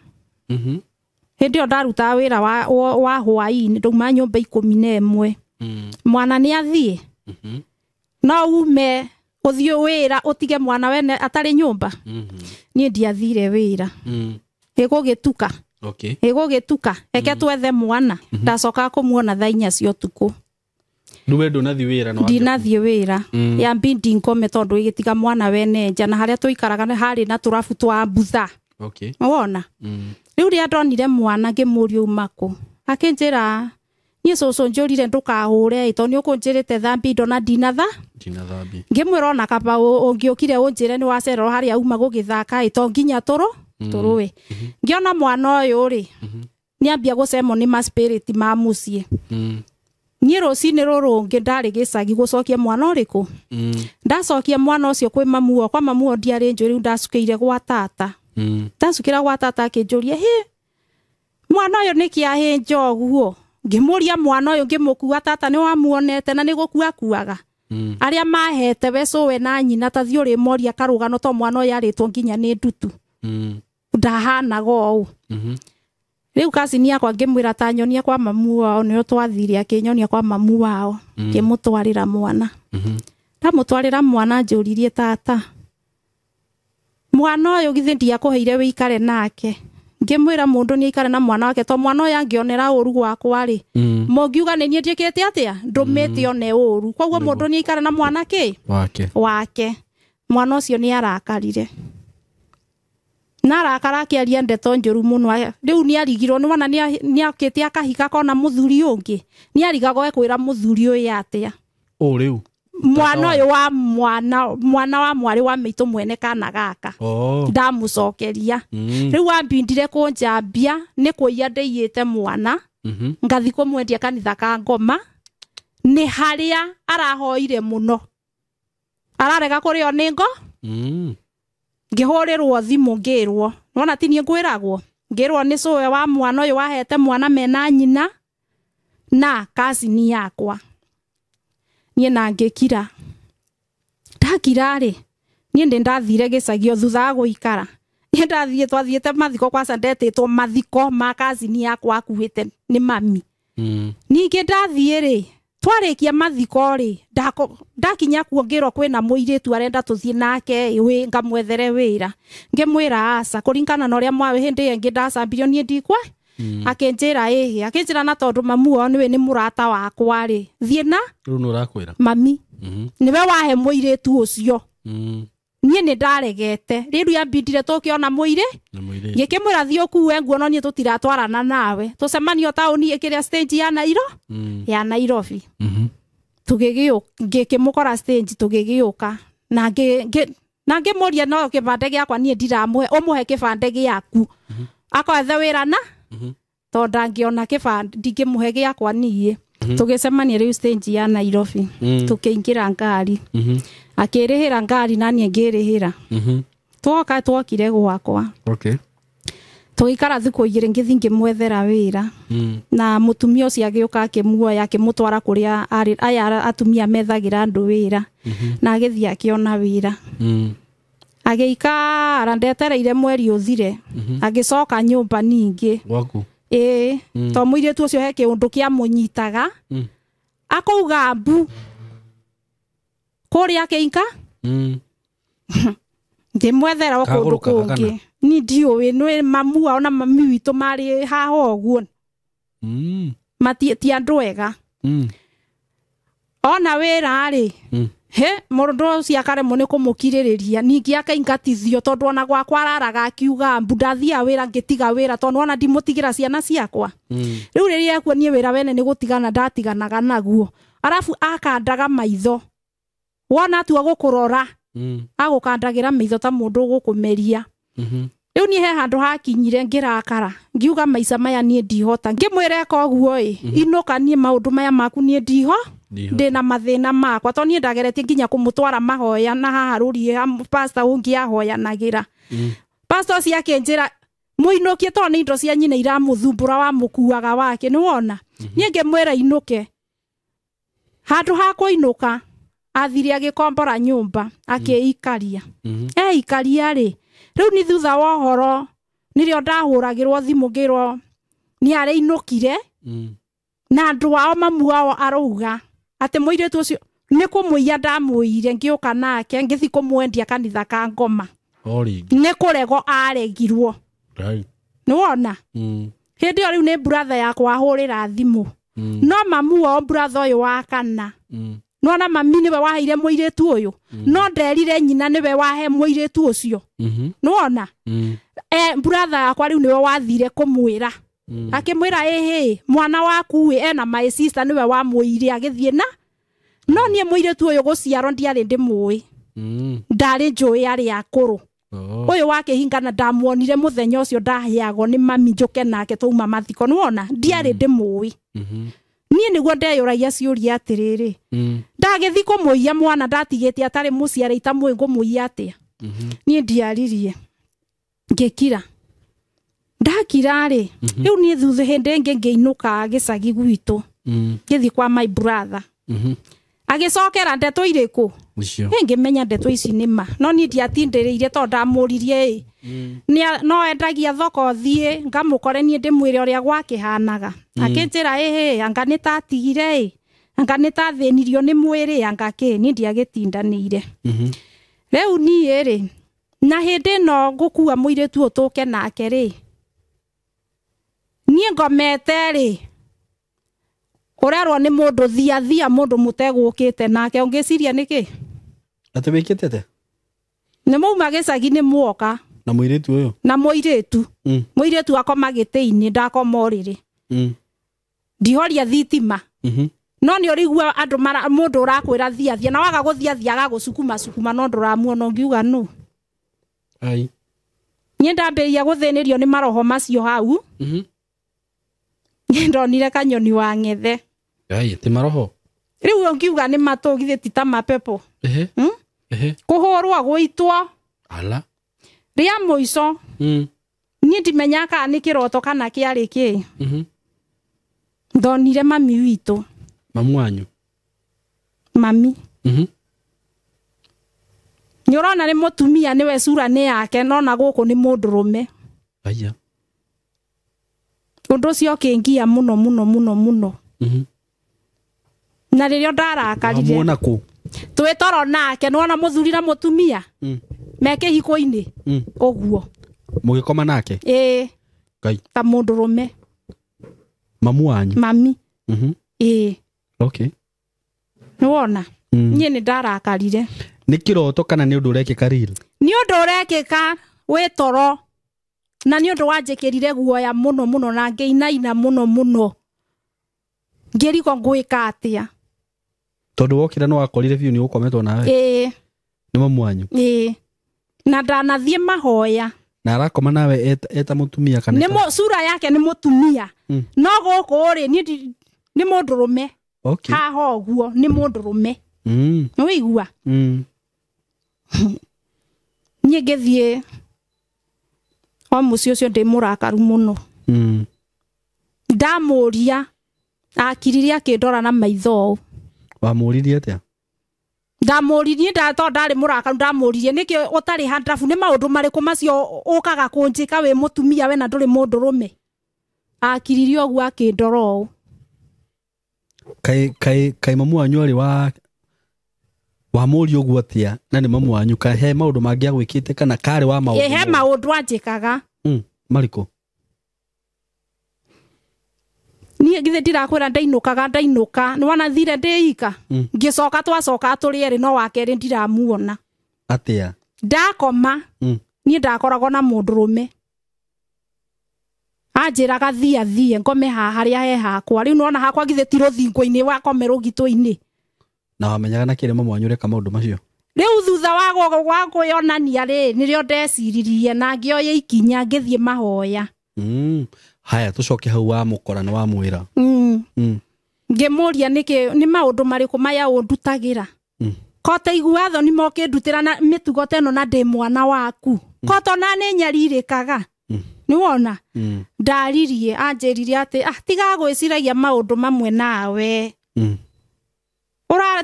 Hĩndĩ ĩyo ndarutaga wĩra wa hwaĩ-inĩ, ndauma nyũmba 11. Mwana nĩ athiĩ, no ume ũthiĩ wĩra ũtige mwana wene atarĩ nyũmba. Niĩ ndiathire wĩra. Ĩgũgĩtuka. Ĩgũgĩtuka, reke twethe mwana. Ndacokaga kũmuona thaa 4 cia ũtukũ. Rĩu we ndũnathiĩ wĩra na wambia Ndinathiĩ wĩra. Ya mbindi ngome tondũ ĩgĩtiga mwana wene nja, na harĩa tũikaraga harĩ na tũrabu twa mbutha. Wona? Rĩu rĩrĩa ndonire mwana ngĩmũria uma kũ, akĩnjĩra niĩ cũcũ njũrire ndũkahũre ĩ, tondũ nĩ ũkũnjĩrĩte thambia indo na ndinatha. Ndinathambia. Ngĩmwĩra ona kaba ũngĩũkire ũnjĩre nĩ wacererwo harĩa uma gũgĩthaka ĩ, to nginya tũrũe. Ngĩona mwana ũyũ rĩ, nĩambia gũcemwo nĩ ma spirit ma mũciĩ. Niĩ rũcinĩ rũrũ rũngĩ ndarĩ gĩcagi gũcokia mwana ũrĩkũ? Ndacokia mwana ũcio kwĩ mamu wakwa, mamu wao ndiarĩ njũĩ, rĩu ndacukĩire gwa tata. Ndacukĩra gwa tata akĩnjũria hĩ mwana ũyũ nĩkĩ ahĩnja ũguo ngĩmũria mwana ũyũ ngĩmũkua tata nĩ wamuonete na nĩ gũkua akuaga arĩa mahete we cũwe na nyina ta thiĩ ũrĩmoria karũgano to mwana ũyũ arĩtwo nginya nĩ ndutu ndahanaga ũũ rĩu kacini yakwa ngĩmwĩra ta nyonia kwa mamu wao nĩo twathire akĩnyonia kwa mamu wao ngĩmũtwarĩra mwana ndamũtwarĩra mwana njũririe tata mwana ũyũ githĩ ndiakũheire wĩikare nake ngĩmwĩra mũndũ nĩ aikare na mwana wake to mwana ũyũ angĩonera ũru gwakwa rĩ mũngiuga nĩ niĩ njĩkĩte atĩa ndũmĩte one ũru koguo mũndũ nĩ aikare na mwana kĩ wake mwana ũcio nĩ arakarire na arakara akĩaria ndeto njũru mũno rĩu nĩ arigirwo nĩ wona nĩ akĩte akahika kona mũthuri ũngĩ nĩ arigagwo ekwĩra mũthuri ũyũ atĩa rĩu mwana ũyũ wa mwana wa mwarĩ wa maitũ mwene kana gaka ndamũcokeria rĩu ambindire kũnjambia nĩ kũiya ndĩiyĩte mwana ngathi kũmwendia kanitha ka ngoma nĩ harĩa arahoire mũno ararega kũrĩo nĩ ngo ngĩhũrĩrwo thimũ ngĩrwo nĩwona ti niĩ ngwĩragwo ngĩrwo nĩ cũwe wa mwana ũyũ wahete mwana mena nyina na kacini yakwa niĩ na ngĩkira ndakira rĩ niĩ ndĩ ndathire gĩcagio thutha wa gũikara niĩ ndathiĩ twathiĩte mathiko kwaca ndetĩtwo mathiko ma kacini yakwa akuĩte nĩ mami ningĩ ndathiĩ rĩ twarĩkia mathiko rĩ ndakinya kuo ngĩrwo kwĩna mũirĩtu arenda tũthiĩ nake ngamwethere wĩra ngĩmwĩra aca kũringana na ũrĩa mwawe hĩndĩ ĩyo ĩngĩ ndacambirio niĩ ndikwa akĩnjĩra ĩhĩ akĩnjĩra na tondũ mamu wao nĩwe nĩ mũrata wakwa rĩ thiĩ na rĩu nĩ ũrakwĩra mami nĩwe wahe mũirĩtu ũcio niĩ nĩ ndaregete rĩu yambindire tũkĩona mũirĩ ngĩkĩmwĩra thiĩ ũkue nguo no niĩ tũtiratwarana nawe tũcemanio taũni ĩkĩrĩa stage ya ya Nairobi ngĩkĩmũkora stage tũgĩgĩũka na ngĩmũria no kĩbande gĩakwa niĩ ndiramũhe ũmũhe kĩbande gĩaku akoethe wĩra na tondũ ndangĩona kĩbande ndingĩmũhe gĩakwa niĩ tũgĩcemania rĩu stage ya Nairobi tũkĩingĩra ngari akĩrĩhĩra ngari na niĩ ngĩrĩhĩra twoka twokire gwakwa tũgĩikara thikũ igĩrĩ ngĩthiĩ ngĩmwethera wĩra na mũtumia ũcio agĩũka akĩmuoya akĩmũtwara kũrĩa aya atumia methagĩra andũ wĩra na agĩthiĩ akĩona wĩra agĩikara ndetereire mweri ũthire agĩcoka nyũmba ningĩ ĩĩ to mũirĩtu ũcio he kĩũndũ kĩamũnyitaga akauga mbu kũrĩa akĩinka ngĩmwethera o kũndũ kũngĩ ni ndiũĩ nĩ mamu wao na mami witũ marĩ haha ũguo ti andũ ega ona wĩra rĩ he mũndũ ũcio akaremwo nĩ kũmũkirĩrĩria ningĩ akaingatithio tondũ ona gwakwa araraga akiuga mbu ndathiaga wĩra ngĩtiga wĩra tondũ ona ndimũtigĩra ciana ciakwa rĩu rĩrĩa ekuo niĩ wĩra wene nĩ gũtigana ndatiganaga naguo arabu akandaga maitho wona atua gũkũrora agũkandagĩra maitho ta mũndũ ũgũkũmeria rĩu niĩ he handũ hakinyire ngĩrakara ngiuga maica maya niĩ ndihota ngĩmwĩra eka ũguo ĩ inũka niĩ maũndũ maya maku niĩ ndiho ndĩna mathĩna makwa tondũ niĩ ndageretie nginya kũmũtwara mahoya na haha rũriĩ pastor ũngĩ ahoyanagĩra pastor ũcio akĩnjĩra mũinũkie tondũ nĩ indo cia nyina iramũthumbũra wamũkuaga wake nĩ wona niĩ ngĩmwĩra inũke handũ ha kũinũka athire agĩkombora nyũmba akĩikaria eikaria rĩ rĩu nĩ thutha wa ũhoro nĩrĩo ndahũragĩrwo thimũ ngĩrwo nĩ arĩinũkire na andũ ao mamu wao arauga atĩ mũirĩtu ũcio nĩ kũmũiya ndamũire ngĩũka nake ngĩthiĩ kũmwendia kanitha ka ngoma nĩ kũrego aregirwo nĩ wona hĩndĩ ĩyo rĩu nĩ brother yakwa ahũrĩra thimũ no mamu wao brother ũyũ wa kana nona mami niwe waheire mũirĩtu ũyũ no nderire nyina niwe wahe mũirĩtu ũcio nĩwona brother yakwa rĩu niwe wathire kũmwĩra akĩmwĩra ĩhĩ mwana waku ĩ ena my sister niwe wamũire agĩthiĩ na no niĩ mũirĩtu ũyũ gũciarwo ndiarĩ ndĩmũĩ ndarĩ njũĩ arĩ akũrũ ũyũ wakĩhingana ndamuonire mũthenya ũcio ndaheagwo nĩ mami njũke nake twauma mathiko nĩwona ndiarĩ ndĩmũĩ niĩ nĩguo ndeyũragia ciũria atĩrĩrĩ ndagĩthiĩ kũmũiya mwana ndatigĩte atarĩ mũciare itamũĩ ngũmũiya atĩa niĩ ndiaririe Ngĩkira ndakira rĩ rĩu niĩ thutha hĩndĩ ĩngĩ ngĩinũka gĩcagi gwitũ ngĩthiĩ kwa my brother agĩcokera ndeto irĩkũ Icio. ngĩmenya ndeto ici nĩ ma no niĩ ndiatindĩrĩire tondũ ndamũririe ĩ no endagia thoko thiĩ ngamũkore niĩ ndĩmwĩre ũrĩa gwakĩhanaga akĩnjĩra ĩhĩ anga nĩ tatigire ĩ anga nĩ tathĩnirio nĩ mwĩrĩ anga kĩ niĩ ndiagĩtindanĩire rĩu niĩ rĩ na hĩndĩ ĩno ngũkua mũirĩtu ũyũ tũke nake rĩ niĩ ngomete rĩ ũrerwo nĩ mũndũ thia thia mũndũ mũtegũkĩte nake ũngĩciria nĩkĩ Atĩ wĩkĩte atĩa? nĩ mauma gĩcagi nĩ muoka Na mũirĩtu ũyũ? Na mũirĩtu mũirĩtu akoma gĩtĩ-inĩ ndakoma ũrĩrĩ ndihoria thitima no nĩ ũrĩigua andũ mũndũ ũrakwĩra thia thia na waga gũthia thia agagũcukuma cukuma no ndũramuona ũngiuga nũ Ai. Niĩ ndambĩrĩria gũthĩnĩrio nĩ maroho macio hau niĩ ndonire kanyoni wa ng'ethe Ai, ti maroho. Rĩu ũngiuga nĩ matũ githĩ ti ta mapepo Ehe. Ehe. Kũhũrwo gũitwo Ala. Rĩa mũico niĩ ndimenyaga kana nĩ kĩroto kana kĩarĩ kĩ ndonire mami witũ Mamu wanyu. Mami nĩ ũrona nĩ mũtumia nĩwe cura nĩ yake nona gũkũ nĩ mũndũrũme Aya. Ũndũ ũcio ũkĩngia mũno mũno mũno mũno na rĩrĩa ndarakarire Wamuona kũ? Twĩ toro nake nĩwona mũthuri na mũtumia me kĩhiko-inĩ ũguo Mũgĩkoma nake? Ĩĩ Ngai. Ta mũndũrũme Mamu wanyu? Mami ĩĩ Okay. Nĩwona niĩ nĩ ndarakarire Nĩ kĩroto kana nĩ ũndũ ũrekĩka real? Nĩ ũndũ ũrekĩka wĩ toro na nĩ ũndũ wanjĩkĩrire guoya mũno mũno na ngĩinaina mũno mũno ngĩrigwo ngwĩka atĩa Tondũ wokĩra nĩ wakorire biũ nĩ ũkometwo nawe? Ĩĩ. Nĩ mamu wanyu? Ĩĩ na ndanathiĩ mahoya Na arakoma nawe eta mũtumia kana nĩ cura yake nĩ mũtumia no gũkũ rĩ niĩ nĩ mũndũrũme Okay. Haha ũguo nĩ mũndũrũme nĩ wĩigua Niĩ ngĩthiĩ o mũciĩ ũcio ndĩ mũrakaru mũno ndamũria akirire akĩndora na maitho ũũ Wamũririe atĩa? Ndamũririe tondũ ndarĩ mũrakaru ndamũririe nĩkĩ ũtarĩ handrabu nĩ maũndũ marĩkũ macio ũkaga kũnjĩka wĩ mũtumia we na ndũrĩ mũndũrũme akiririe ũguo akĩndora ũũ Kaĩ kaĩ kaĩ mamu wanyu arĩ wa wamũria ũguo atĩa na nĩ mamu wanyu kaĩ he maũndũ mangĩ agwĩkĩte kana karĩ wa maũndũ Ĩ he maũndũ anjĩkaga Marĩkũ? Niĩ githĩ ndirakwĩra ndainũkaga ndainũka nĩwona thire ndĩ ika ngĩcoka twacoka tũrĩ erĩ no wa kerĩ ndiramuona Atĩa? Ndakoma niĩ ndakoragwo na mũndũrũme anjĩraga thia thie ngome haha harĩa he hakwa rĩu nĩwona hakwa githĩ ti rũthingo-inĩ wakome rũgitũ-inĩ Na wamenyaga na kĩrĩ mamu wanyu ũreka maũndũ macio? Rĩu thutha wa kwĩyonania rĩ nĩrĩo ndeciririe na ngĩoya ikinya ngĩthiĩ mahoya Haya tũcoke hau wamũkora na wamwĩra Ngĩmũria nĩkĩ nĩ maũndũ marĩkũ maya ũndutagĩra kote igua thoni mokĩndutĩra na mĩtugo ta ĩno na ndĩ mwana waku kote ona nĩ nyarirĩkaga nĩwona ndaririe anjĩrire atĩ ah, tiga gwĩciragia maũndũ mamwe nawe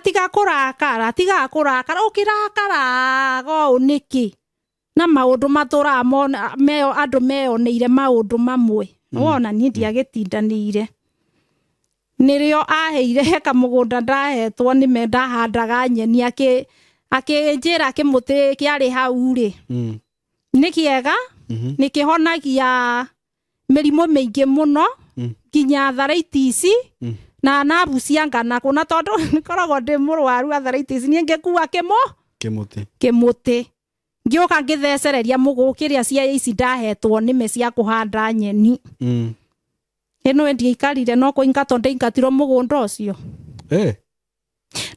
tiga kũrakara tiga kũrakara ũkĩrakaraga ũũ nĩkĩ na maũndũ matũraga mona meo andũ meyoneire maũndũ mamwe nĩwona niĩ ndiagĩtindanĩire nĩrĩo aheire he kamũgũnda ndahetwo nĩme ndahandaga nyeni akĩnjĩra kĩmũtĩ kĩarĩ hau rĩ nĩ kĩega nĩ kĩhonagia mĩrimũ mĩingĩ mũno nginya arthritis na nabu cia nganakũ na tondũ nĩkoragwo ndĩ mũrwaru arthritis niĩ ngĩkua Kĩmũtĩ. Kĩmũtĩ ngĩũka ngĩthecereria mũgũkĩrĩa cia ici ndahetwo nĩme cia kũhanda nyeni ĩno ndiaikarire no kũingatwo ndaingatirwo mũgũnda ũcio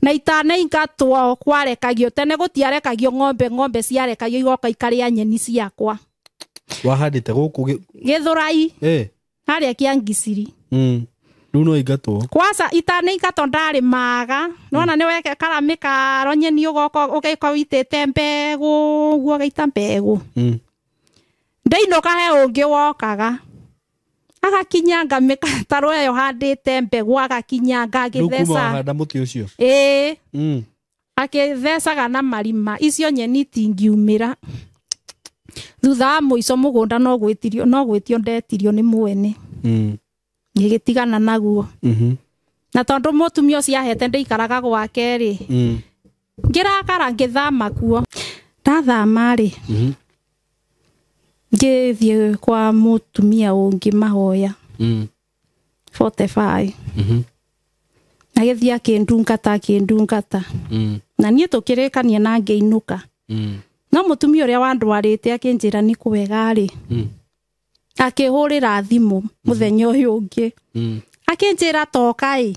Na itanaingatwo kwarekagio tene gũtiarekagio ng'ombe ng'ombe ciarekagio igoka ikarĩa nyeni ciakwa Wahandĩte gũkũ Gĩthũrai harĩa Kĩangiciri Rĩu no ingatwo Kwaca itanaingatwo ndarĩmaga nĩwona nĩ weke karamĩkaro nyeni ũgoka ũgeka wĩitĩte mbegũ ũguo ũgaita mbegũ Ndainũka he ũngĩ wokaga agakinyanga mĩtaro ĩyo handĩte mbegũ, agakinyanga Rĩu kuma agĩtheca. wahanda mũtĩ ũcio. Ĩĩ. Akĩthecaga na marima icio nyeni itingiumĩra. Thutha wa mũico mũgũnda no gwĩtio ndetirio nĩ mwene. Ngĩgĩtigana naguo. Na tondũ mũtumia ũcio ahete ndĩikaraga gwake rĩ, ngĩrakara ngĩthama kuo. Ndathama rĩ, ngĩthiĩ kwa mũtumia ũngĩ mahoya 45. Agĩthiĩ akĩndungata. Na niĩ tũkĩrĩkania na ngĩinũka. No mũtumia ũrĩa wandwarĩte akĩnjĩra nĩ kwega rĩ, akĩhũrĩra thimũ mũthenya ũyũ ũngĩ. Akĩnjĩra toka ĩ,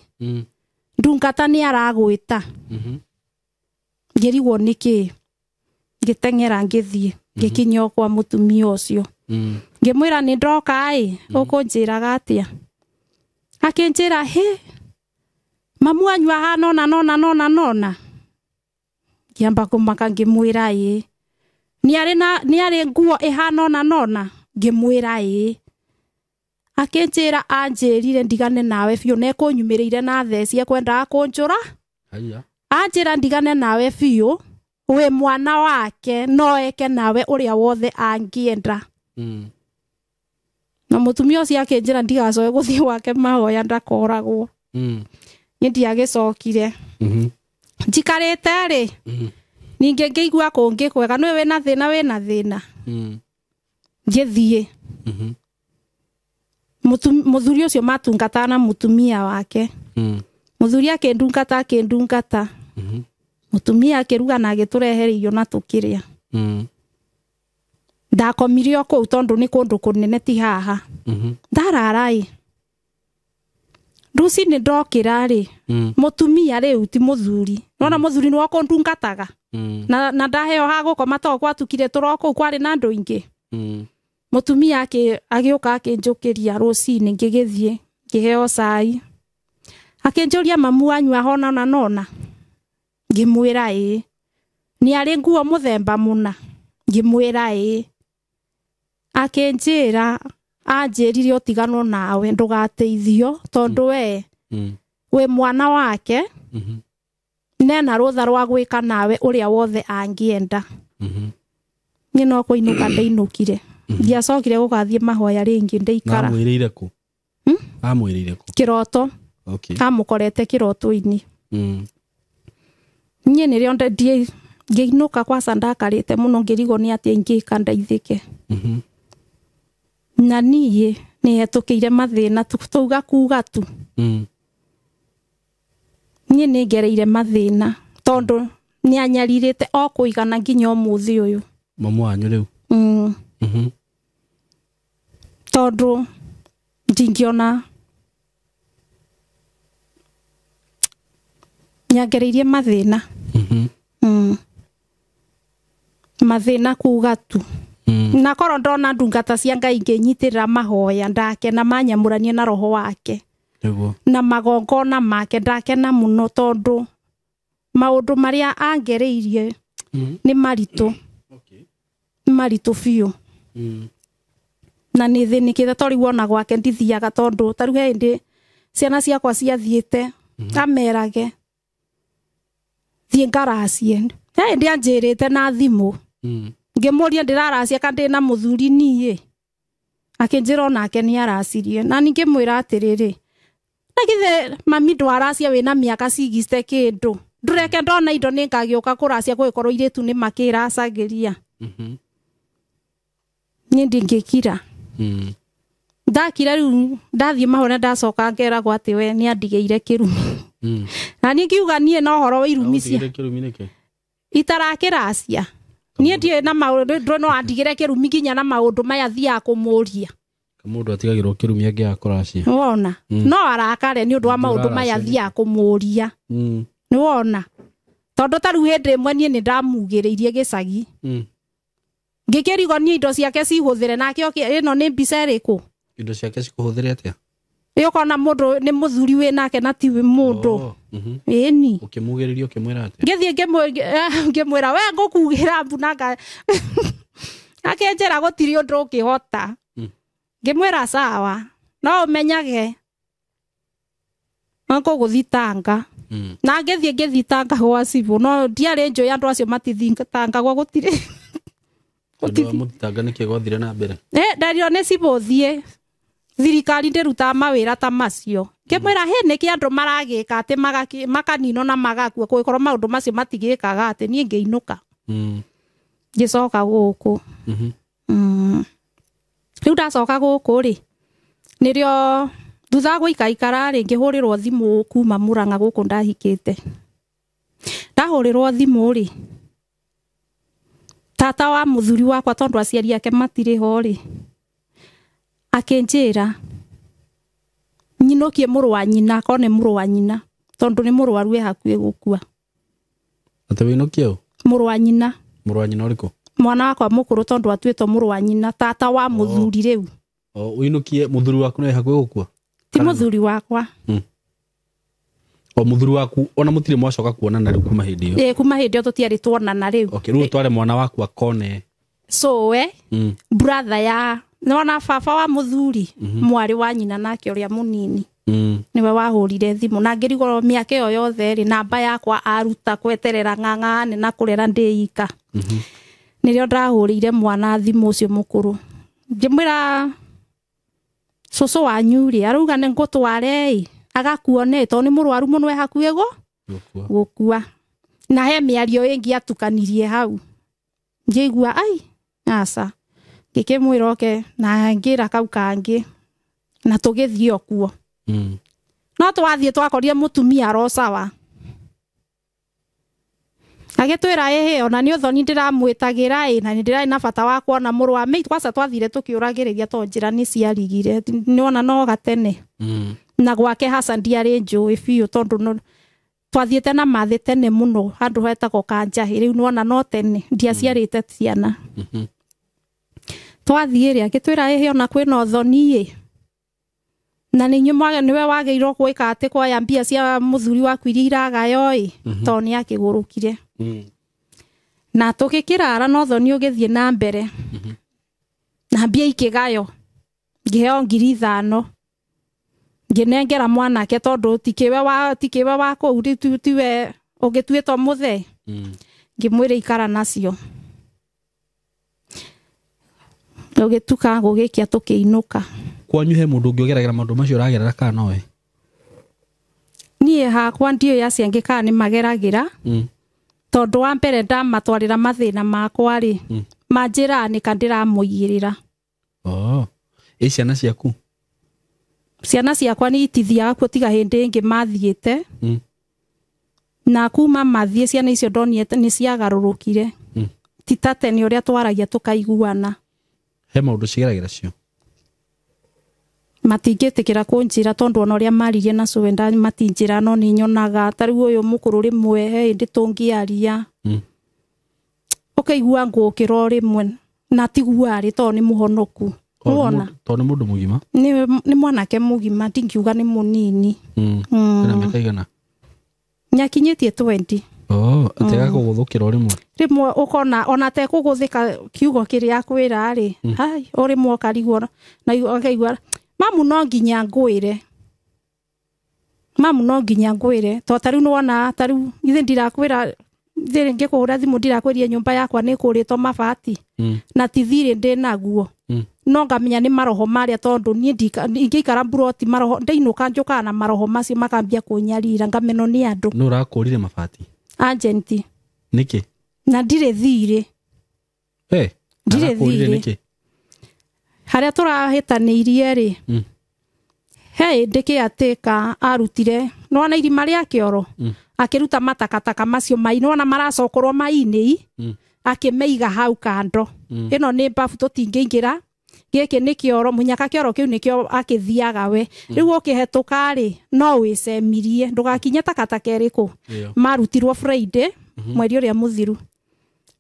ndungata nĩ aragwĩta. Ngĩrigwo nĩkĩ, ngĩteng'era ngĩthiĩ, ngĩkinya o kwa mũtumia ũcio. Ngĩmwĩra nĩ ndoka ĩ, ũkũnjĩraga atĩa? Akĩnjĩra hĩ, mamu wanyu ahana ũna nona nona nona. Ngĩamba kũmaka ngĩmwĩra ĩ, nĩ arĩ nguo ĩhana ũna nona? Ngĩmwĩra ĩ. Akĩnjĩra anjĩrire ndigane nawe biũ, na ekũnyumĩrĩire na theci ekwendaga kũnjũra. Anjĩra ndigane nawe biũ, wĩ mwana wake no eke nawe ũrĩa wothe angĩenda. Na mũtumia ũcio akĩnjĩra ndigacoke gũthiĩ gwake mahoya ndakoragwo. Niĩ ndiagĩcokire. Njikarĩte rĩ, ningĩ ngĩigua kũngĩ kwega, nĩwe wĩna thĩna. Ngĩthiĩ. Mũthuri ũcio matungataga na mũtumia wake. Mũthuri akĩndungata. Mũtumia akĩruga na agĩtũrehere irio na tũkĩrĩa. Ndakomire o kũu tondũ nĩ kũndũ kũnene ti haha. Ndarara ĩ, rũcinĩ ndokĩra rĩ, mũtumia rĩu ti mũthuri. Nona mũthuri nĩwe ũkũndungataga. Na ndaheo ha gũkoma to gwatukire tũro kũu kwarĩ na andũ aingĩ. Mũtumia agĩũka akĩnjũkĩria rũcinĩ, ngĩgĩthiĩ ngĩheo cai. Akĩnjũria mamu wanyu ahona na nona? Ngĩmwĩra ĩĩ. Nĩ arĩ nguo mũthemba mũna? Ngĩmwĩra ĩĩ. Akĩnjĩra anjĩrire ũtiganwo nawe ndũgateithio tondũ we wĩ mwana wake, nena rũtha rwa gwĩka nawe ũrĩa wothe angĩenda. Niĩ no kũinũka ndainũkire. Ndiacokire gũgathiĩ mahoya rĩngĩ, ndaikara. Amwĩrĩire kũ? Amwĩrĩire kũ? Kĩroto. Amũkorete kĩroto-inĩ. Niĩ nĩrĩo ngĩinũka kwaca ndakarĩte mũno, ngĩrigwo nĩ atĩa ingĩka ndeithĩke. Na niĩ nĩ hetũkĩire mathĩna tauga kuga tu. Niĩ nĩ ngereire mathĩna tondũ nĩ anyarirĩte o kũigana nginya ũmũthĩ ũyũ. Mamu wanyu rĩu? Tondũ ndingĩona nyangereirie mathĩna. Mathĩna kuga tu. Na korwo ndona ndungata cia Ngai ngĩnyitĩrĩra mahoya ndakena manyamũranie na roho wake. Na magongona make ndakena mũno tondũ maũndũ marĩa angereirie nĩ maritũ. Nĩ maritũ biũ. Na nĩ thĩnĩkĩte to rĩu ona gwake ndithiaga tondũ ta rĩu he hĩndĩ ciana ciakwa ciathiĩte amerage thiĩ ngaracie. He hĩndĩ anjĩrĩte na thimũ. Ngĩmũria ndĩraracia kana ndĩna mũthuri niĩ. Akĩnjĩra onake nĩ aracirie. Na ningĩ mwĩra atĩrĩrĩ, na githĩ mami ndwaracia wĩna mĩaka cigiste kĩndũ. Ndũreke ndona indo nĩ ngagĩũka kũracia gũgĩkorwo airĩtu nĩ makĩracagĩria. Niĩ ndingĩkira. Ndakira rĩu ndathiĩ mahũra ndacoka ngeragwo atĩ we nĩ andigĩire kĩrumi. Na niĩ ngiuga niĩ na ũhoro wa irumi cia itarakĩracia. Niĩ ndiũĩ na maũndũ no andigĩre kĩrumi nginya na maũndũ maya thiaga kũmũria. Mũndũ atigagĩrwo kĩrumi angĩaga kũracia. Nĩwona? No arakare nĩ ũndũ wa maũndũ maya thiaga kũmũria. Nĩwona? Tondũ ta rĩu hĩndĩ ĩmwe niĩ nĩ ndamugĩrĩirie gĩcagi. Ngĩkĩrigwo niĩ indo ciake cihũthĩre nake oke ĩno nĩ mbica ĩrĩkũ? Indo ciake cikũhũthĩre atĩa? Ĩ ũkona mũndũ nĩ mũthuri wĩ nake na ti mũndũ. Ĩni. Ũkĩmugĩrĩria ũkĩmwĩra atĩa? Ngĩthiĩ ngĩmwĩra we ngũkugĩra mbu na nga. Akĩnjĩra gũtirĩ ũndũ ũngĩhota. Ngĩmwĩra sawa, no ũmenyage ngũgũthitanga. Na ngĩthiĩ ngĩthitanga gwa cibũ, no ndiarĩ njũĩ andũ acio matithitangagwo gũtirĩ. Mũthitanga nĩkĩ gwathire na mbere? Nderirwo nĩ cibũ thiĩ thirikari ndĩrutaga mawĩra ta macio. Ngĩmwĩra hĩ nĩkĩ andũ maragĩka atĩ makaninwo na magakua kũgĩkorwo maũndũ macio matigĩkaga atĩ niĩ ngĩinũka. Ngĩcoka gũkũ. Rĩu ndacoka gũkũ rĩ, nĩrĩo thutha wa gũikaikara rĩ, ngĩhũrĩrwo thimũ kuma Murang'a gũkũ ndahikĩte. Ndahũrĩrwo thimũ rĩ, tata wa mũthuri wakwa tondũ aciari ake matirĩ ho rĩ, akĩnjĩra nyinũkie mũrũ wa nyina, akorwo nĩ mũrũ wa nyina tondũ nĩ mũrwaru e hakuhĩ gũkua. Atĩ wĩinũkie ũ? Mũrũ wa nyina. Mũrũ wa nyina ũrĩkũ? Mwana wakwa mũkũrũ tondũ atuĩtwo mũrũ wa nyina, tata wa mũthuri rĩu. Ũinũkie mũthuri waku nĩ hakuhĩ gũkua? Ti mũthuri wakwa. O mũthuri waku ona mũtirĩ mwacoka kuonana rĩu kuma hĩndĩ ĩyo? Ĩĩ, kuma hĩndĩ ĩyo tũtiarĩ tuonana rĩu. Okay, rĩu ũtware mwana waku akone. Cũwe, brother ya nĩwona baba wa mũthuri, mwarĩ wa nyina nake ũrĩa mũnini. Nĩwe wahũrire thimũ na ngĩrigwo mĩaka ĩyo yothe rĩ, namba yakwa aruta kweterera ng'ang'ane na kũrera ndĩika. Nĩrĩo ndahũrĩire mwana thimũ ũcio mũkũrũ. Ngĩmwĩra cũcũ wanyu rĩ, arauga nĩ ngũtware ĩ, agakuone tondũ nĩ mũrwaru mũno e hakuhĩ gũkua. Na he mĩario ĩngĩ atukanirie hau. Ngĩigua ai aca. Ngĩkĩmwĩra oke na ngĩra kau kangĩ na tũgĩthiĩ o kuo. No twathiĩ twakorire mũtumia arocawa. Agĩtwĩra ĩhĩ ona nĩ ũthoni ndĩramwĩtagĩra ĩ, na nĩ ndĩrarĩ na bata wa kuona mũrũ wa maitũ. Kwaca twathire tũkĩũragĩrĩria tondũ njĩra nĩ ciarigire, nĩwona no gatene. Na gwake haca ndiarĩ njũĩ biũ tondũ twathiĩte na mathĩ tene mũno handũ hetagwo Kanjahĩ, rĩu nĩwona no tene ndiaciarĩte ciana. Twathiĩ rĩ, agĩtwĩra ĩhĩ ona kwĩna ũthoni ĩ, na nĩ inyuĩ nĩwe wagĩrĩirwo gwĩka atĩ kuoya mbia cia mũthuri waku iria iragayo ĩ, tondũ nĩ akĩgũrũkire. Na tũgĩkĩrara na ũthoni ũgĩthiĩ na mbere. Na mbia ikĩgayo, ngĩheo 5,000. Ngĩnengera mwanake tondũ tikĩwe wa kũu rĩu tiwe ũgĩtuĩtwo mũthee. Ngĩmwĩra ikara nacio. Gũgĩtuka gũgĩkia tũkĩinũka. Kwanyu he mũndũ ũngĩ ũgeragĩra maũndũ macio ũragerera kana nowe? Niĩ hakwa ndiũĩ acio angĩ kana nĩ mageragĩra. Tondũ wa mbere ndamatwarĩra mathĩna makwa rĩ, manjĩraga nĩka ndĩramũigĩrĩra. Ĩ ciana ciaku? Ciana ciakwa nĩ itithiaga kuo tiga hĩndĩ ĩngĩ mathiĩte. Na kuma mathiĩ ciana icio ndonire nĩ ciagarũrũkire. Ti ta tene ũrĩa twaragia tũkaiguana. He maũndũ cigeragĩra cio? Matingĩtĩkĩra kũnjĩra tondũ ona ũrĩa maririe na cũwe matinjĩra, no nĩ nyonaga ta rĩu ũyũ mũkũrũ rĩmwe he hĩndĩ tũngĩaria. Ũkaigua ngũkĩra o rĩmwe na tiguo arĩ tondũ nĩ mũhonoku. Wona? Tondũ nĩ mũndũ mũgima? Nĩ mwanake mũgima, ndingiuga nĩ mũnini. Ena mĩaka igana? Nĩakinyĩtie 20. Atĩ agakũgũthũkĩra o rĩmwe? Rĩmwe ũkona ona tekũgũthĩka kiugo kĩrĩa akwĩra rĩ, ai o rĩmwe ũkarigwo na ũkaigua mamu no nginya ngwĩre. Mamu no nginya ngwĩre. To ta rĩu nĩwona ta rĩu ithe ndirakwĩra, ithe ngĩkũhũra thimũ ndirakwĩria nyũmba yakwa nĩ ĩkũrĩtwo mabati. Na ti thirĩ ndĩnaguo. No ngamenya nĩ maroho marĩa tondũ niĩ ingĩikara mburoti maroho ndĩinũka njũkaga na maroho macio makambia kũnyarira ngamenwo nĩ andũ. Nũ ũrakũrire mabati? Agent. Nĩkĩ? Na ndirĩ thirĩ. Ndirĩ Arakũrire thirĩ. nĩkĩ? Harĩa tũrahĩtanĩirie rĩ, he hĩndĩ kĩatĩka arutire, nĩwona irima rĩa kĩoro, akĩruta matakataka macio mai, nĩwona maracokorwo mai-inĩ, akĩmĩiga hau kando. Ĩno nĩ mbabu tũtingĩingĩra, gĩkĩ nĩ kĩoro, mũnyaka kĩoro kĩu nĩkĩo akĩthiaga we. Rĩu ũkĩhetũka rĩ, no wĩcemirie, ndũgakinye takataka ĩrĩkũ. Marutirwo Friday, mweri ũrĩa mũthiru.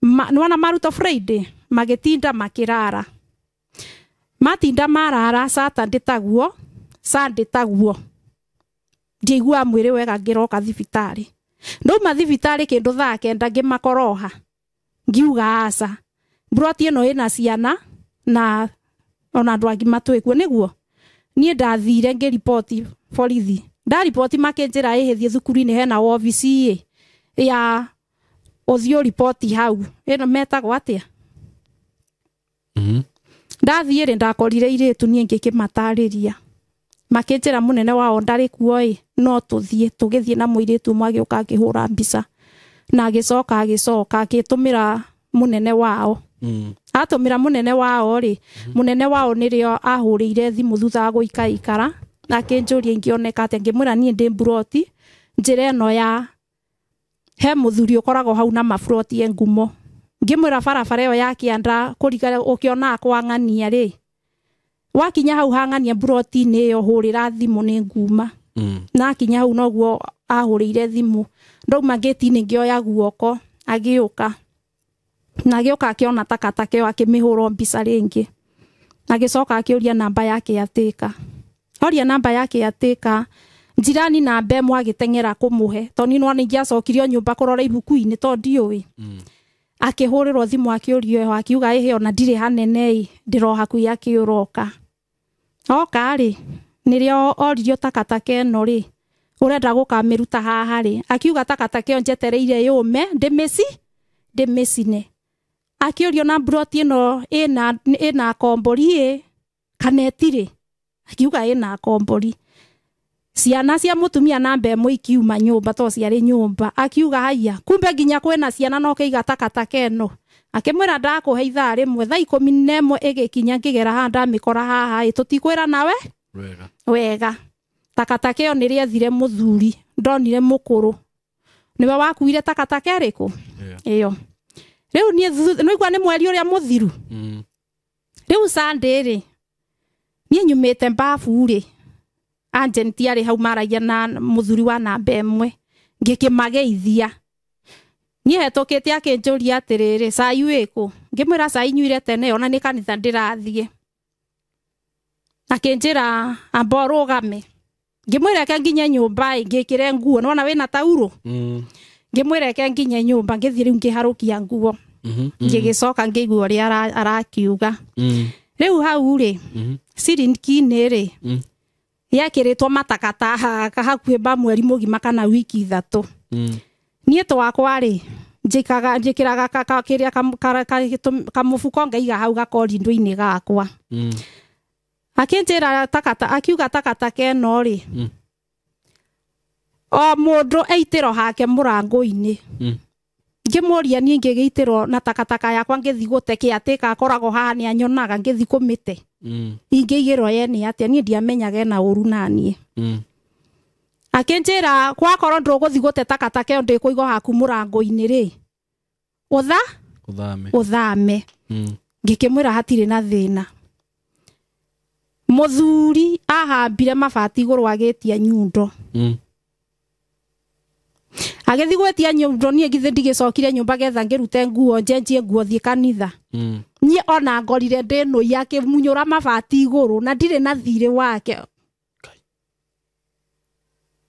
Nĩwona marutwo Friday, magĩtinda makĩrara. Matinda marara Saturday taguo, Sunday taguo. Ndiaiguaga mwĩrĩ wega ngĩroka thibitarĩ. Ndauma thibitarĩ kĩndũ thaa 9 ngĩmakoroha. Ngiuga aca. Mburoti ĩno ĩna ciana na ona andũ agima twĩkuo nĩguo. Niĩ ndathire ngĩriboti borithi. Ndariboti makĩnjĩra ĩhĩ thiĩ thukuru-inĩ hena wobici ĩ ya ũthiĩ ũriboti hau. Ĩno metagwo atĩa? Ndathiĩ rĩ ndakorire irĩtu niĩ ngĩkĩmatarĩria. Makĩnjĩra mũnene wao ndarĩ kuo ĩ no tũthiĩ. Tũgĩthiĩ na mũirĩtu ũmwe agĩũka akĩhũra mbica. Na agĩcoka agĩtũmĩra mũnene wao. Atũmĩra mũnene wao rĩ, mũnene wao nĩrĩo ahũrĩire thimũ thutha wa gũikaikara. Akĩnjũria ingĩoneka atĩa, ngĩmwĩra niĩ ndĩ mburoti njĩra ĩno ya he mũthuri ũkoragwo hau na maburoti e ngumo. Ngĩmwĩra barabara ĩyo ya kĩanda kũriga ũkĩonaga kwa ng'ania rĩ, wakinya hau hang'ania mburoti-inĩ ĩyo hũrĩra thimũ nĩ nguma. Na akinya hau noguo ahũrĩire thimũ. Ndauma ngĩti-inĩ ngĩoya guoko agĩũka. Na agĩũka akĩona takataka ĩyo akĩmĩhũra mbica rĩngĩ. Agĩcoka akĩũria namba yake ya tĩka. Oria namba yake ya tĩka, njirani namba ĩmwe agĩteng'era kũmũhe. Tondũ niĩ nĩwona ingĩacokirio nyũmba kũrora ibuku-inĩ tondũ ndiũĩ. Akĩhũrĩrwo thimũ akĩũrio ĩho akiuga ĩhĩ ona ndirĩ hanene ĩ ndĩro hakuhĩ akĩũroka. Oka rĩ nĩrĩo oririo takataka ĩno rĩ ũrenda gũkamĩruta haha rĩ, akiuga takataka ĩyo njetereire yũme ndĩmĩcine. Akĩũrio na mburoti ĩno ĩna kombori ĩ kana ĩtirĩ, akiuga ĩna kombori. Ciana cia mũtumia namba ĩmwe ikiuma nyũmba to ciarĩ nyũmba. Akiuga haiya kumbe nginya kwĩna ciana no kĩiga takataka ĩno. Akĩmwĩra ndakũhe ithaa rĩmwe thaa 11 ĩgĩkinya ngĩgera haha ndamĩkora haha ĩ tũtikwĩra nawe wega. Wega. Takataka ĩyo nĩrĩethire mũthuri ndonire mũkũrũ nĩwe wakuire takataka ĩrĩkũ ĩyo. Rĩu niĩ nĩigua nĩ mweri ũrĩa mũthiru. Rĩu Sunday rĩ niĩ nyumĩte mbabu rĩ, agent arĩ hau maragia na mũthuri wa namba ĩmwe ngĩkĩmageithia. Niĩ hetũkĩte akĩnjũria atĩrĩrĩ, cai wĩkũ? Ngĩmwĩra cai nyuire tene ona nĩ kanitha ndĩrathiĩ. Akĩnjĩra amba ũrũgame. Ngĩmwĩra reke nginye nyũmba ĩ ngĩkĩre nguo, nĩwona wĩna taurũ? Ngĩmwĩra reke nginye nyũmba ngĩthiĩ rĩu ngĩharũkia nguo. Ngĩgĩcoka ngĩigua ũrĩa arakiuga. Rĩu hau rĩ, ciringi-inĩ rĩ, yekĩrĩtwo matakata hakuhĩ ba mweri mũgima kana wiki 3. Niĩ twakwa rĩ, njĩkĩraga kĩrĩa kamũbuko ngaiga hau gakorindo-inĩ gakwa. Akĩnjĩra takata, akiuga takataka ĩno rĩ, o mũndũ eitĩro hake mũrango-inĩ. Ngĩmũria niĩ ngĩgĩitĩrwo na takataka yakwa ngĩthiĩ gũte kĩatĩka akoragwo haha nĩanyonaga ngĩthiĩ kũmĩte. Ingĩigĩrwo ye nĩ atĩa, niĩ ndiamenyaga ena ũru naniĩ. Akĩnjĩra gwakorwo ndũgũthiĩ gũte takataka ĩyo ndĩkũigwo haku mũrango-inĩ rĩ, ũthame. Ngĩkĩmwĩra hatirĩ na thĩna. Mũthuri ahambire mabati igũrũ agĩtia nyundo. Agĩthiĩ gwĩtia nyundo niĩ githĩ ndigĩcokire nyũmba getha ngĩrute nguo njenjie nguo thiĩ kanitha. Niĩ ona ngorire ndĩ nũi akĩmunyũra mabati igũrũ na ndirĩ na thirĩ wake.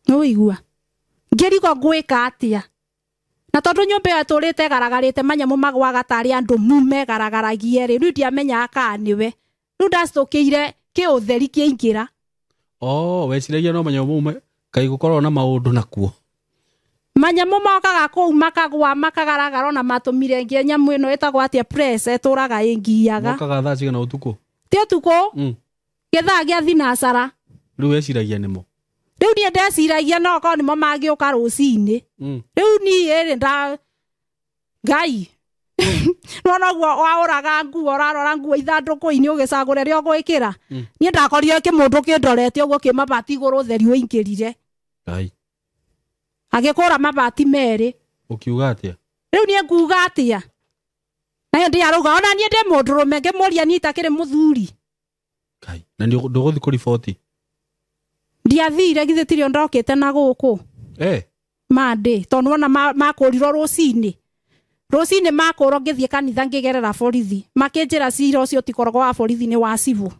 Nĩũigua? Ngĩrigwo ngwĩka atĩa? Na tondũ nyũmba ĩyo ĩtũrĩte ĩgaragarĩte manyamũ magwaga tarĩ andũ megaragaragie rĩ, rĩu ndiamenyaga kana nĩwe. Rĩu ndacũkĩire kĩũtheri kĩaingĩra. Oh, weciragia no manyamũ mau kaĩ gũkorwo na maũndũ nakuo. Manyamũ mokaga kũu makagwa makagaragara ona matũmire ngĩa nyamũ ĩno ĩtagwo atĩa press ĩtũraga ĩngiaga. Mokaga thaa cigana ũtukũ? Ti ũtukũ. Gĩthaa gĩa thinacara. Rĩu weciragia nĩmo? Rĩu niĩ ndeciragia no okorwo nĩmo mangĩũka rũcinĩ. Rĩu niĩ rĩ nda Ngai. No noguo waũraga nguo ũrarora nguo ithandũkũ-inĩ ũgĩcagũra ĩrĩa ũgwĩkĩra. Niĩ ndakorire kĩmũndũ kĩndorete ũguo kĩ mabati igũrũ ũtheri ũingĩrire. Ngai. Agĩkũra mabati merĩ. Ũkiuga atĩa? Rĩu niĩ nguga atĩa? Na hĩndĩ arauga ona niĩ ndĩ mũndũrũme ngĩmũria niĩ itakĩrĩ mũthuri. Ngai. Na ndũgũthiĩ kũriboti? Ndiathire githĩ tirio ndokĩte na gũkũ. Mandĩ tondũ wona makũrirwo rũcinĩ. Rũcinĩ makũrwo ngĩthiĩ kanitha ngĩgerera borithi. Makĩnjĩra cira ũcio ũtikoragwo wa borithi nĩ wa cibũ.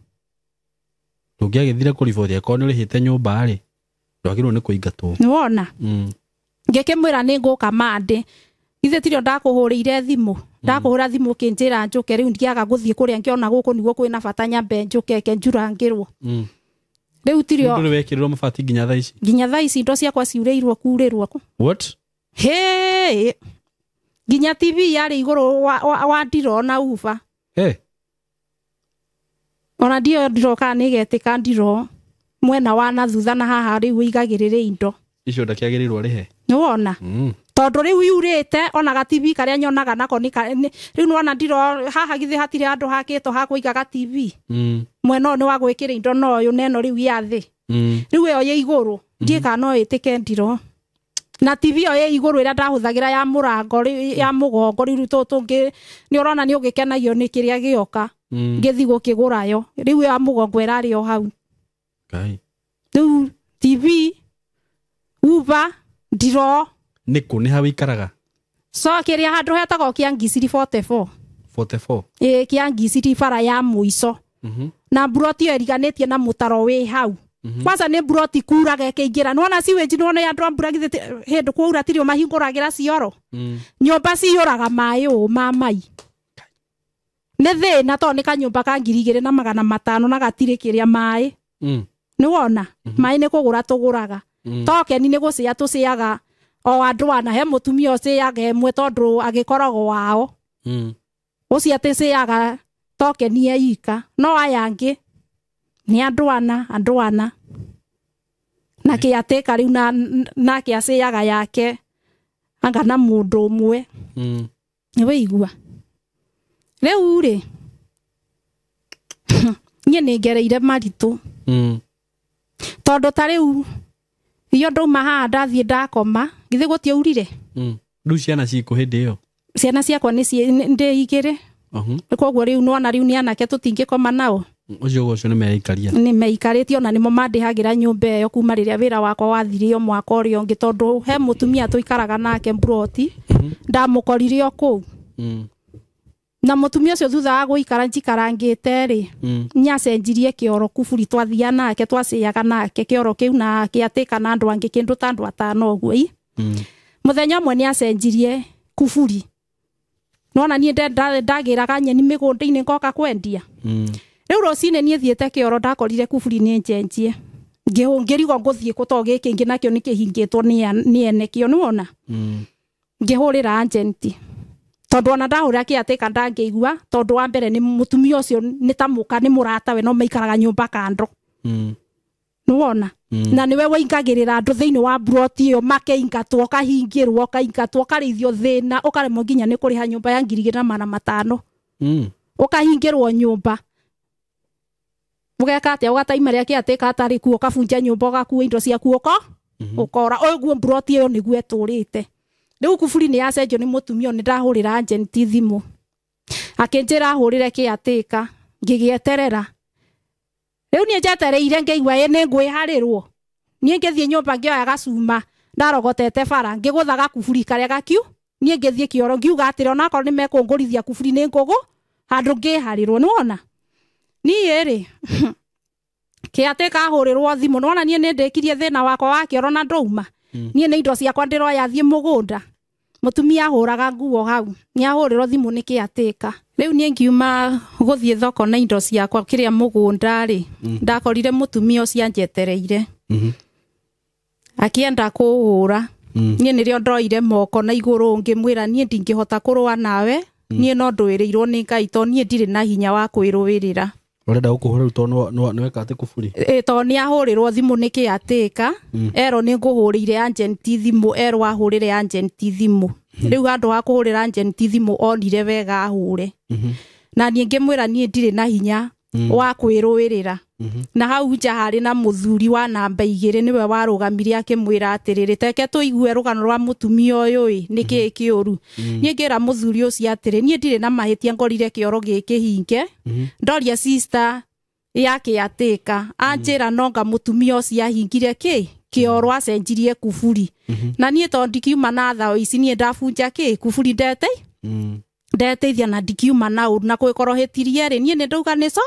Ndũngĩagĩthire kũriboti akorwo nĩ ũrĩhĩte nyũmba rĩ, ndwagĩrĩirwo nĩ kũingatwo. Nĩwona? Ngĩkĩmwĩra nĩ ngũka mandĩ. Ithe tirio ndakuhuriire thimu ndakuhura thimu kinjira njuke riu ndiaga guthie kuria ngiona guku niguo kwina bata nyambe njuke ke njurangirwo. Riu tirio nduri wekirirwo mabati nginya thaa ici. Nginya thaa ici indo ciakwa ciureirwo kurirwo ku. What? He nginya TV yari iguru wa ndirona uba. Hey. Ona ndio ndiroka nigetika ndiro mwena wa na thutha na haha riu igagirire indo icio ndakiagĩrĩirwo rĩhe nĩwona. Tondu riu yurite ona ga TV karia nyonaga nako ni riu nĩwona ndiro haha githĩ hatirĩ handũ hakĩtwo ha kũiga ga TV. Mwena ũyũ nĩ wa gwĩkĩra indo na ũyũ neno riu ya thĩ. Riu ĩyo ya igũrũ ndiĩ kana no ĩtĩke ndiro na TV ĩyo ya igũrũ ĩrĩa ndahũthagĩra ya mũrango ya mũgongo riu tũngĩ nĩ ũrona nĩ ũgĩkenagio nĩ kĩrĩa gĩoka ngĩthiĩ gũkĩgũrayo riu ya mũgongo ĩrarĩ o hau. Ngai. Riu TV uba ndiro nĩkũ nĩ ha wĩikaraga? So kĩrĩa handũ hetagwo Kĩangi 44. 44. Ĩĩ Kĩangi bara ya mũico. Na mburoti ĩyo ĩriganĩtie na mũtaro wĩ hau. Kwanza nĩ mburoti kuraga ĩkĩingĩra nĩwona sewage nĩwona andũ a mbura githĩ hĩndĩ kwaura tirio mahingũragĩra cioro. Nyũmba ciyũraga maĩ ũũ ma mai. Nĩ thĩna tondũ nĩ kanyũmba ka 2500 na gatirĩ kĩrĩa maĩ. Nĩwona maĩ nĩ kũgũra tũgũraga. Tokeni nĩ gũcĩa tũcĩaga o andũ ana he mũtumia ũcĩaga ĩmwe tondũ agĩkoragwo wao. Ũcio atĩcĩaga tokeni eika no aya angĩ nĩ andũ ana andũ ana na kĩatĩka rĩu nake acĩaga yake anga na mũndũ ũmwe. Nĩwĩigua rĩu rĩ niĩ nĩngereire maritũ. Tondũ ta rĩu iyo ndauma haha ndathiĩ ndakoma githĩ gũtiaurire. Rĩu ciana cikũ hĩndĩ ĩyo? Ciana ciakwa nĩ ndĩ igĩrĩ. Koguo rĩu nĩwona rĩu nĩ anake tũtingĩkoma nao. Ũcio ũcio nĩ meikaria. Nĩ meikarĩtie ona nĩmo mandĩhagĩra nyũmba ĩyo kuma rĩrĩa wĩra wakwa wathirire o mwaka ũrĩa ũngĩ tondũ he mũtumia tũikaraga nake mburoti ndamũkorire o kũu. Na mũtumia ũcio thutha wa gũikara njikarangĩte rĩ nĩacenjirie kĩoro kuburi twathia nake twacĩaga nake kĩoro kĩu na kĩatĩka na andũ angĩ kĩndũ ta andũ atano ũguo i. Mũthenya ũmwe nĩacenjirie kuburi. Nĩwona niĩ ndagĩraga nyeni mĩgũnda-inĩ ngoka kwendia. Rĩu rũcinĩ niĩ thiĩte kĩoro ndakorire kuburi nĩ njenjie. Ngĩrigwo ngũthiĩ kũ tondũ gĩkĩ kĩngĩ nakĩo nĩkĩhingĩtwo nĩ ene kĩo nĩwona. Ngĩhũrĩra agent. Tondũ ona ndahũrĩra kĩatĩka ndangĩigua tondũ wa mbere nĩ mũtumia ũcio nĩ ta mũka nĩ mũratawe no maikaraga nyũmba kando. Nĩwona. Na nĩwe waingagĩrĩra andũ thĩinĩ wa mburoti ĩyo makeingatwo ũkahingĩrwo ũkaingatwo ũkarĩithio thĩna ũkaremwo nginya nĩ kũrĩha nyũmba ya 2500. Ũkahingĩrwo nyũmba. Ũgeka atĩa ũgataima rĩa kĩatĩka atarĩ kuo ũkabunja nyũmba ũgakua indo ciaku ũkora ũguo mburoti ĩyo nĩguo ĩtũrĩte. Rĩu kuburi nĩ yacenjio nĩ mũtumia nĩ ndahũrĩra agent thimũ. Akĩnjĩra hũrĩre kĩatĩka ngĩgĩeterera. Rĩu niĩ njetereire ngĩigua ĩ nĩ ngwĩharĩrwo. Niĩ ngĩthiĩ nyũmba ngĩoya gacuma ndarogotete bara ngĩgũtha gakuburi karĩa gakiu niĩ ngĩthiĩ kĩoro ngiuga atĩrĩ onakorwo nĩ mekũngũrithia kuburi nĩ ngũgũ handũ ngĩharĩrwo nĩwona. Niĩ rĩ kĩatĩka ahũrĩrwo thimũ nĩwona niĩ nĩ ndĩkirie thĩna wakwa wa kĩoro na ndauma. Niĩ nĩ indo ciakwa ndĩroya thiĩ mũgũnda. Mũtumia ahũraga nguo hau nĩ ahũrĩrwo thimũ nĩ kĩatĩka. Rĩu niĩ ngiuma gũthiĩ thoko na indo ciakwa kĩrĩa mũgũnda rĩ ndakorire mũtumia ũcio anjetereire. Akĩenda kũhũra. Niĩ nĩrĩo ndoire moko na igũrũ ngĩmwĩra niĩ ndingĩhota kũrũa nawe niĩ no ndũĩrĩirwo nĩ Ngai tondũ niĩ ndirĩ na hinya wa kwĩrũĩrĩra. Ũrenda gũkũhũra rĩu tondũ nĩweka atĩ kuburi? Ĩ tondũ nĩ ahũrĩrwo thimũ nĩ kĩatĩka erwo nĩ ngũhũrĩire agent thimũ erwo ahũrĩre agent thimũ. Rĩu handũ ha kũhũrĩra agent thimũ onire wega ahũre. Na niĩ ngĩmwĩra niĩ ndirĩ na hinya wa kwĩrũĩrĩra. Na hau nja harĩ na mũthuri wa namba 2 nĩwe warũgamire akĩmwĩra atĩrĩrĩ teke tũigue rũgano rwa mũtumia ũyũ ĩ nĩkĩĩ kĩũru. Niĩ ngĩra mũthuri ũcio atĩrĩ niĩ ndirĩ na mahĩtia ngorire kĩoro gĩkĩ hinge ndoria sister ya kĩatĩka anjĩra nonga mũtumia ũcio ahingire kĩ kĩoro acenjirie kuburi. Na niĩ tondũ ndikiuma na thao ici niĩ ndabunja kĩ kuburi ndete ndeteithia na ndikiuma na ũru na kwĩkorwo hĩtirie rĩ niĩ nĩ ndauga nĩ so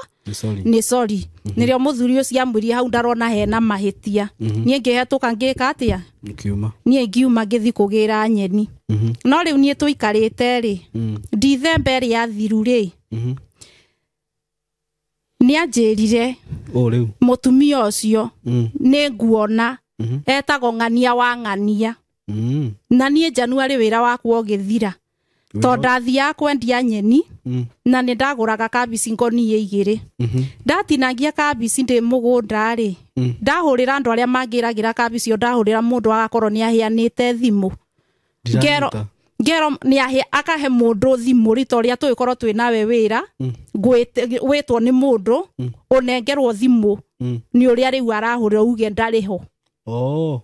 nĩ sorry. Nĩrĩo mũthuri ũcio amwĩrire hau ndarona hena mahĩtia. Niĩ ngĩhetũka ngĩka atĩa niĩ ngiuma ngĩthiĩ kũgĩra nyeni. No rĩu niĩ tũikarĩte rĩ, Dithemba ĩrĩa yathiru rĩ, nĩ anjĩrire O rĩu. Mũtumia ũcio nĩ nguona etagwo Ng'ania wa Ng'ania. Na niĩ January wĩra wakwa ũgĩthira, tondũ ndathiaga kwendia nyeni na nĩ ndagũraga kabici ngonia 2. Ndatinangia kabici ndĩ mũgũnda rĩ, ndahũrĩra andũ arĩa mangĩragĩra kabici, o ndahũrĩra mũndũ agakorwo nĩ aheanĩte thimũ. Ngero ngero nĩ ahe akahe mũndũ thimũ rĩ, ta ũrĩa tũgĩkorwo twĩ nawe wĩra, wĩtwo nĩ mũndũ, ũnengerwo thimũ nĩ ũrĩa rĩu arahũrĩra uge ndarĩ ho. Oh.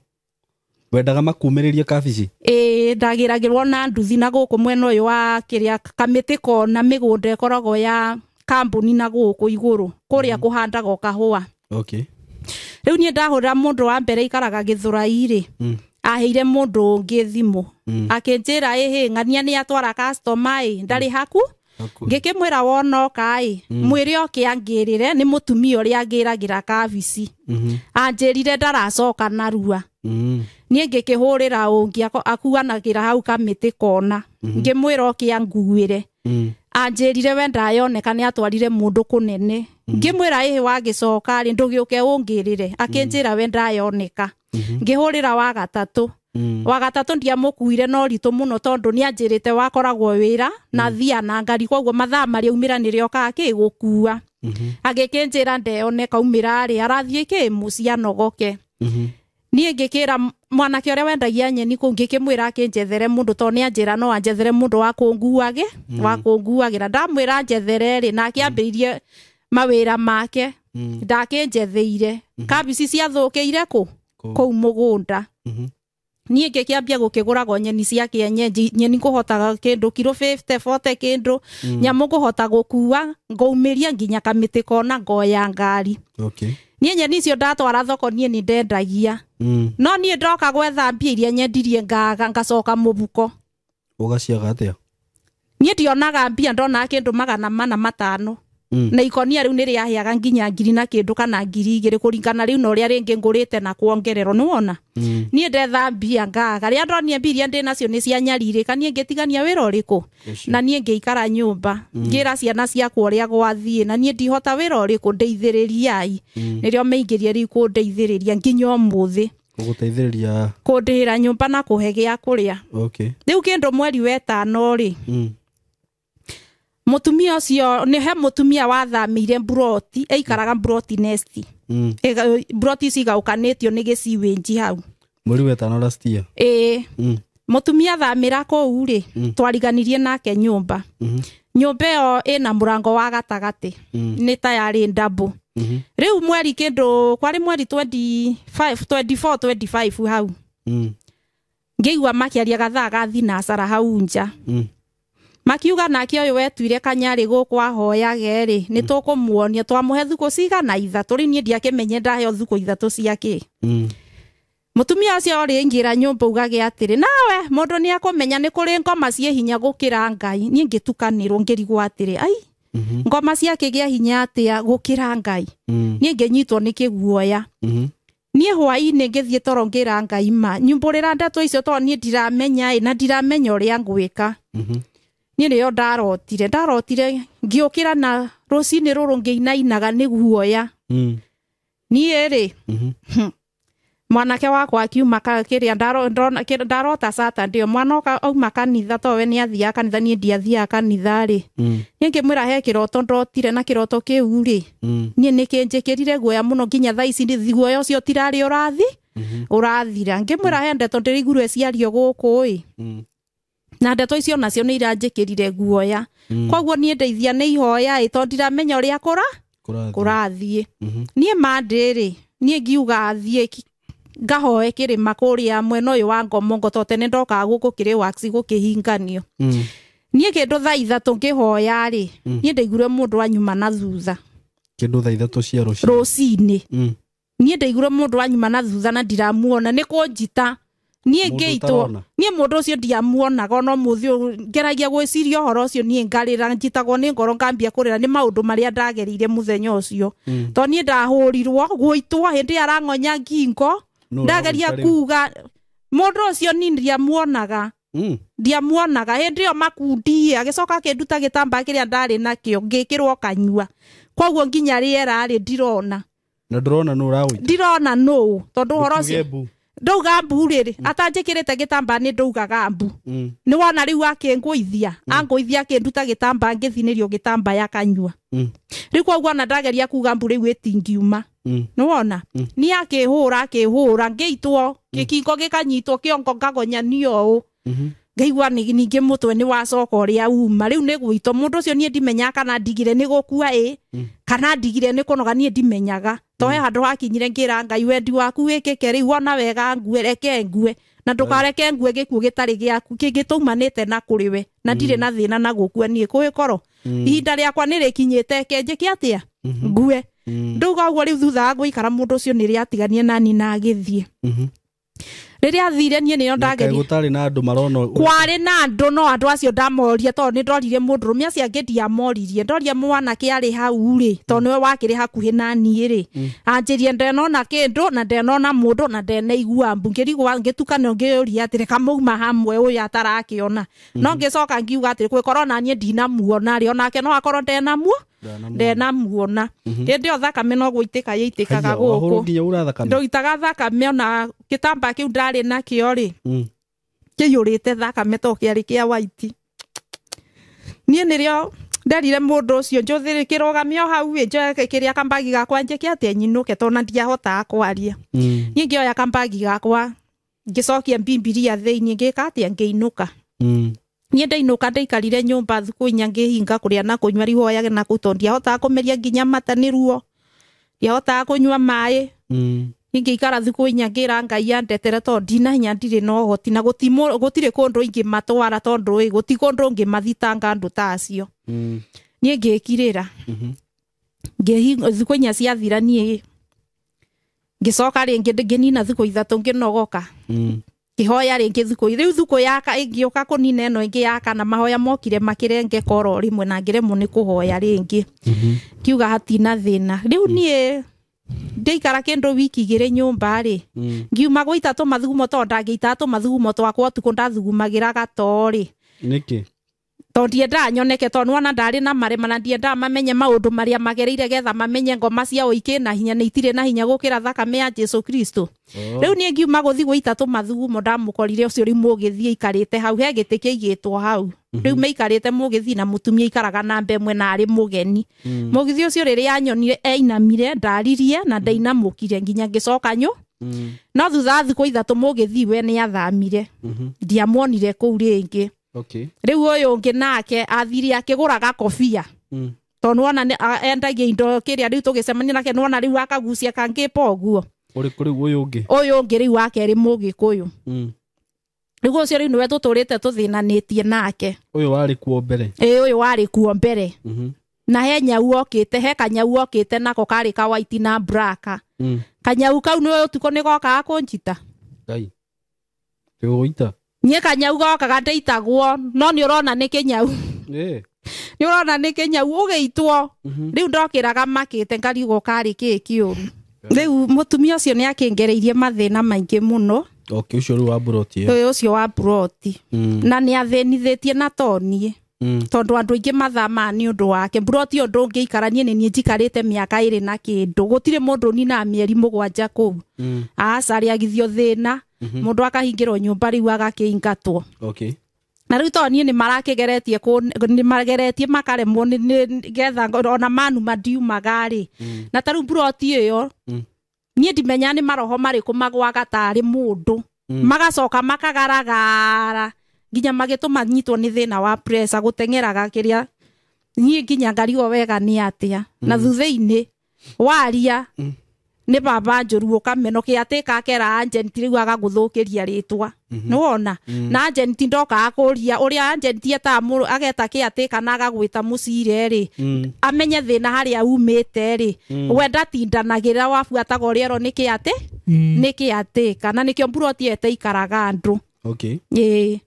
Wendaga makumĩrĩrie kabici? Ĩĩ, ndagĩragĩrwo na nduthi na gũkũ mwena ũyũ wa kĩrĩa kamĩtĩ kona, mĩgũnda ĩkoragwo ya kambuni na gũkũ igũrũ kũrĩa kũhandagwo kahũa. Okay. Rĩu niĩ ndahũrĩra mũndũ wa mbere ikaraga Gĩthũrai rĩ, aheire mũndũ ũngĩ thimũ, akĩnjĩra ĩhĩ, Ng'ania nĩ atwara customer ĩ, ndarĩ haku. Ngĩkĩmwĩra wonoka ĩ, mwĩre oke angĩrĩre, nĩ mũtumia ũrĩa angĩragĩra kabici. Anjĩrire ndaracoka narua. Niĩ ngĩkĩhũrĩra ũngĩ akuanagĩra hau kamĩtĩ kona, ngĩmwĩra oke anguĩre. Anjĩrire we ndayoneka, nĩ atwarire mũndũ kũnene. Ngĩmwĩra ĩhĩ, wagĩcoka rĩ, ndũgĩũke ũngĩrĩre. Akĩnjĩra we ndayoneka. Ngĩhũrĩra wa gatatũ. Wa gatatũ ndiamũkuire na ũritũ mũno, tondũ nĩ anjĩrĩte wakoragwo wĩra na thia na ngari, koguo mathaa marĩa aumĩra nĩrĩo okaga kĩ gũkua. Agĩkĩnjĩra ndeyoneka, aumĩra rĩ, arathiĩ kĩ mũciĩ anogoke. Niĩ ngĩkĩra mwanake ũrĩa wendagia nyeni kũu, ngĩkĩmwĩra akĩnjethere mũndũ, tondũ nĩ anjĩra no anjethere mũndũ wa kũnguage, wa kũnguagĩra. Ndamwĩra njethere rĩ, nake ambĩrĩirie mawĩra make. Ndakĩnjetheire kabici ciathũkĩire kũ kũu mũgũnda. Niĩ ngĩkĩambia gũkĩgũragwo nyeni cia kĩenyenji, nyeni ngũhotaga kĩndũ kiro 50 40 kĩndũ, nyamũ ngũhota gũkua ngũumĩria nginya kamĩtĩ kona, ngoya ngari. Okay. Niĩ nyeni icio ndatwara thoko, niĩ nĩ ndendagia. No niĩ ndoka gwetha mbia iria nyendirie ngaga, ngacoka mũbuko. Ũgaciaga atĩa? Niĩ ndionaga mbia, ndonaga kĩndũ 400, 500. Na ikonia rĩu nĩ rĩaheaga nginya ngiri na kĩndũ kana 2000, kũringana rĩu na ũrĩa rĩngĩ ngũrĩte na kuongererwo, nĩ wona. Niĩ ndetha mbia ngaga, rĩrĩa ndonire mbia iria ndĩ nacio nĩ cianyarirĩka, niĩ ngĩtigania wĩra ũrĩkũ na niĩ ngĩikara nyũmba, ngĩra ciana ciakwa ũrĩa gwathiĩ, na niĩ ndihota wĩra ũrĩkũ, ndeithĩrĩriai. Nĩrĩo meingĩrie rĩu kũndeithĩrĩria nginya ũmũthĩ. Gũgũteithĩrĩria? Kũndĩhĩra nyũmba na kũhe gĩa kũrĩa. Okay. Rĩu kĩndũ mweri wetano rĩ, mũtumia ũcio, nĩ he mũtumia wathamĩire mburoti, aikaraga mburoti nest. Mburoti ici igaũkanĩtio nĩ gĩciwĩnji hau. Mweri wetano last year? Ĩĩ. Mũtumia thamĩra kũu rĩ, twariganirie nake nyũmba. Nyũmba ĩyo ĩna mũrango wa gatagatĩ, nĩ ta yarĩ ndambu. Rĩu mweri kĩndũ kwarĩ mweri 25, 24, 25 hau, ngĩigua makĩaria gathaa ga thinacara hau nja, makiuga nake ũyũ wetuire kanyarĩ gũkũ ahoyage rĩ, nĩ tũkũmuonia, twamũhe thukũ cigana 3. Rĩu niĩ ndiakĩmenye ndaheo thukũ 3 cia kĩ. Mũtumia ũcio rĩ, ingĩra nyũmba ugage atĩrĩ, nawe mũndũ nĩ akũmenya nĩ kũrĩ ngoma ciĩ hinya gũkĩra Ngai. Niĩ ngĩtukanĩrwo, ngĩrigwo atĩrĩ, ai, ngoma ciakĩgĩa hinya atĩa gũkĩra Ngai? Niĩ ngĩnyitwo nĩ kĩguoya. Niĩ hwaĩ-inĩ ngĩthiĩ toro, ngĩra Ngai ma nyumbũrĩra ndeto icio, tondũ niĩ ndiramenya ĩ, na ndiramenya ũrĩa ngwĩka. Niĩ nĩyo ndarotire ngĩũkĩra na rũcinĩ rũrũ ngĩinainaga nĩ guoya. Niĩ rĩ, mwanake wakwa akiuma kĩrĩa ndarota Saturday, mwana oka auma kanitha, to we nĩ athiaga kanitha, niĩ ndiathiaga kanitha rĩ, niĩ ngĩmwĩra he kĩroto ndotire, na kĩroto kĩu rĩ, niĩ nĩ kĩnjĩkĩrire guoya mũno, nginya thaa ici guoya ũcio tirarĩ ũrathi ũrathira. Ngĩmwĩra he ndeto ndĩraigurwe ciario gũkũ ĩ, na ndeto icio nacio nĩ iranjĩkĩrire guoya, koguo niĩ ndeithia nĩ ihoya ĩ, tondũ ndiramenya ũrĩa kũrathiĩ. Niĩ mandĩ rĩ, niĩ ngiuga thiĩ ngahoe kĩrĩma kũrĩa mwena ũyũ wa Ngomongo, tondũ tene ndokaga gũkũ kĩrĩ wax gũkĩhinganio. Niĩ kĩndũ thaa 3 ngĩhoya rĩ, niĩ ndaigure mũndũ anyuma na thutha. Kĩndũ thaa 3 cia rũcinĩ? Rũcinĩ. Niĩ ndaigure mũndũ anyuma na thutha na ndiramuona, nĩ kũnjita. Niĩ ngĩitwo, niĩ mũndũ ũcio ndiamuonaga ona ũmũthĩ ũyũ, ngeragia gwĩciria ũhoro ũcio niĩ ngarĩra, njitagwo nĩ ngoro ngambia kũrĩra nĩ maũndũ marĩa ndagereire mũthenya ũcio. Tondũ niĩ ndahũrirwo gũitwo hĩndĩ ĩrĩa arang'onya ngingo, ndageria kuga mũndũ ũcio niĩ ndiamuonaga. Ndiamuonaga hĩndĩ ĩyo makundi agĩcoka akĩnduta gĩtambaya kĩrĩa ndarĩ nakĩo ngĩkĩrwo kanyua koguo nginya rĩera rĩ ndirona Na ndũrona nũ ũrawĩita. Ndirona nũ tondũ ũhoro ũcio Ndũkiuge mbu. ndauga mbu rĩrĩ atanjĩkĩrĩte gĩtambaya nĩ ndaugaga mbu. Nĩ wona rĩu akĩngũithia angũithia akĩnduta gĩtambaya ngĩthinĩrio gĩtambaya kanyua. Rĩu koguo ona ndageria kuga mbu rĩu ĩtingiuma. Nĩ wona niĩ akĩhũra akĩhũra ngĩitwo gĩkingo gĩkanyitwo kĩongo ngagonyanio ũũ. Ngaigua ningĩ mũtwe nĩ wacoka ũrĩa uma rĩu nĩ gwitũ mũndũ ũcio niĩ ndimenyaga kana ndigire nĩ gũkua ĩ kana ndigire nĩ kũnoga niĩ ndimenyaga to he handũ hakinyire ngĩra Ngai wendi waku wĩkĩke rĩu wona wega ngue reke ngue na ndũkareke ngue gĩkuũ gĩtarĩ gĩaku kĩngĩtaumanĩte na kũrĩ we na ndirĩ na thĩna na gũkua niĩ kũgĩkorwo ihinda rĩakwa nĩ rĩkinyĩte kenjĩke atĩa ngue. Ndauga ũguo rĩu thutha wa gũikara mũndũ ũcio nĩ rĩatiganie nani na agĩthiĩ. Rĩrĩa athire niĩ nĩyo ndageria Gũtarĩ na andũ marona. Kwarĩ na andũ no andũ acio ndamorie tondũ nĩ ndorire mũndũrũme acio angĩ ndiamoririe ndoria mwanake arĩ hau rĩ tondũ nĩwe wakĩrĩ hakuhĩ na niĩ rĩ anjĩrie ndenona kĩndũ na ndenona mũndũ na ndenaigua mbu ngĩrigwo ngĩtukana ngĩũria atĩrĩ kamauma hamwe ũyũ atarakĩona no ngĩcoka ngiuga atĩrĩ kwĩkorwo na niĩ ndinamuona rĩ onake no akorwo ndenamuo ndenamuona hĩndĩ ĩyo thakame no gũitĩka yaitĩkaga gũkũ nginya ura thakame. Ndoitaga thakame ona gĩtambaya kĩu ndarĩ nakĩo rĩ kĩiyũrĩte thakame to kĩarĩ kĩa waiti. Niĩ nĩrĩo nderire mũndũ ũcio njũthĩrĩ kĩrũgamio hau ĩ njoe kĩrĩa kambagi gakwa njĩke atĩa nyinũke tondũ na ndiahotaga kwaria. Niĩ ngĩoya kambagi gakwa ngĩcokia Bibilia thĩinĩ ngĩka atĩa ngĩinũka. Niĩ ndainũka ndaikarire nyũmba thikũ inya ngĩhinga kũrĩa na kũnyua rĩu hoyage na kũu tondũ ndiahotaga kũmeria nginya mata nĩ ruo ndiahotaga kũnyua maĩ. Ngĩikara thikũ inya ngĩra Ngai andetere tondũ ndina hinya ndirĩ na ũhoti na gũtirĩ kũndũ ingĩmatwara tondũ ĩ gũti kũndũ ngĩmathitanga andũ ta acio. Niĩ ngĩkirĩra thikũ inya ciathira niĩ ngĩcoka rĩngĩ ngĩnina thikũ ithatũ ngĩnogoka ngĩhoya rĩngĩ thikũ rĩu thikũ yaka ĩngĩũka kũnina ĩno ĩngĩ ya kana mahoya mokire makĩrengeka oro rĩmwe na ngĩremwo nĩ kũhoya rĩngĩ ngiuga hatina thĩna rĩu niĩ ndĩikara kĩndũ wiki igĩrĩ nyũmba rĩ ngiuma gũita tũmathugumo tondũ ndangĩitaga tũmathugumo twakwa ũtukũ ndathugumagĩra gatoo rĩ Nĩkĩ? Tondũ ndiendaga nyoneke tondũ nĩwona ndarĩ na marema na ndiendaga mamenye maũndũ marĩa magereire getha mamenye ngoma ciao ikĩ na hinya nĩ itirĩ na hinya gũkĩra thakame ya Jesu Kristo. Rĩu niĩ ngiuma gũthiĩ gũita tũmathugumo ndamũkorire ũcio rĩu mũgĩthiĩ aikarĩte hau he gĩtĩ kĩigĩtwo hau rĩu maikarĩte mũgĩthiĩ na mũtumia aikaraga namba ĩmwe na arĩ mũgeni. Mũgĩthiĩ ũcio rĩrĩa anyonire einamire ndaririe na ndainamũkire nginya ngĩcoka nyũ no thutha wa thikũ ithatũ mũgĩthiĩ we nĩ athamire ndiamuonire kũu rĩngĩ. Rĩu ũyũ ũngĩ nake athire akĩgũra gakobia tondũ nĩwona endagia indo kĩrĩa rĩu tũgĩcemania nake nĩwona rĩu akagucia kangĩpa ũguo. Ũrĩkũ rĩu ũyũ ũngĩ? Ũyũ ũngĩ rĩu wa kerĩ mũgĩkũyũ. Rĩu ũcio rĩu nĩwe tũtũrĩte tũthĩnanĩtie nake. Ũyũ warĩ kuo mbere? Ĩĩ ũyũ warĩ kuo mbere. Na he nyau okĩte he kanyau okĩte nako karĩ ka white na black. Kanyau kau nĩwe ũtukũ nĩgokaga kũnjita. Ngai. Gĩgũgũita? Niĩ kanyau gokaga ndĩitagwo no nĩ ũrona nĩ kĩnyau. Nĩ ũrona nĩ kĩnyau ũgĩitwo rĩu ndokĩraga makĩte ngarigwo karĩ kĩĩ kĩũru. Rĩu mũtumia ũcio nĩ akĩngereirie mathĩna maingĩ mũno. Okay, ũcio rĩu wa mburoti ĩyo. Ũyũ ũcio wa mburoti. Na nĩ athĩnithĩtie na to niĩ. Tondũ andũ aingĩ mathamaga nĩ ũndũ wake. Mburoti ĩyo ndũngĩikara niĩ nĩ niĩ njikarĩte mĩaka ĩrĩ na kĩndũ. Gũtirĩ mũndũ ũninaga mĩeri mũgwanja kũu. Aca rĩagithio thĩna mũndũ akahingĩrwo nyũmba rĩu agakĩingatwo. Na rĩu tondũ niĩ nĩ marakĩgeretie nĩ mageretie makaremwo nĩ getha ona manuma ndiumaga rĩ. Na ta rĩu mburoti ĩyo niĩ ndimenyaga nĩ maroho marĩkũ magwaga tarĩ mũndũ. Magacoka makagaragara nginya magĩtũma nyitwo nĩ thĩna wa pressure gũteng'eraga kĩrĩa niĩ nginya ngarigwo wega nĩ atĩa. Na thutha-inĩ waria nĩ baba njũru ũkamena ũkĩatĩka akera agent rĩu agagũthũkĩria rĩtwa. Nĩwona? Na agent ndokaga kũria ũrĩa agent etaga mũndũ ageta kĩatĩka na agagwĩta mũcire rĩ amenye thĩna harĩa umĩte rĩ we ndatindanagĩrĩra wabuataga ũrĩa erwo nĩ kĩatĩ nĩ kĩatĩka na nĩkĩo mburoti ĩteikaraga andũ. Ĩĩ.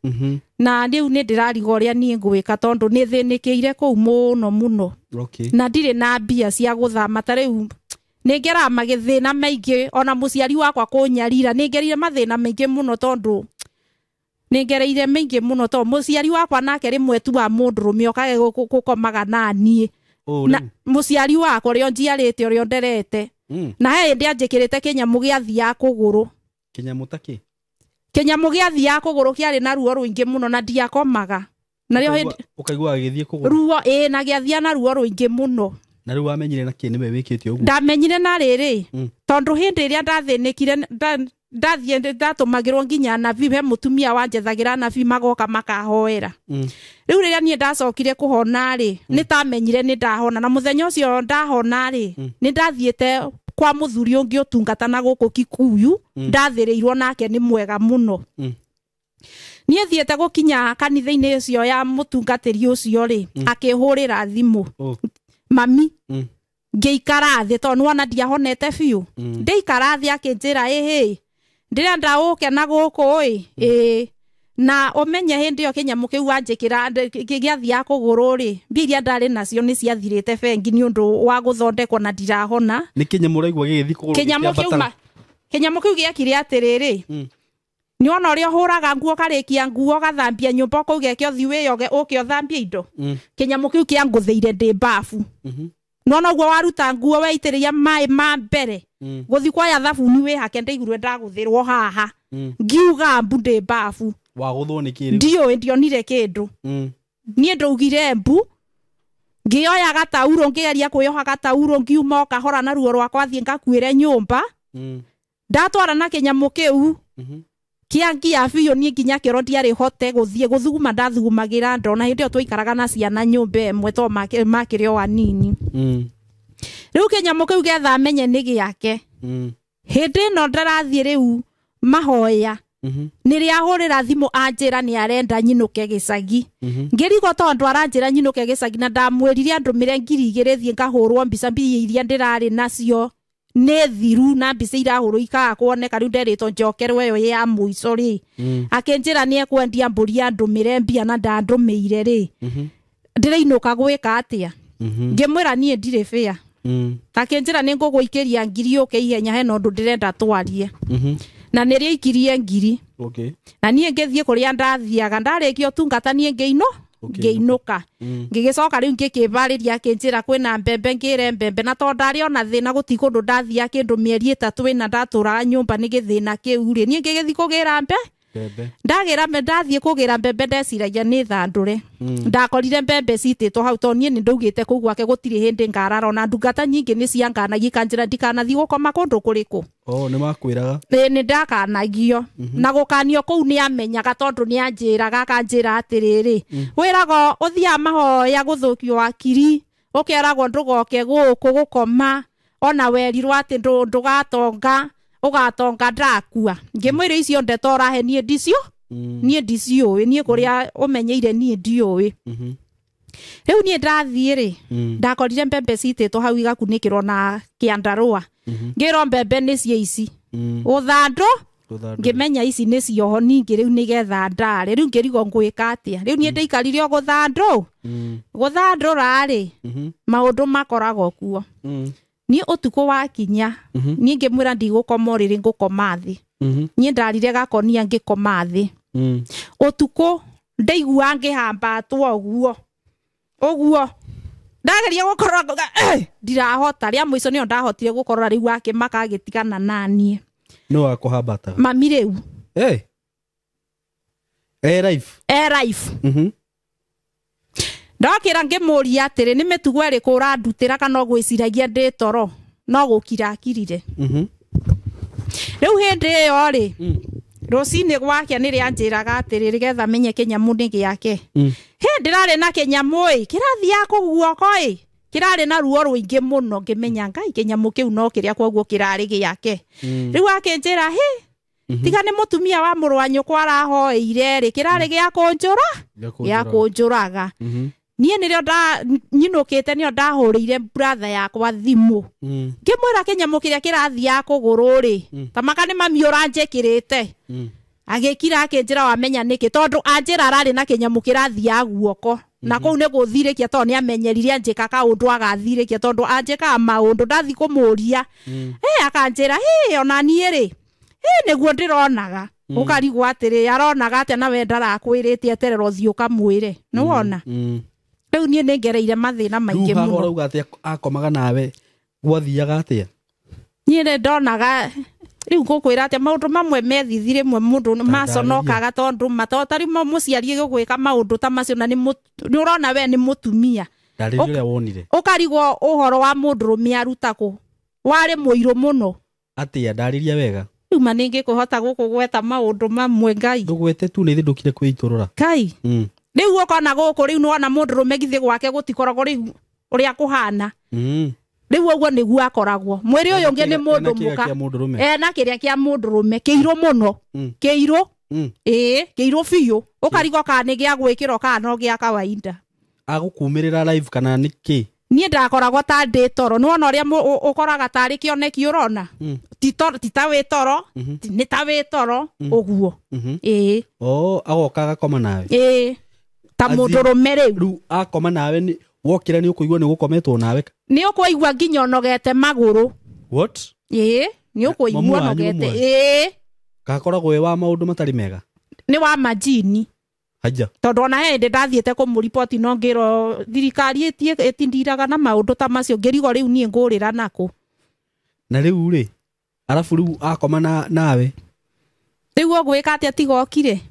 Na rĩu nĩ ndĩrariga ũrĩa niĩ ngwĩka tondũ nĩ thĩnĩkĩire kũu mũno mũno. Na ndirĩ na mbia cia gũthama ta rĩu nĩ ngeraga magĩthĩna maingĩ ona mũciari wakwa kũnyarira nĩ ngerire mathĩna maingĩ mũno tondũ Nĩ ngereire mĩingĩ mũno to mũciari wakwa nake rĩmwe tu wa mũndũrũme okage gũkomaga na niĩ. Na mũciari wakwa ũrĩa njiarĩte ũrĩa nderete. Na he hĩndĩ anjĩkĩrĩte kĩnyamũ gĩathiaga kũgũrũ. Kĩnyamũ ta kĩ? Kĩnyamũ gĩathiaga kũgũrũ kĩarĩ na ruo rũingĩ mũno na ndiakomaga. Na rĩo hĩndĩ ũkaigua gĩgĩthiĩ kũgũrũ. Ruo ĩĩ na gĩathia na ruo rũingĩ mũno. Na rĩu wamenyire na kĩ nĩwe wĩkĩte ũguo? Ndamenyire na rĩrĩ tondũ hĩndĩ ĩrĩa ndathĩnĩkire ndathiĩ ndatũmagĩrwo nginya nabii he mũtumia wanjethagĩra nabii magoka makahoera. Rĩu rĩrĩa niĩ ndacokire kũhona rĩ nĩ tamenyire nĩ ndahona na mũthenya ũcio ndahona rĩ nĩ ndathiĩte kwa mũthuri ũngĩ ũtungata na gũkũ Kikuyu ndathĩrĩirwo nake nĩ mwega mũno. Niĩ thiĩte gũkinya kanitha-inĩ ũcio ya mũtungatĩri ũcio rĩ akĩhũrĩra thimũ mami ngĩikara thĩ tondũ nĩwona ndiahonete biũ. Ndĩikara thĩ akĩnjĩra ĩhĩ ndĩrenda ũke na gũkũ ĩ ĩĩ na ũmenye hĩndĩ ĩyo kĩnyamũ kĩu wanjĩkĩra gĩathiaga kũgũrũ rĩ mbia iria ndarĩ nacio nĩ ciathirĩte bengi nĩ ũndũ wa gũthondekwo na ndirahona. Nĩ kĩnyamũ ũraigua gĩgĩthiĩ kũgũrũ kĩnyamũ kĩu gĩekire atĩrĩrĩ nĩwona ũrĩa ũhũraga nguo ũkarĩkia nguo ũgathambia nyũmba ũkauga eke ũthiĩ wĩyoge ũke ũthambie indo. Kĩnyamũ kĩu kĩangũthĩire ndĩ babu. Nĩwona ũguo waruta nguo weitĩrĩria maĩ ma mbere gũthiĩ kuoya thabuni wĩhake ndaigurwe ndagũthĩrwo haha ngiuga mbu ndĩ babu. Wagũthwo nĩ kĩ rĩu? Ndiũĩ ndionire kĩndũ. Niĩ ndaugire mbu ngĩoya gatauro ngĩgeria kwĩyoha gatauro ngiuma o kahora na ruo rwakwa thiĩ ngakuĩre nyũmba. Ndatwara na kĩnyamũ kĩu kĩangia biũ niĩ nginya kĩoro ndiarĩ hote gũthiĩ gũthuguma ndathugumagĩra ndona hĩndĩ ĩyo twaikaraga na ciana nyũmba ĩmwe to makĩrĩ o anini. Rĩu kĩnyamũ kĩu getha menye nĩ gĩake. Hĩndĩ ĩno ndarathiĩ rĩu mahoya nĩrĩa ahũrĩra thimũ anjĩra nĩ arenda nyinũke gĩcagi. Ngĩrigwo tondũ aranjĩra nyinũke gĩcagi na ndamwĩrire andũmĩre 2,000 thiĩ ngahũrwo mbica mbia iria ndĩrarĩ nacio nĩ thiru na mbica irahũrwo ikaga kuoneka rĩu nderĩtwo njokerwo ĩyo ya mũico rĩ. Akĩnjĩra nĩ ekwendia mbũri andũmĩre mbia na ndandũmĩire rĩ ndĩrainũka gwĩka atĩa? Ngĩmwĩra niĩ ndirĩ bĩa. Akĩnjĩra nĩ ngũgũikĩria 1,000 ũke ihenya hena ũndũ ndĩrenda twarie. Na nĩrĩo ikirie 1,000. Na niĩ ngĩthiĩ kũrĩa ndathiaga ndarĩkia ũtungata niĩ ngĩinũka. Ngĩgĩcoka rĩu ngĩkĩbarĩria akĩnjĩra kwĩna mbembe ngĩre mbembe na tondũ ndarĩ ona thĩna gũtirĩ kũndũ ndathiaga kĩndũ mĩeri 3 ĩna ndatũraga nyũmba nĩ gĩthĩna kĩu rĩ niĩ ngĩgĩthiĩ kũgĩra mbembe. Ndagĩra ndathiĩ kũgĩra mbembe ndeciragia nĩ thandũre. Ndakorire mbembe citĩtwo hau tondũ niĩ nĩ ndaugĩte kũu gwake gũtirĩ hĩndĩ ngarara ona ndungata nyingĩ nĩ cianganagia ikanjĩra ndikanathiĩ gũkoma kũndũ kũrĩkũ. Nĩ makwĩraga? Ĩĩ nĩ ndakanagio. Na gũkanio kũu nĩ amenyaga tondũ nĩ anjĩraga akanjĩra atĩrĩrĩ wĩragwo ũthiaga mahoya gũthũkio hakiri ũkeragwo ndũgoke gũkũ gũkoma ona werirwo atĩ ndũgatonga ũgatonga ndakua. Ngĩmwĩra icio ndeto ũrahe niĩ ndicio niĩ ndiciũĩ niĩ kũrĩa ũmenyeire niĩ ndiũĩ. Rĩu niĩ ndathiĩ rĩ ndakorire mbembe citĩtwo hau igakunĩkĩrwo na kĩandarũa. Ngĩrwo mbembe nĩcio ici ũthandũ ngĩmenya ici nĩcio ningĩ rĩu nĩgetha ndare rĩu ngĩrigwo ngwĩka atĩa rĩu niĩ ndaikarire o gũthandũ gũthandũra rĩ maũndũ makoragwo kuo. Niĩ ũtukũ wakinya niĩ ngĩmwĩra ndigũkoma ũrĩrĩ ngũkoma thĩ. Niĩ ndarire gakonia ngĩkoma thĩ. Ũtukũ ndaigua ngĩhambatwo ũguo ũguo ndageria gũkorora ndirahota rĩa mũico nĩyo ndahotire gũkorora rĩu akĩmaka agĩtigana naniĩ. Nĩ wakũhambataga? Mami rĩu. Life. Life. Ndokĩra ngĩmũria atĩrĩ nĩ mĩtugo ĩrĩkũ ũrandutĩra kana ũgwĩciragia ndĩ toro no gũkira akirire. Rĩu hĩndĩ ĩyo rĩ rũcinĩ gwake nĩrĩa anjĩraga atĩrĩrĩ getha menye kĩnyamũ nĩ gĩake. Hĩ ndĩrarĩ na kĩnyamũ ĩ kĩrathiaga kũguoko ĩ kĩrarĩ na ruo rũingĩ mũno ngĩmenya Ngai kĩnyamũ kĩu no kĩrĩa kwoguo kĩrarĩ gĩake. Rĩu akĩnjĩra hĩ tiga nĩ mũtumia wa mũrũ wa nyũkwa arahoeire rĩ kĩrarĩ gĩa kũnjũra gĩa kũnjũraga. Niĩ nĩrĩo nyinũkĩte nĩo ndahũrĩire brother yakwa thimũ. Ngĩmwĩra kĩnyamũ kĩrĩa kĩrathiaga kũgũrũ rĩ ta maka nĩ mami ũranjĩkĩrĩte. Agĩkira akĩnjĩra wamenya nĩkĩ tondũ anjĩra ararĩ na kĩnyamũ kĩrathiaga guoko na kũu nĩ gũthirĩkia tondũ nĩ amenyerire anjĩka kaũndũ agathirĩkia tondũ anjĩkaga maũndũ ndathiĩ kũmũria. Akanjĩra hĩ ona niĩ rĩ Nĩguo ndĩronaga. Ũkarigwo atĩrĩ aronaga atĩa na we ndarakwĩrĩte eterera ũthiĩ ũkamwĩre. Nĩwona? Rĩu niĩ nĩngereire mathĩna maingĩ Rĩu haha mũno. ũrauga atĩ akomaga nawe gwathiaga atĩa? Niĩ nĩ ndonaga rĩu ngũkwĩra atĩa maũndũ mamwe methithi rĩmwe mũndũ maconokaga tondũ ta rĩu mũciari gũgwĩka maũndũ ta macio na nĩ ũrona we nĩ mũtumia. Ndarĩria ũrĩa wonire. Ũkarigwo ũhoro wa mũndũrũme aruta kũ. Warĩ mũirũ mũno. Atĩa ndarĩria wega. Rĩu ma nĩngĩkũhota gũkũgweta maũndũ mamwe Ngai. Ndũgwete tu nĩ ithe ndũkire kwĩitũrũra. Ngai. Rĩu ũkona gũkũ rĩu nĩwona mũndũrũme githĩ gwake gũtikoragwo rĩu ũrĩa kũhana. Rĩu ũguo nĩguo akoragwo. Mwĩrĩ ũyũ ũngĩ nĩ mũndũ mũka. Ena kĩrĩa kĩa mũndũrũme kĩirũ mũno. Kĩirũ. Ĩĩ, kĩirũ biũ. Ũkarigwo kana nĩ gĩa gwĩkĩrwo kana no gĩa kawaida. Agũkumĩrĩra live kana nĩ kĩ? Niĩ ndakoragwo ta ndĩ toro. Nĩwona ũrĩa ũkoraga tarĩ kĩoneki ũrona? Ti ta wĩ toro, nĩ ta wĩ toro ũguo. Ĩĩ. Oh, agoka agakoma nawe. Ĩĩ. Ta mũndũrũme rĩu. Rĩu akoma nawe nĩ wokĩra nĩ ũkũigua nĩ ũgũkometwo nawe. Nĩ ũkũigua nginya ũnogete magũrũ. What? Ĩĩ, nĩ ũkũigua ũnogete. Ĩĩ. Gakoragwo wĩ wa maũndũ matarĩ mega. Nĩ wa majini. Haja. Tondũ ona he hĩndĩ ndathiĩte kũmũriboti no ngĩrwo thirikari ĩtindiraga na maũndũ ta macio ngĩrigwo rĩu niĩ ngũrĩra nakũ. Na rĩu rĩ, arabu rĩu akoma nawe. Rĩu ũgwĩka atĩa tiga okire?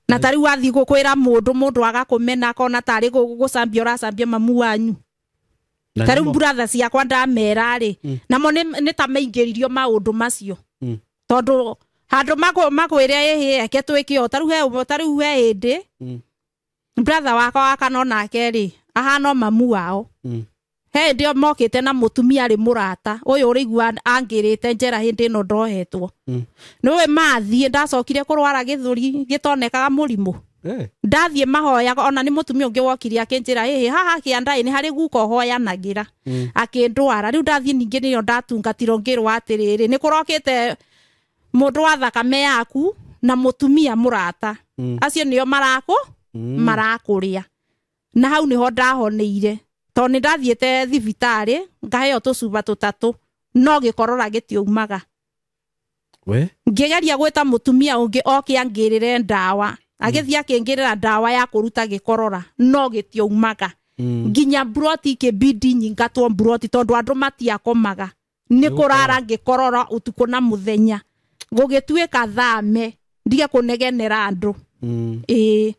Na ta rĩu wathiĩ gũkwĩra mũndũ agakũmena akona tarĩ gũcambia ũracambia mamu wanyu. Ta rĩu brother ciakwa ndamera rĩ, namo nĩ ta maingĩririo maũndũ macio. Tondũ handũ makwĩre ĩhĩ eke twĩke o ta rĩu he hĩndĩ brother wakwa wa kana onake rĩ ahana mamu wao. He hĩndĩ mokĩte na mũtumia arĩ mũrata ũyũ ũrĩigua angĩrĩte njera hĩndĩ ĩno ndohetwo. Nĩũĩ mathiĩ ndacokire kũrwara gĩthũri gĩtonekaga mũrimũ. Ndathiĩ mahoyaga ona nĩ mũtumia ũngĩ wokire akĩnjĩra ĩhĩ haha kĩandaĩ nĩ harĩ guka ũhoyanagĩra. Akĩndwara rĩu ndathiĩ ningĩ nĩrĩo ndatungatirwo ngĩrwo atĩrĩrĩ nĩ kũrokĩte mũndũ wa thakame yaku na mũtumia mũrata. Acio nĩo marakũrĩa. Na hau nĩho ndahoneire. Tondũ nĩ ndathiĩte thibitarĩ ngaheo tũcuba tũtatũ no gĩkorora gĩtiaumaga. We? Ngĩgeria gwĩta mũtumia ũngĩ oke angĩrĩre ndawa. Agĩthiĩ akĩngĩrĩra ndawa ya kũruta gĩkorora no gĩtiaumaga. Nginya mburoti ikĩbidi nyingatwo mburoti tondũ andũ matiakomaga. Nĩ kũrara ngĩkorora ũtukũ na mũthenya. Gũgĩtuĩka thame ndige kũnegenera andũ. Ĩĩ.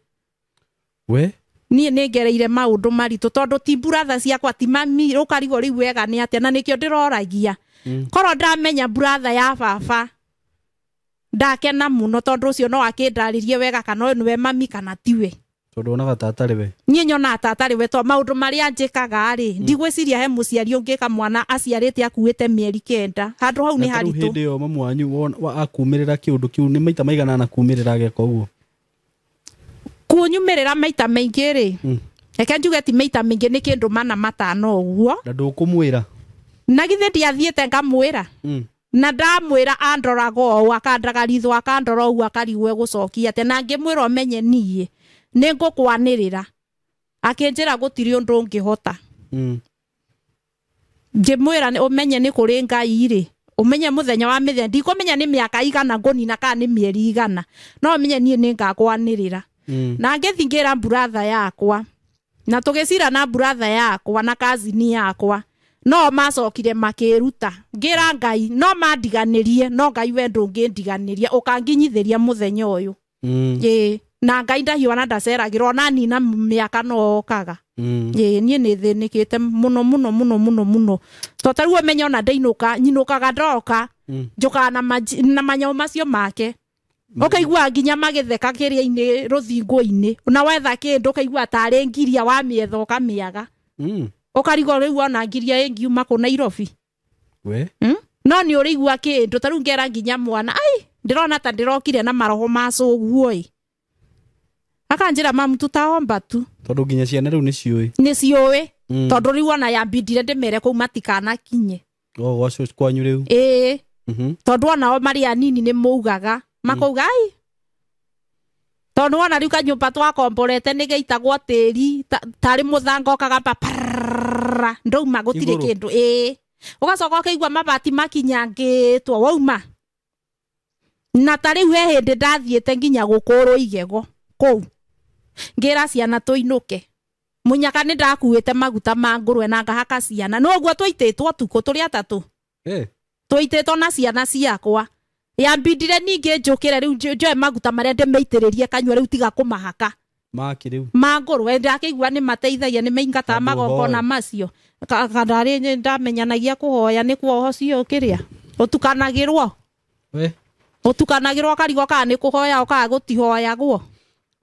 We? Niĩ nĩ ngereire maũndũ maritũ tondũ ti brother ciakwa ti mami ũkarigwo rĩu wega nĩ atĩa na nĩkĩo ndĩroragia. Korwo ndamenya brother ya baba ndakena mũno tondũ ũcio no akĩndarĩrie wega kana ũyũ nĩwe mami kana tiwe. Tondũ wonaga ta atarĩ we. Niĩ nyonaga ta atarĩ we tondũ maũndũ marĩa njĩkaga rĩ ndigwĩciria he mũciari ũngĩka mwana aciarĩte akuĩte mĩeri 9 handũ hau nĩ haritũ. Hĩndĩ ĩyo mamu wanyu akumĩrĩra kĩũndũ kĩu nĩ maita maigana anakumĩrĩra ageka ũguo? Kunyumĩrĩra maita maingĩ rĩ, reke njuge ti maita maingĩ nĩ kĩndũ mana matano ũguo. Na ndũkũmwĩra? Na githĩ ndiathiĩte ngamwĩra. Na ndamwĩra andoraga ũũ akandaga ritho akandora ũguo akarigwo egũcokia atĩa na ngĩmwĩra ũmenye niĩ nĩ ngũkwanĩrĩra. Akĩnjĩra gũtirĩ ũndũ ũngĩhota. Ngĩmwĩra ũmenye nĩ kũrĩ Ngai rĩ, ũmenye mũthenya wa mĩthenya ndikũmenya nĩ mĩaka igana ngũnina kana nĩ mĩeri igana no ũmenye niĩ nĩ ngakwanĩrĩra. Na ngĩthiĩ ngĩra brother yakwa na tũgĩcira na brother yakwa na cousin yakwa no macokire makĩruta ngĩra Ngai no mandiganĩrie no Ngai we ndũngĩndiganĩria ũkanginyithĩria mũthenya ũyũ. Ĩĩ. Na Ngai ndahiũa na ndaceragĩrwo ona nina mĩaka no okaga. Ĩĩ niĩ nĩ thĩnĩkĩte mũno mũno mũno mũno mũno to ta rĩu ũmenye ona ndainũka nyinũkaga ndoka njũkaga na manyau macio make. Ũkaigua nginya magĩtheka kĩrĩa-inĩ rũthingo-inĩ na wetha kĩndũ ũkaigua tarĩ ngiria wamĩetha ũkamĩaga. Ũkarigwo rĩu ona ngiria ĩngiuma kũ Nairobi. We? No nĩ ũrĩigua kĩndũ ta rĩu ngera nginya mwana ai ndĩrona ta ndĩrokire na maroho ma cũguo ĩ. Akanjĩra mamu tũtaomba tu. Tondũ nginya ciana rĩu nĩ ciũĩ. Nĩ ciũĩ. Tondũ rĩu ona yambindire ndĩmere kũu matikanakinye. O gwa kwanyu rĩu. Ĩĩ. Tondũ onao marĩ anini nĩ maugaga. Makauga ai tondũ wona rĩu kanyũmba twakomborete nĩ gĩitagwo tĩri tarĩ mũthanga ũkagamba parara ndauma gũtirĩ kĩndũ. Ĩĩ. Ũgacoka ũkaigua mabati makinyangĩtwo wauma. Na ta rĩu he hĩndĩ ndathiĩte nginya gũkũrwo igego kũu, ngĩra ciana tũinũke. Mũnyaka nĩ ndakuĩte maguta ma ngũrwe na ngahaka ciana. No ũguo twaitĩtwo ũtukũ tũrĩ atatũ. Twaitĩtwo na ciana ciakwa. Yambindire ningĩ njũkĩre rĩu njoe maguta marĩa ndĩmĩitĩrĩrie kanyua rĩu tiga kũmahaka. Maki rĩu. Ma ngũrwe ndakĩigua nĩ mateithagia, nĩ maingataga Andũ magongona hoe. macio. Ndarĩ ndamenyanagia kũhoya nĩ kuo ũcio kĩrĩa ũtukanagĩrwo. We. Ũtukanagĩrwo ũkarigwo kana nĩ kũhoya kana gũtihoyagwo.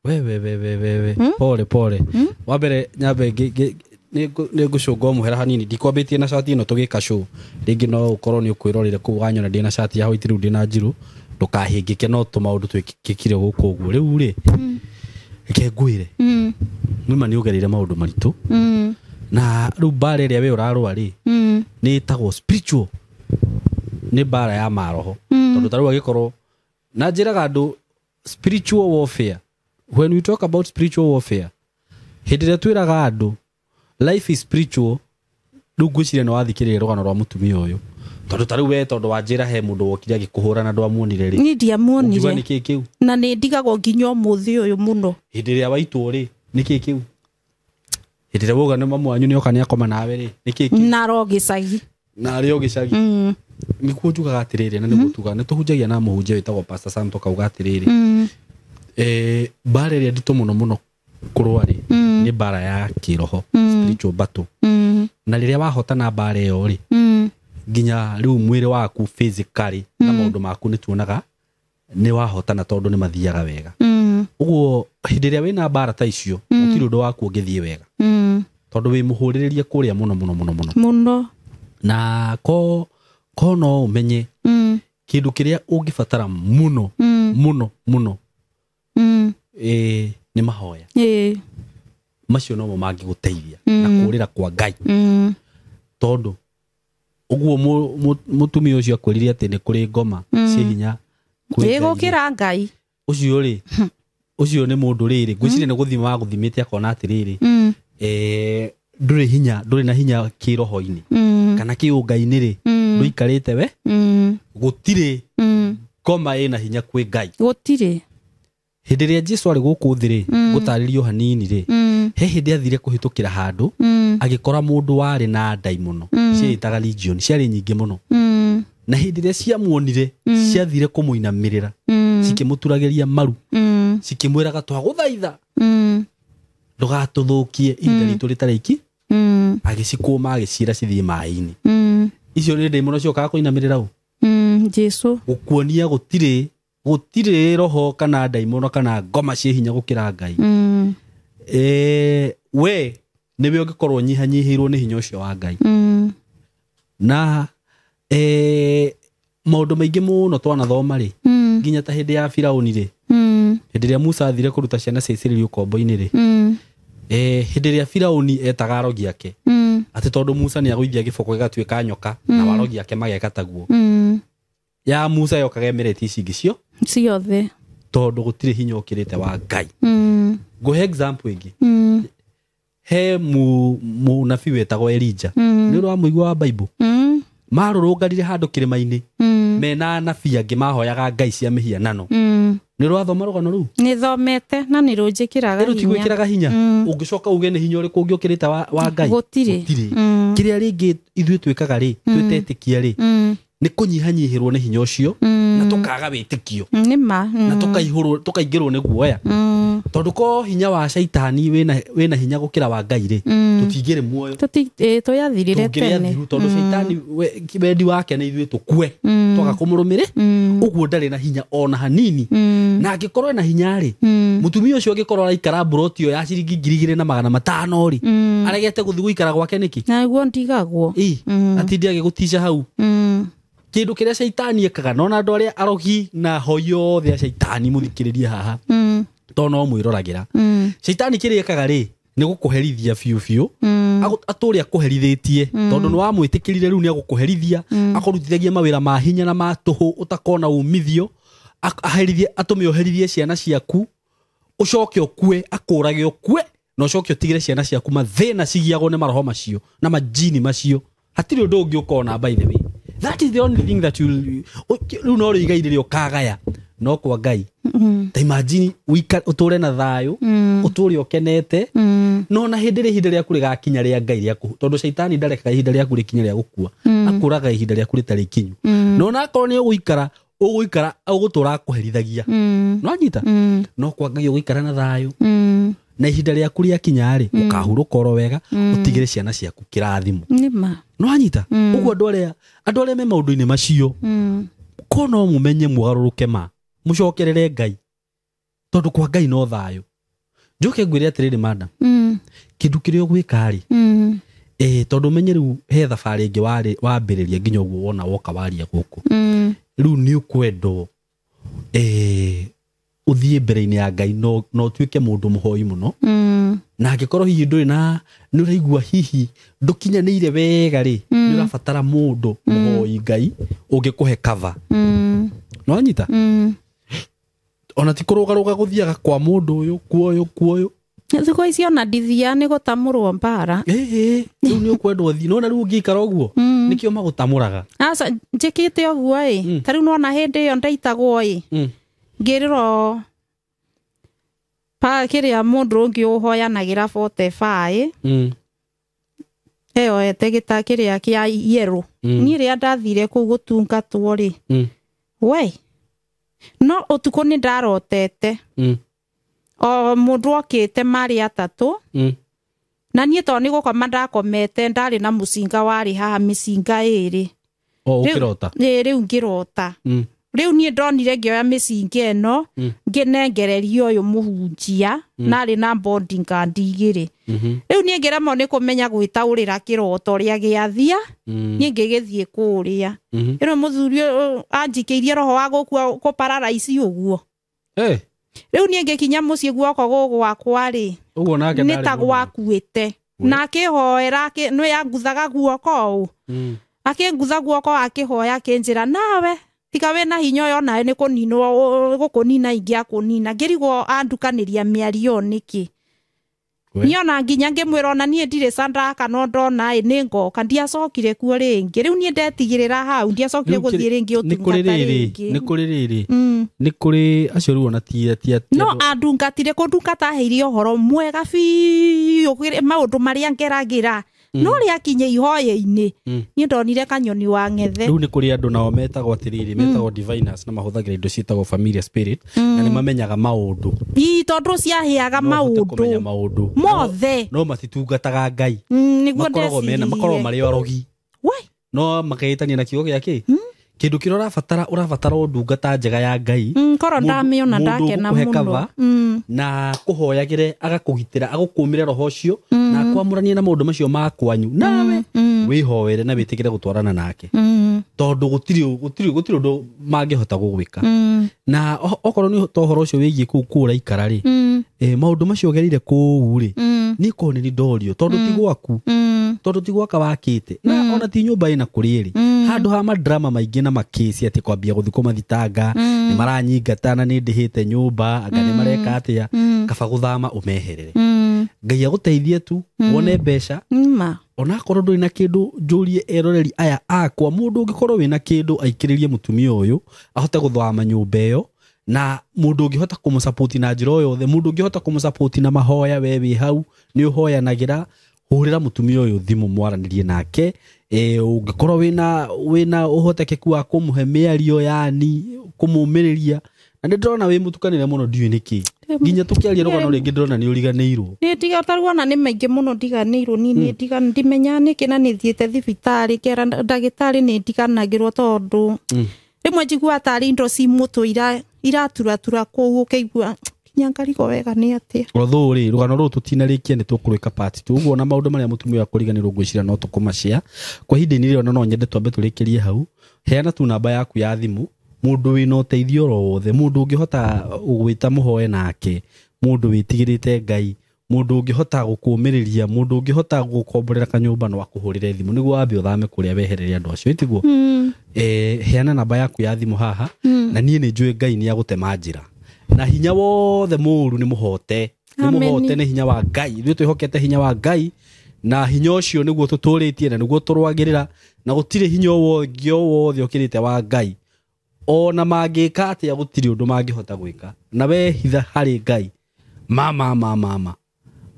We we we we we we. Pole pole. Wa mbere nyambe nĩ ngũcũnga o mũhera hanini, ndikwambĩtie na cati ĩno tũgĩka show, rĩngĩ no ũkorwo nĩ ũkwĩrorire kũu wanyona ndĩ na cati ya white rĩu ndĩ na njirũ, ndũkahĩngĩke no tũmaũndũ twĩkĩkire gũkũ ũguo. Rĩu rĩ, reke ngwĩre, nĩma nĩ ũgereire maũndũ maritũ, na rĩu mbara ĩrĩa we ũrarũa rĩ, nĩ ĩtagwo spiritual, nĩ mbara ya maroho. Tondũ ta rĩu angĩkorwo na njĩraga andũ spiritual warfare, when we talk about spiritual warfare, hĩndĩ ĩrĩa twĩraga andũ life is spiritual, rĩu ngwĩciria nĩ wathikĩrĩria rũgano rwa mũtumia ũyũ, tondũ ta rĩu we, tondũ wanjĩra he mũndũ wokire agĩkũhũra na ndwamuonire rĩ, Niĩ ũngiuga ndiamuonire. nĩ kĩĩ kĩu? Na nĩ ndigagwo nginya ũmũthĩ ũyũ mũno. Hĩndĩ ĩrĩa waitwo rĩ, nĩ kĩĩ kĩu? Hĩndĩ ĩrĩa wauga nĩ mamu wanyu nĩoka nĩakoma nawe rĩ, nĩ kĩĩ kĩu? Na ro gĩcagi. Na arĩ o gĩcagi. Nĩkuo njugaga atĩrĩrĩ, na nĩguo tugaga, nĩ tũhunjagia na mũhunjia wĩtagwo Pastor Sam, tũkauga atĩrĩrĩ, mbara ĩrĩa nditũ mũno mũno kũrũa rĩ, nĩ mbara ya kĩroho, spiritual battle. Na rĩrĩa wahotana mbara ĩyo rĩ, nginya rĩu mwĩrĩ waku physically na maũndũ maku nĩ tuonaga nĩ wahotana, tondũ nĩ mathiaga wega. Ũguo hĩndĩ ĩrĩa wĩna mbara ta icio, gũtirĩ ũndũ waku ũngĩthiĩ wega, tondũ wĩ mũhũrĩrĩrie kũrĩa mũno mũno mũno mũno Mũno. Na ko no ũmenye kĩndũ kĩrĩa ũngĩbatara mũno mũno mũno, nĩ mahoya. Macio nomo mangĩgũteithia na kũrĩra kwa Ngai. Tondũ ũguo mũtumia ũcio akwĩrire atĩ nĩ kũrĩ ngoma ciĩ hinya kwĩ Ngai. Gũkĩra Ngai. Ũcio rĩ, ũcio nĩ mũndũ rĩrĩ, ngwĩciria nĩ gũthima wagũthimĩte akona atĩrĩrĩ, ndũrĩ hinya, ndũrĩ na hinya kĩroho-inĩ kana kĩũngai-inĩ rĩ, ndũikarĩte we, gũtirĩ ngoma ĩna hinya kwĩ Ngai. Gũtirĩ. Hĩndĩ ĩrĩa Jesu arĩ gũkũ thĩ rĩ, ngũtarĩrio hanini rĩ, he hĩndĩ athire kũhĩtũkĩra handũ, agĩkora mũndũ warĩ na ndaimono ciĩtaga legion, ciarĩ nyingĩ mũno. Na hĩndĩ ĩrĩa ciamuonire, ciathire kũmũinamĩrĩra, cikĩmũturagĩria maru, cikĩmwĩraga twagũthaitha ndũgatũthũkie ihinda ritũ rĩtarĩ iki. Agĩcikũma agĩciĩra cithiĩ maĩ-inĩ. Icio nĩ ndaimono ciokaga kũinamĩrĩra ũ? Jesu. Gũkuonia gũtirĩ roho kana ndaimono kana ngoma ciĩ hinya gũkĩra Ngai. We nĩwe ũngĩkorwo nyihanyihĩirwo nĩ hinya ũcio wa Ngai. Na maũndũ maingĩ mũno twanathoma rĩ, nginya ta hĩndĩ ya Firaũni rĩ, hĩndĩ ĩrĩa Musa athire kũruta ciana cia Isiraeli ũkombo-inĩ rĩ, hĩndĩ ĩrĩa Firaũni etaga arogi ake, atĩ tondũ Musa nĩ agũithia gĩboko gĩgatuĩka nyoka, na arogi ake mageka taguo, ya Musa yokaga ĩmerete ici ingĩ cio ciothe, tondũ gũtirĩ hinya ũkĩrĩte wa Ngai. Ngũhe example ĩngĩ. He mũnabii wetagwo Elijah, nĩ ũrĩ wa mũigua wa Bible? Marũrũngarire handũ kĩrĩma-inĩ mena anabii angĩ mahoyaga ngai cia mĩhianano. Nĩ ũrĩ wathoma rũgano rũu? Nĩthomete na nĩ rũnjĩkĩraga hinya. Rũtigwĩkĩraga hinya. Ũngĩcoka uge nĩ hinya ũrĩkũ ũngĩ ũkĩrĩte wa Ngai? Gũtirĩ. Kĩrĩa rĩngĩ ithuĩ twĩkaga rĩ, twĩtetĩkia rĩ, nĩ kũnyihanyihĩrwo nĩ hinya ũcio, na tũkaga wĩtĩkio. Nĩ ma. Na tũkaingĩrwo nĩ guoya. Tondũ ko hinya wa caitani wĩna hinya gũkĩra wa Ngai rĩ, tũtingĩrĩ muoyo. Tũyathirire tene. Tondũ caitani wendi wake nĩ ithuĩ tũkue, twaga kũmũrũmĩrĩra, ũguo ndarĩ na hinya ona hanini. Na angĩkorwo ena hinya rĩ, mũtumia ũcio angĩkorwo araikara mburoti ĩyo ya ciringi 2,500 rĩ, aregete gũthiĩ gũikara gwake nĩkĩ? Naguo ndigagwo. Atindi agĩgũtica hau. Kĩndũ kĩrĩa caitani ekaga, nona andũ arĩa arogi na hoi othe a caitani mũthikĩrĩrie haha, tondũ no mwĩroragĩra. Caitani kĩrĩa ekaga rĩ, nĩ gũkũherithia biũ biũ, atũre akũherithĩtie, tondũ nĩ wamwĩtĩkĩrire rĩu nĩ agũkũherithia, akũrutithagia mawĩra ma hinya na ma tũhũ ũtakona umithio, aherithie, atũme ũherithie ciana ciaku, ũcoke ũkue, akũrage ũkue, na ũcoke ũtigĩre ciana ciaku mathĩna cigiagwo nĩ maroho macio na majini macio. Hatirĩ ũndũ ũngĩ ũkona, by the way. That is the only thing that you rĩu no rĩigai rĩrĩa ũkagaya. No kwa Ngai ta imagine ũtũre na thayũ, ũtũre ũkenete, no na hĩndĩ ĩrĩa ihinda rĩaku rĩgakinya rĩa Ngai rĩaku, tondũ caitani ndarekaga ihinda rĩaku rĩkinye rĩa gũkua, akũraga ihinda rĩaku rĩtarĩ ikinyu. No na akorwo nĩ ũgũikara ũgũtũra akũherithagia. No anyita? No kwa Ngai ũgũikara na thayũ, na ihinda rĩaku rĩakinya rĩ, ũkahurũka oro wega, ũtigĩre ciana ciaku kĩrathimo. No anyita? Ũguo andũ arĩa me maũndũ-inĩ macio, ko no mũmenye mũgarũrũke ma mũcokerere Ngai, tondũ kwa Ngai no thayũ. Njoke ngwĩre atĩrĩrĩ madam, kĩndũ kĩrĩa ũgwĩka rĩ, tondũ menye rĩu he thabarĩ ĩngĩ wambĩrĩria nginya ũguo wona woka waria gũkũ, rĩu nĩ ũkwendwo ũthiĩ mbere-inĩ ya Ngai no ũtuĩke mũndũ mũhoi mũno. Na angĩkorwo hihi ndũrĩ na nĩ ũraigua hihi ndũkinyanĩire wega rĩ, nĩ ũrabatara mũndũ mũhoi Ngai ũngĩkũhe cover. No anyita? Ona ti kũrũgarũga gũthiaga kwa mũndũ ũyũ kuoyũ kuoyũ. Thikũ ici ona ndithia nĩ gũtamũrwo mbara. Rĩu nĩ ũkwendwo ũthiĩ, nona rĩu ũngĩikara ũguo nĩkĩo magũtamũraga. Aca njĩkĩte ũguo ĩ, ta rĩu nona hĩndĩ ĩyo ndaitagwo ĩ, ngĩrĩrwo pa kĩrĩa mũndũ ũngĩ ũhoyanagĩra 45 eyoete gĩta kĩrĩa kĩa yerũ. Niĩ rĩrĩa ndathire kũu gũtungatwo rĩ, we no ũtukũ nĩ ndarotete o mũndũ okĩte marĩ atatũ, na niĩ tondũ nĩ gũkoma ndakomete, ndarĩ na mũcinga warĩ haha mĩcinga ĩrĩ. O ũkĩrota? Rĩu ngĩrota. Rĩu niĩ ndonire ngĩoya mĩcinga ĩno, ngĩnengereria ũyũ mũhunjia, narĩ na bodyguard igĩrĩ. Rĩu niĩ ngĩremwo nĩ kũmenya gwĩtaũrĩra kĩroto ũrĩa gĩathia, niĩ ngĩgĩthiĩ kũrĩa. Ĩno mũthuri ũyũ anjikĩirie roho wa gũkua kũpararaici ũguo. Rĩu niĩ ngĩkinya mũciĩ guoko gũgwakwa rĩ, nĩ ta gwakuĩte. Na akĩhoera, nĩ yanguthaga guoko ũũ. Akĩngutha guoko akĩhoya akĩnjĩra, nawe tiga wĩna hinya ũyũ onawe nĩ kũninwo gũkũnina ingĩakũnina. Ngĩrigwo andukanĩria mĩario nĩkĩ. Niĩ ona nginya ngĩmwĩra ona niĩ ndirĩ sandaka no ndona ĩ nĩ ngoka, ndiacokire kuo rĩngĩ. Rĩu niĩ ndetigĩrĩra hau, ndiacokire gũthiĩ rĩngĩ ũtungata rĩngĩ. Nĩ kũrĩ rĩrĩ, nĩ kũrĩ acio rĩu ona ti no andungatire kũndungata aheire ũhoro mwega biũ maũndũ marĩa ngeragĩra. No rĩakinye ihoya-inĩ, niĩ ndonire kanyoni wa ng'ethe. Rĩu nĩ kũrĩ andũ nao metagwo atĩrĩrĩ, metagwo diviners, na mahũthagĩra indo ciĩtagwo familiar spirit, na nĩ mamenyaga maũndũ. Ii tondũ ciahĩaga maũndũ mothe. No matitungataga Ngai. Nĩguo ndeciririe. Makoragwo marĩ arogi. No makeĩtania na kiugo gĩa kĩ? Kĩndũ kĩrĩa ũrabatara ũndungata njega ya Ngai. Korwo ndamĩona ndakena mũno. Na kũhoyagĩre agakũgitĩra, agũkũmĩre roho ũcio, na akwamũranie na maũndũ macio ma kwanyu. Nawe wĩhoere na wĩtĩkĩre gũtwarana nake. Tondũ gũtirĩ ũndũ mangĩhota gũgwĩka. Na okorwo nĩ ta ũhoro ũcio wĩgiĩ kũu kũu ũraikara rĩ, maũndũ macio ũgereire kũu rĩ, niĩ korwo nĩ ndorio, tondũ ti gwaku, tondũ ti gwaka wakĩte, na ona ti nyũmba ĩna kũrĩ rĩ, handũ ha madrama maingĩ na makĩci atĩ kwambia gũthiĩ kũmathitanga, nĩ maranyingata na nĩ ndĩhĩte nyũmba, anga nĩ mareka atĩa, kaba gũthama ũmeherere. Ngai agũteithie tu wone mbeca. Onakorwo ndũrĩ na kĩndũ, njũrie eroreri aya akwa, mũndũ ũngĩkorwo wĩna kĩndũ aikĩrĩrie mũtumia ũyũ ahote gũthama nyũmba ĩyo, na mũndũ ũngĩhota kũmũsupport na njĩra o yothe, mũndũ ũngĩhota kũmũsupport na mahoya, we wĩ hau nĩ ũhoyanagĩra, hũrĩra mũtumia ũyũ thimũ mwaranĩrie nake. Ũngĩkorwo wĩna ũhotekeku wa kũmũhe mĩario yani kũmũmĩrĩria, na nĩ ndĩrona wĩ mũtukanĩre mũno, ndiũĩ nĩkĩ nginya tũkĩaria rũgano rĩngĩ ndĩrona nĩ ũriganĩirwo. Nĩ ndiga taruona nĩ maingĩ mũno ndiganĩirwo, niĩ nĩ ndimenya nĩkĩ, na nĩ thiĩte thibitarĩ kera ndagĩtarĩ nĩ ndiganagĩrwo tondũ rĩmwe njiguaga tarĩ indo ci mũtwe iraturatura kũu ũkaigua nginya ngarigwo wega nĩ atĩa. Although rĩ, rũgano rũrũ tũtinarĩkia nĩ tũkũrwĩka part 2, ũguo na maũndũ marĩa mũtumia wa kũriganĩrwo ngwĩciria no tũkũmacea kwa ihinda-inĩ rĩrĩ, ona no nyende twambe tũrĩkĩrie hau. Heana tu namba yaku ya thimũ, mũndũ wĩna ũteithio oro wothe, mũndũ ũngĩhota gwĩta mũhoe nake, mũndũ wĩtigĩrĩte Ngai, mũndũ ũngĩhota gũkũmĩrĩria, mũndũ ũngĩhota gũkomborera kanyũmba no akũhũrĩre thimũ nĩguo wambe ũthame kũrĩa weherere andũ acio, ĩtiguo? Heana namba yaku ya thimũ haha, na niĩ nĩ njũĩ Ngai nĩ agũtema njĩra, na hinya wothe mũũru nĩ mũhote, nĩ mũhote nĩ hinya wa Ngai. Ithuĩ twĩhokete hinya wa Ngai, na hinya ũcio nĩguo tũtũrĩtie na nĩguo tũrũagĩrĩra, na gũtirĩ hinya o wothe ũkĩrĩte wa Ngai. Ona mangĩka atĩa gũtirĩ ũndũ mangĩhota gwĩka. Na wehitha harĩ Ngai. Mama mama mama.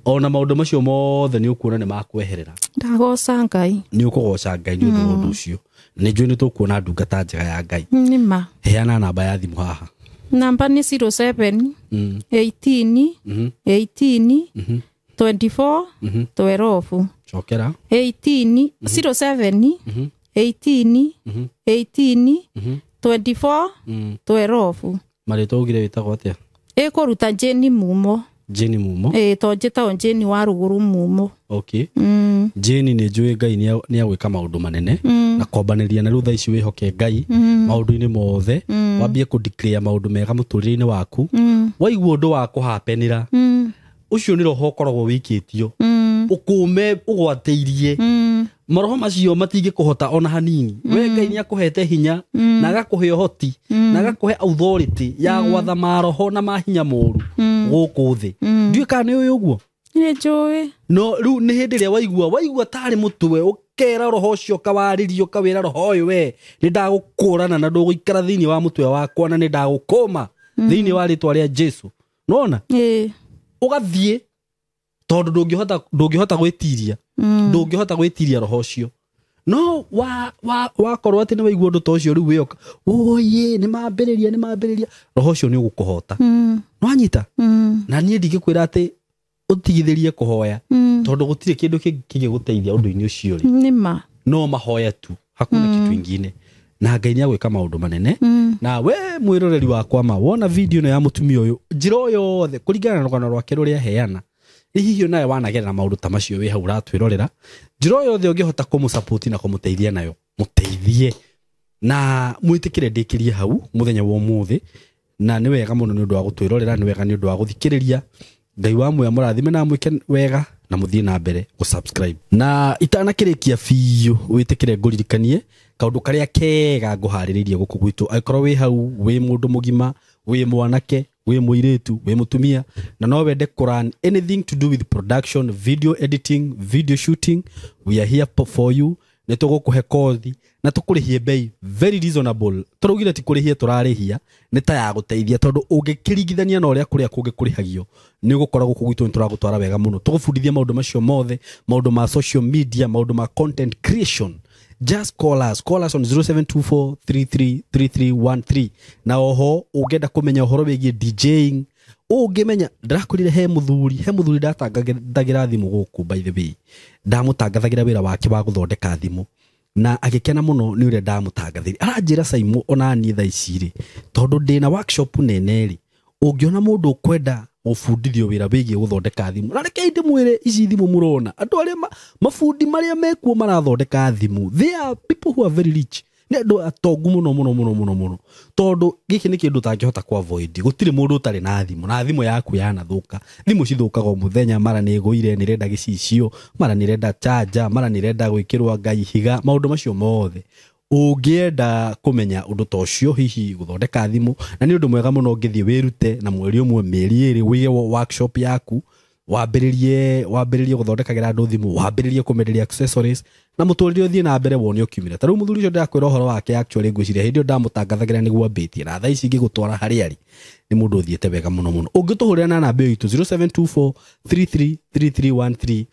Ona maũndũ macio mothe nĩ ũkuona nĩ makweherera. Ndagoca Ngai. Nĩ ũkũgoca Ngai nĩ ũndũ wa ũndũ ũcio. Nĩ njũĩ nĩ tũkuona ndungata njega ya Ngai. Nĩ ma. Heana namba ya thimũ haha. Namba nĩ 07 18 18 24 12. Cokera. 18 07 18 18 24 12. Marĩtwa ugire wĩtagwo atĩa? Ĩkũruta Jane Mumo. Jane Mumo. To njĩtagwo Jane wa Rũgũrũ Mumo. Okay. Jane nĩ njũĩ Ngai nĩ agwĩka maũndũ manene na kwambanĩria na rĩu thaa ici wĩhoke Ngai maũndũ-inĩ mothe, wambie kũ declare maũndũ mega mũtũrĩre-inĩ waku. Waigua ũndũ wa kũhapenĩra, ũcio nĩ roho ũkoragwo wĩkĩtio, ũkũme ũgwatĩirie. Maroho macio matingĩkũhota ona hanini. We Ngai nĩ akũhete hinya na agakũhe ũhoti na agakũhe authority ya gwatha maroho na mahinya moru gũkũ thĩ. Ndiũĩ kana nĩ ũĩ ũguo? Nĩ njũĩ. No rĩu nĩ hĩndĩ ĩrĩa waigua tarĩ mũtwe ũkera roho ũcio ũkawarĩria ũkawĩra roho ũyũ we nĩ ndagũkũrana na ndũgũikara thĩinĩ wa mũtwe wakwa na nĩ ndagũkũma thĩinĩ wa rĩtwa rĩa Jesu. Nona? Ũgathiĩ tondũ ndũngĩhota gwĩtiria. Ndũngĩhota gwĩtiria roho ũcio. No wakorwo atĩ nĩ waigua ũndũ ta ũcio rĩu wĩoka oye nĩ mambĩrĩria roho ũcio nĩ ũgũkũhota. Nĩwanyita? Na niĩ ndingĩkwĩra atĩ ũtigithĩrie kũhoya tondũ gũtirĩ kĩndũ kĩngĩgũteithia ũndũ-inĩ ũcio rĩ. Nĩ ma. No mahoya tu, hakuna kitu ingine. Na Ngai nĩ agwĩka maũndũ manene. Na we mwĩroreri wakwa ma wona video ĩno ya mũtumia ũyũ njĩra o yothe kũringana na rũgano rwake rũrĩa aheana, hihi nawe wanagerera maũndũ ta macio wĩ hau ũratwĩrorera, njĩra o yothe ũngĩhota kũmũsupport na kũmũteithia nayo mũteithie na mwĩtĩkĩre ndĩkĩrie hau mũthenya wa ũmũthĩ. Na nĩ wega mũno nĩ ũndũ wa gũtwĩrorera, nĩ wega nĩ ũndũ wa gũthikĩrĩria. Ngai wa muoyo mũrathime na mwĩke wega na mũthiĩ na mbere gũ-subscribe. Na itanakĩrĩkia biũ wĩtĩkĩre ngũririkanie kaũndũ karĩa kega ngũharĩrĩirie gũkũ gwitũ. Angĩkorwo wĩ hau wĩ mũndũ mũgima, wĩ mwanake, wĩ mũirĩtu, wĩ mũtumia na no wende kũrun anything to do with production, video editing, video shooting, we are here for you. Nĩ tũgũkũhe kothi na tũkũrĩhie bei very reasonable. Tũraugire ti kũrĩhia tũrarĩhia, nĩ ta ya gũteithia tondũ ũngĩkĩringithania na ũrĩa kũrĩa kũngĩ kũrĩhagio nĩ ũgũkora gũkũ gwitũ nĩ tũragũtwara wega mũno. Tũgũbundithia maũndũ macio mothe, maũndũ ma social media, maũndũ ma content creation. Just call us on 0724333313. Na oho ũngĩenda kũmenya ũhoro wĩgiĩ DJing, ũngĩmenya ndĩrakwĩrire he mũthuri ndatangathagĩra thimũ gũkũ, by the way ndamũtangathagĩra wĩra wake wa gũthondeka thimũ na agĩkena mũno nĩ ũrĩa ndamũtangathĩire. Aranjĩra Saimo ona niĩ thaa ici rĩ, tondũ ndĩna workshop nene rĩ, ũngĩona mũndũ ũkwenda gũbundithio wĩra wĩgiĩ gũthondeka thimũ, na rekei ndĩmwĩre ici thimũ mũrona andũ arĩa mabundi marĩa mekuo marathondeka thimũ, they are people who are very rich. Nĩ andũ atongu mũno mũno mũno mũno mũno, tondũ gĩkĩ nĩ kĩndũ ũtangĩhota kũ avoid. Gũtirĩ mũndũ ũtarĩ na thimũ, na thimũ yaku yanathũka. Thimũ cithũkaga o mũthenya, mara nĩ ĩgũire, nĩ ĩrenda gĩcicio, mara nĩ ĩrenda charger, mara nĩ ĩrenda gwĩkĩrwo ngai ihiga, maũndũ macio mothe. Ũngĩenda kũmenya ũndũ ta ũcio, hihi gũthondeka thimũ, na nĩ ũndũ mwega mũno ũngĩthiĩ wĩrute na mweri ũmwe, mĩeri ĩrĩ, wĩige workshop yaku, wambĩrĩrie gũthondekagĩra andũ thimũ, wambĩrĩrie kũmenderia accessories, na mũtũrĩre ũthiĩ na mbere wone ũkiumĩra. Ta rĩu mũthuri ũcio ndĩrakwĩra ũhoro wake, actually ngwĩciria hĩndĩ ĩyo ndamũtangathagĩra nĩguo ambĩtie, na thaa ici ingĩgũtwara harĩa arĩ nĩ mũndũ ũthiĩte wega mũno mũno. Ũngĩtũhũrĩra na namba ĩyo itũ 0724333313,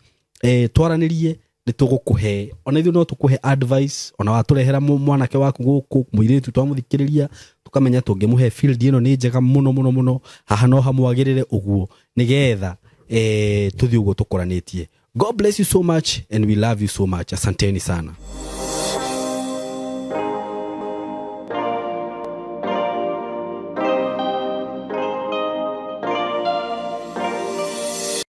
twaranĩrie, nĩ tũgũkũhe ona ithuĩ no tũkũhe advice, ona watũrehera mwanake waku gũkũ, mũirĩtu twamũthikĩrĩria tũkamenya tũngĩmũhe field ĩno nĩ njega mũno mũno mũno, haha no hamwagĩrĩre ũguo nĩgetha tũthiĩ ũguo tũkũranĩtie. God bless you so much and we love you so much. Asanteni sana.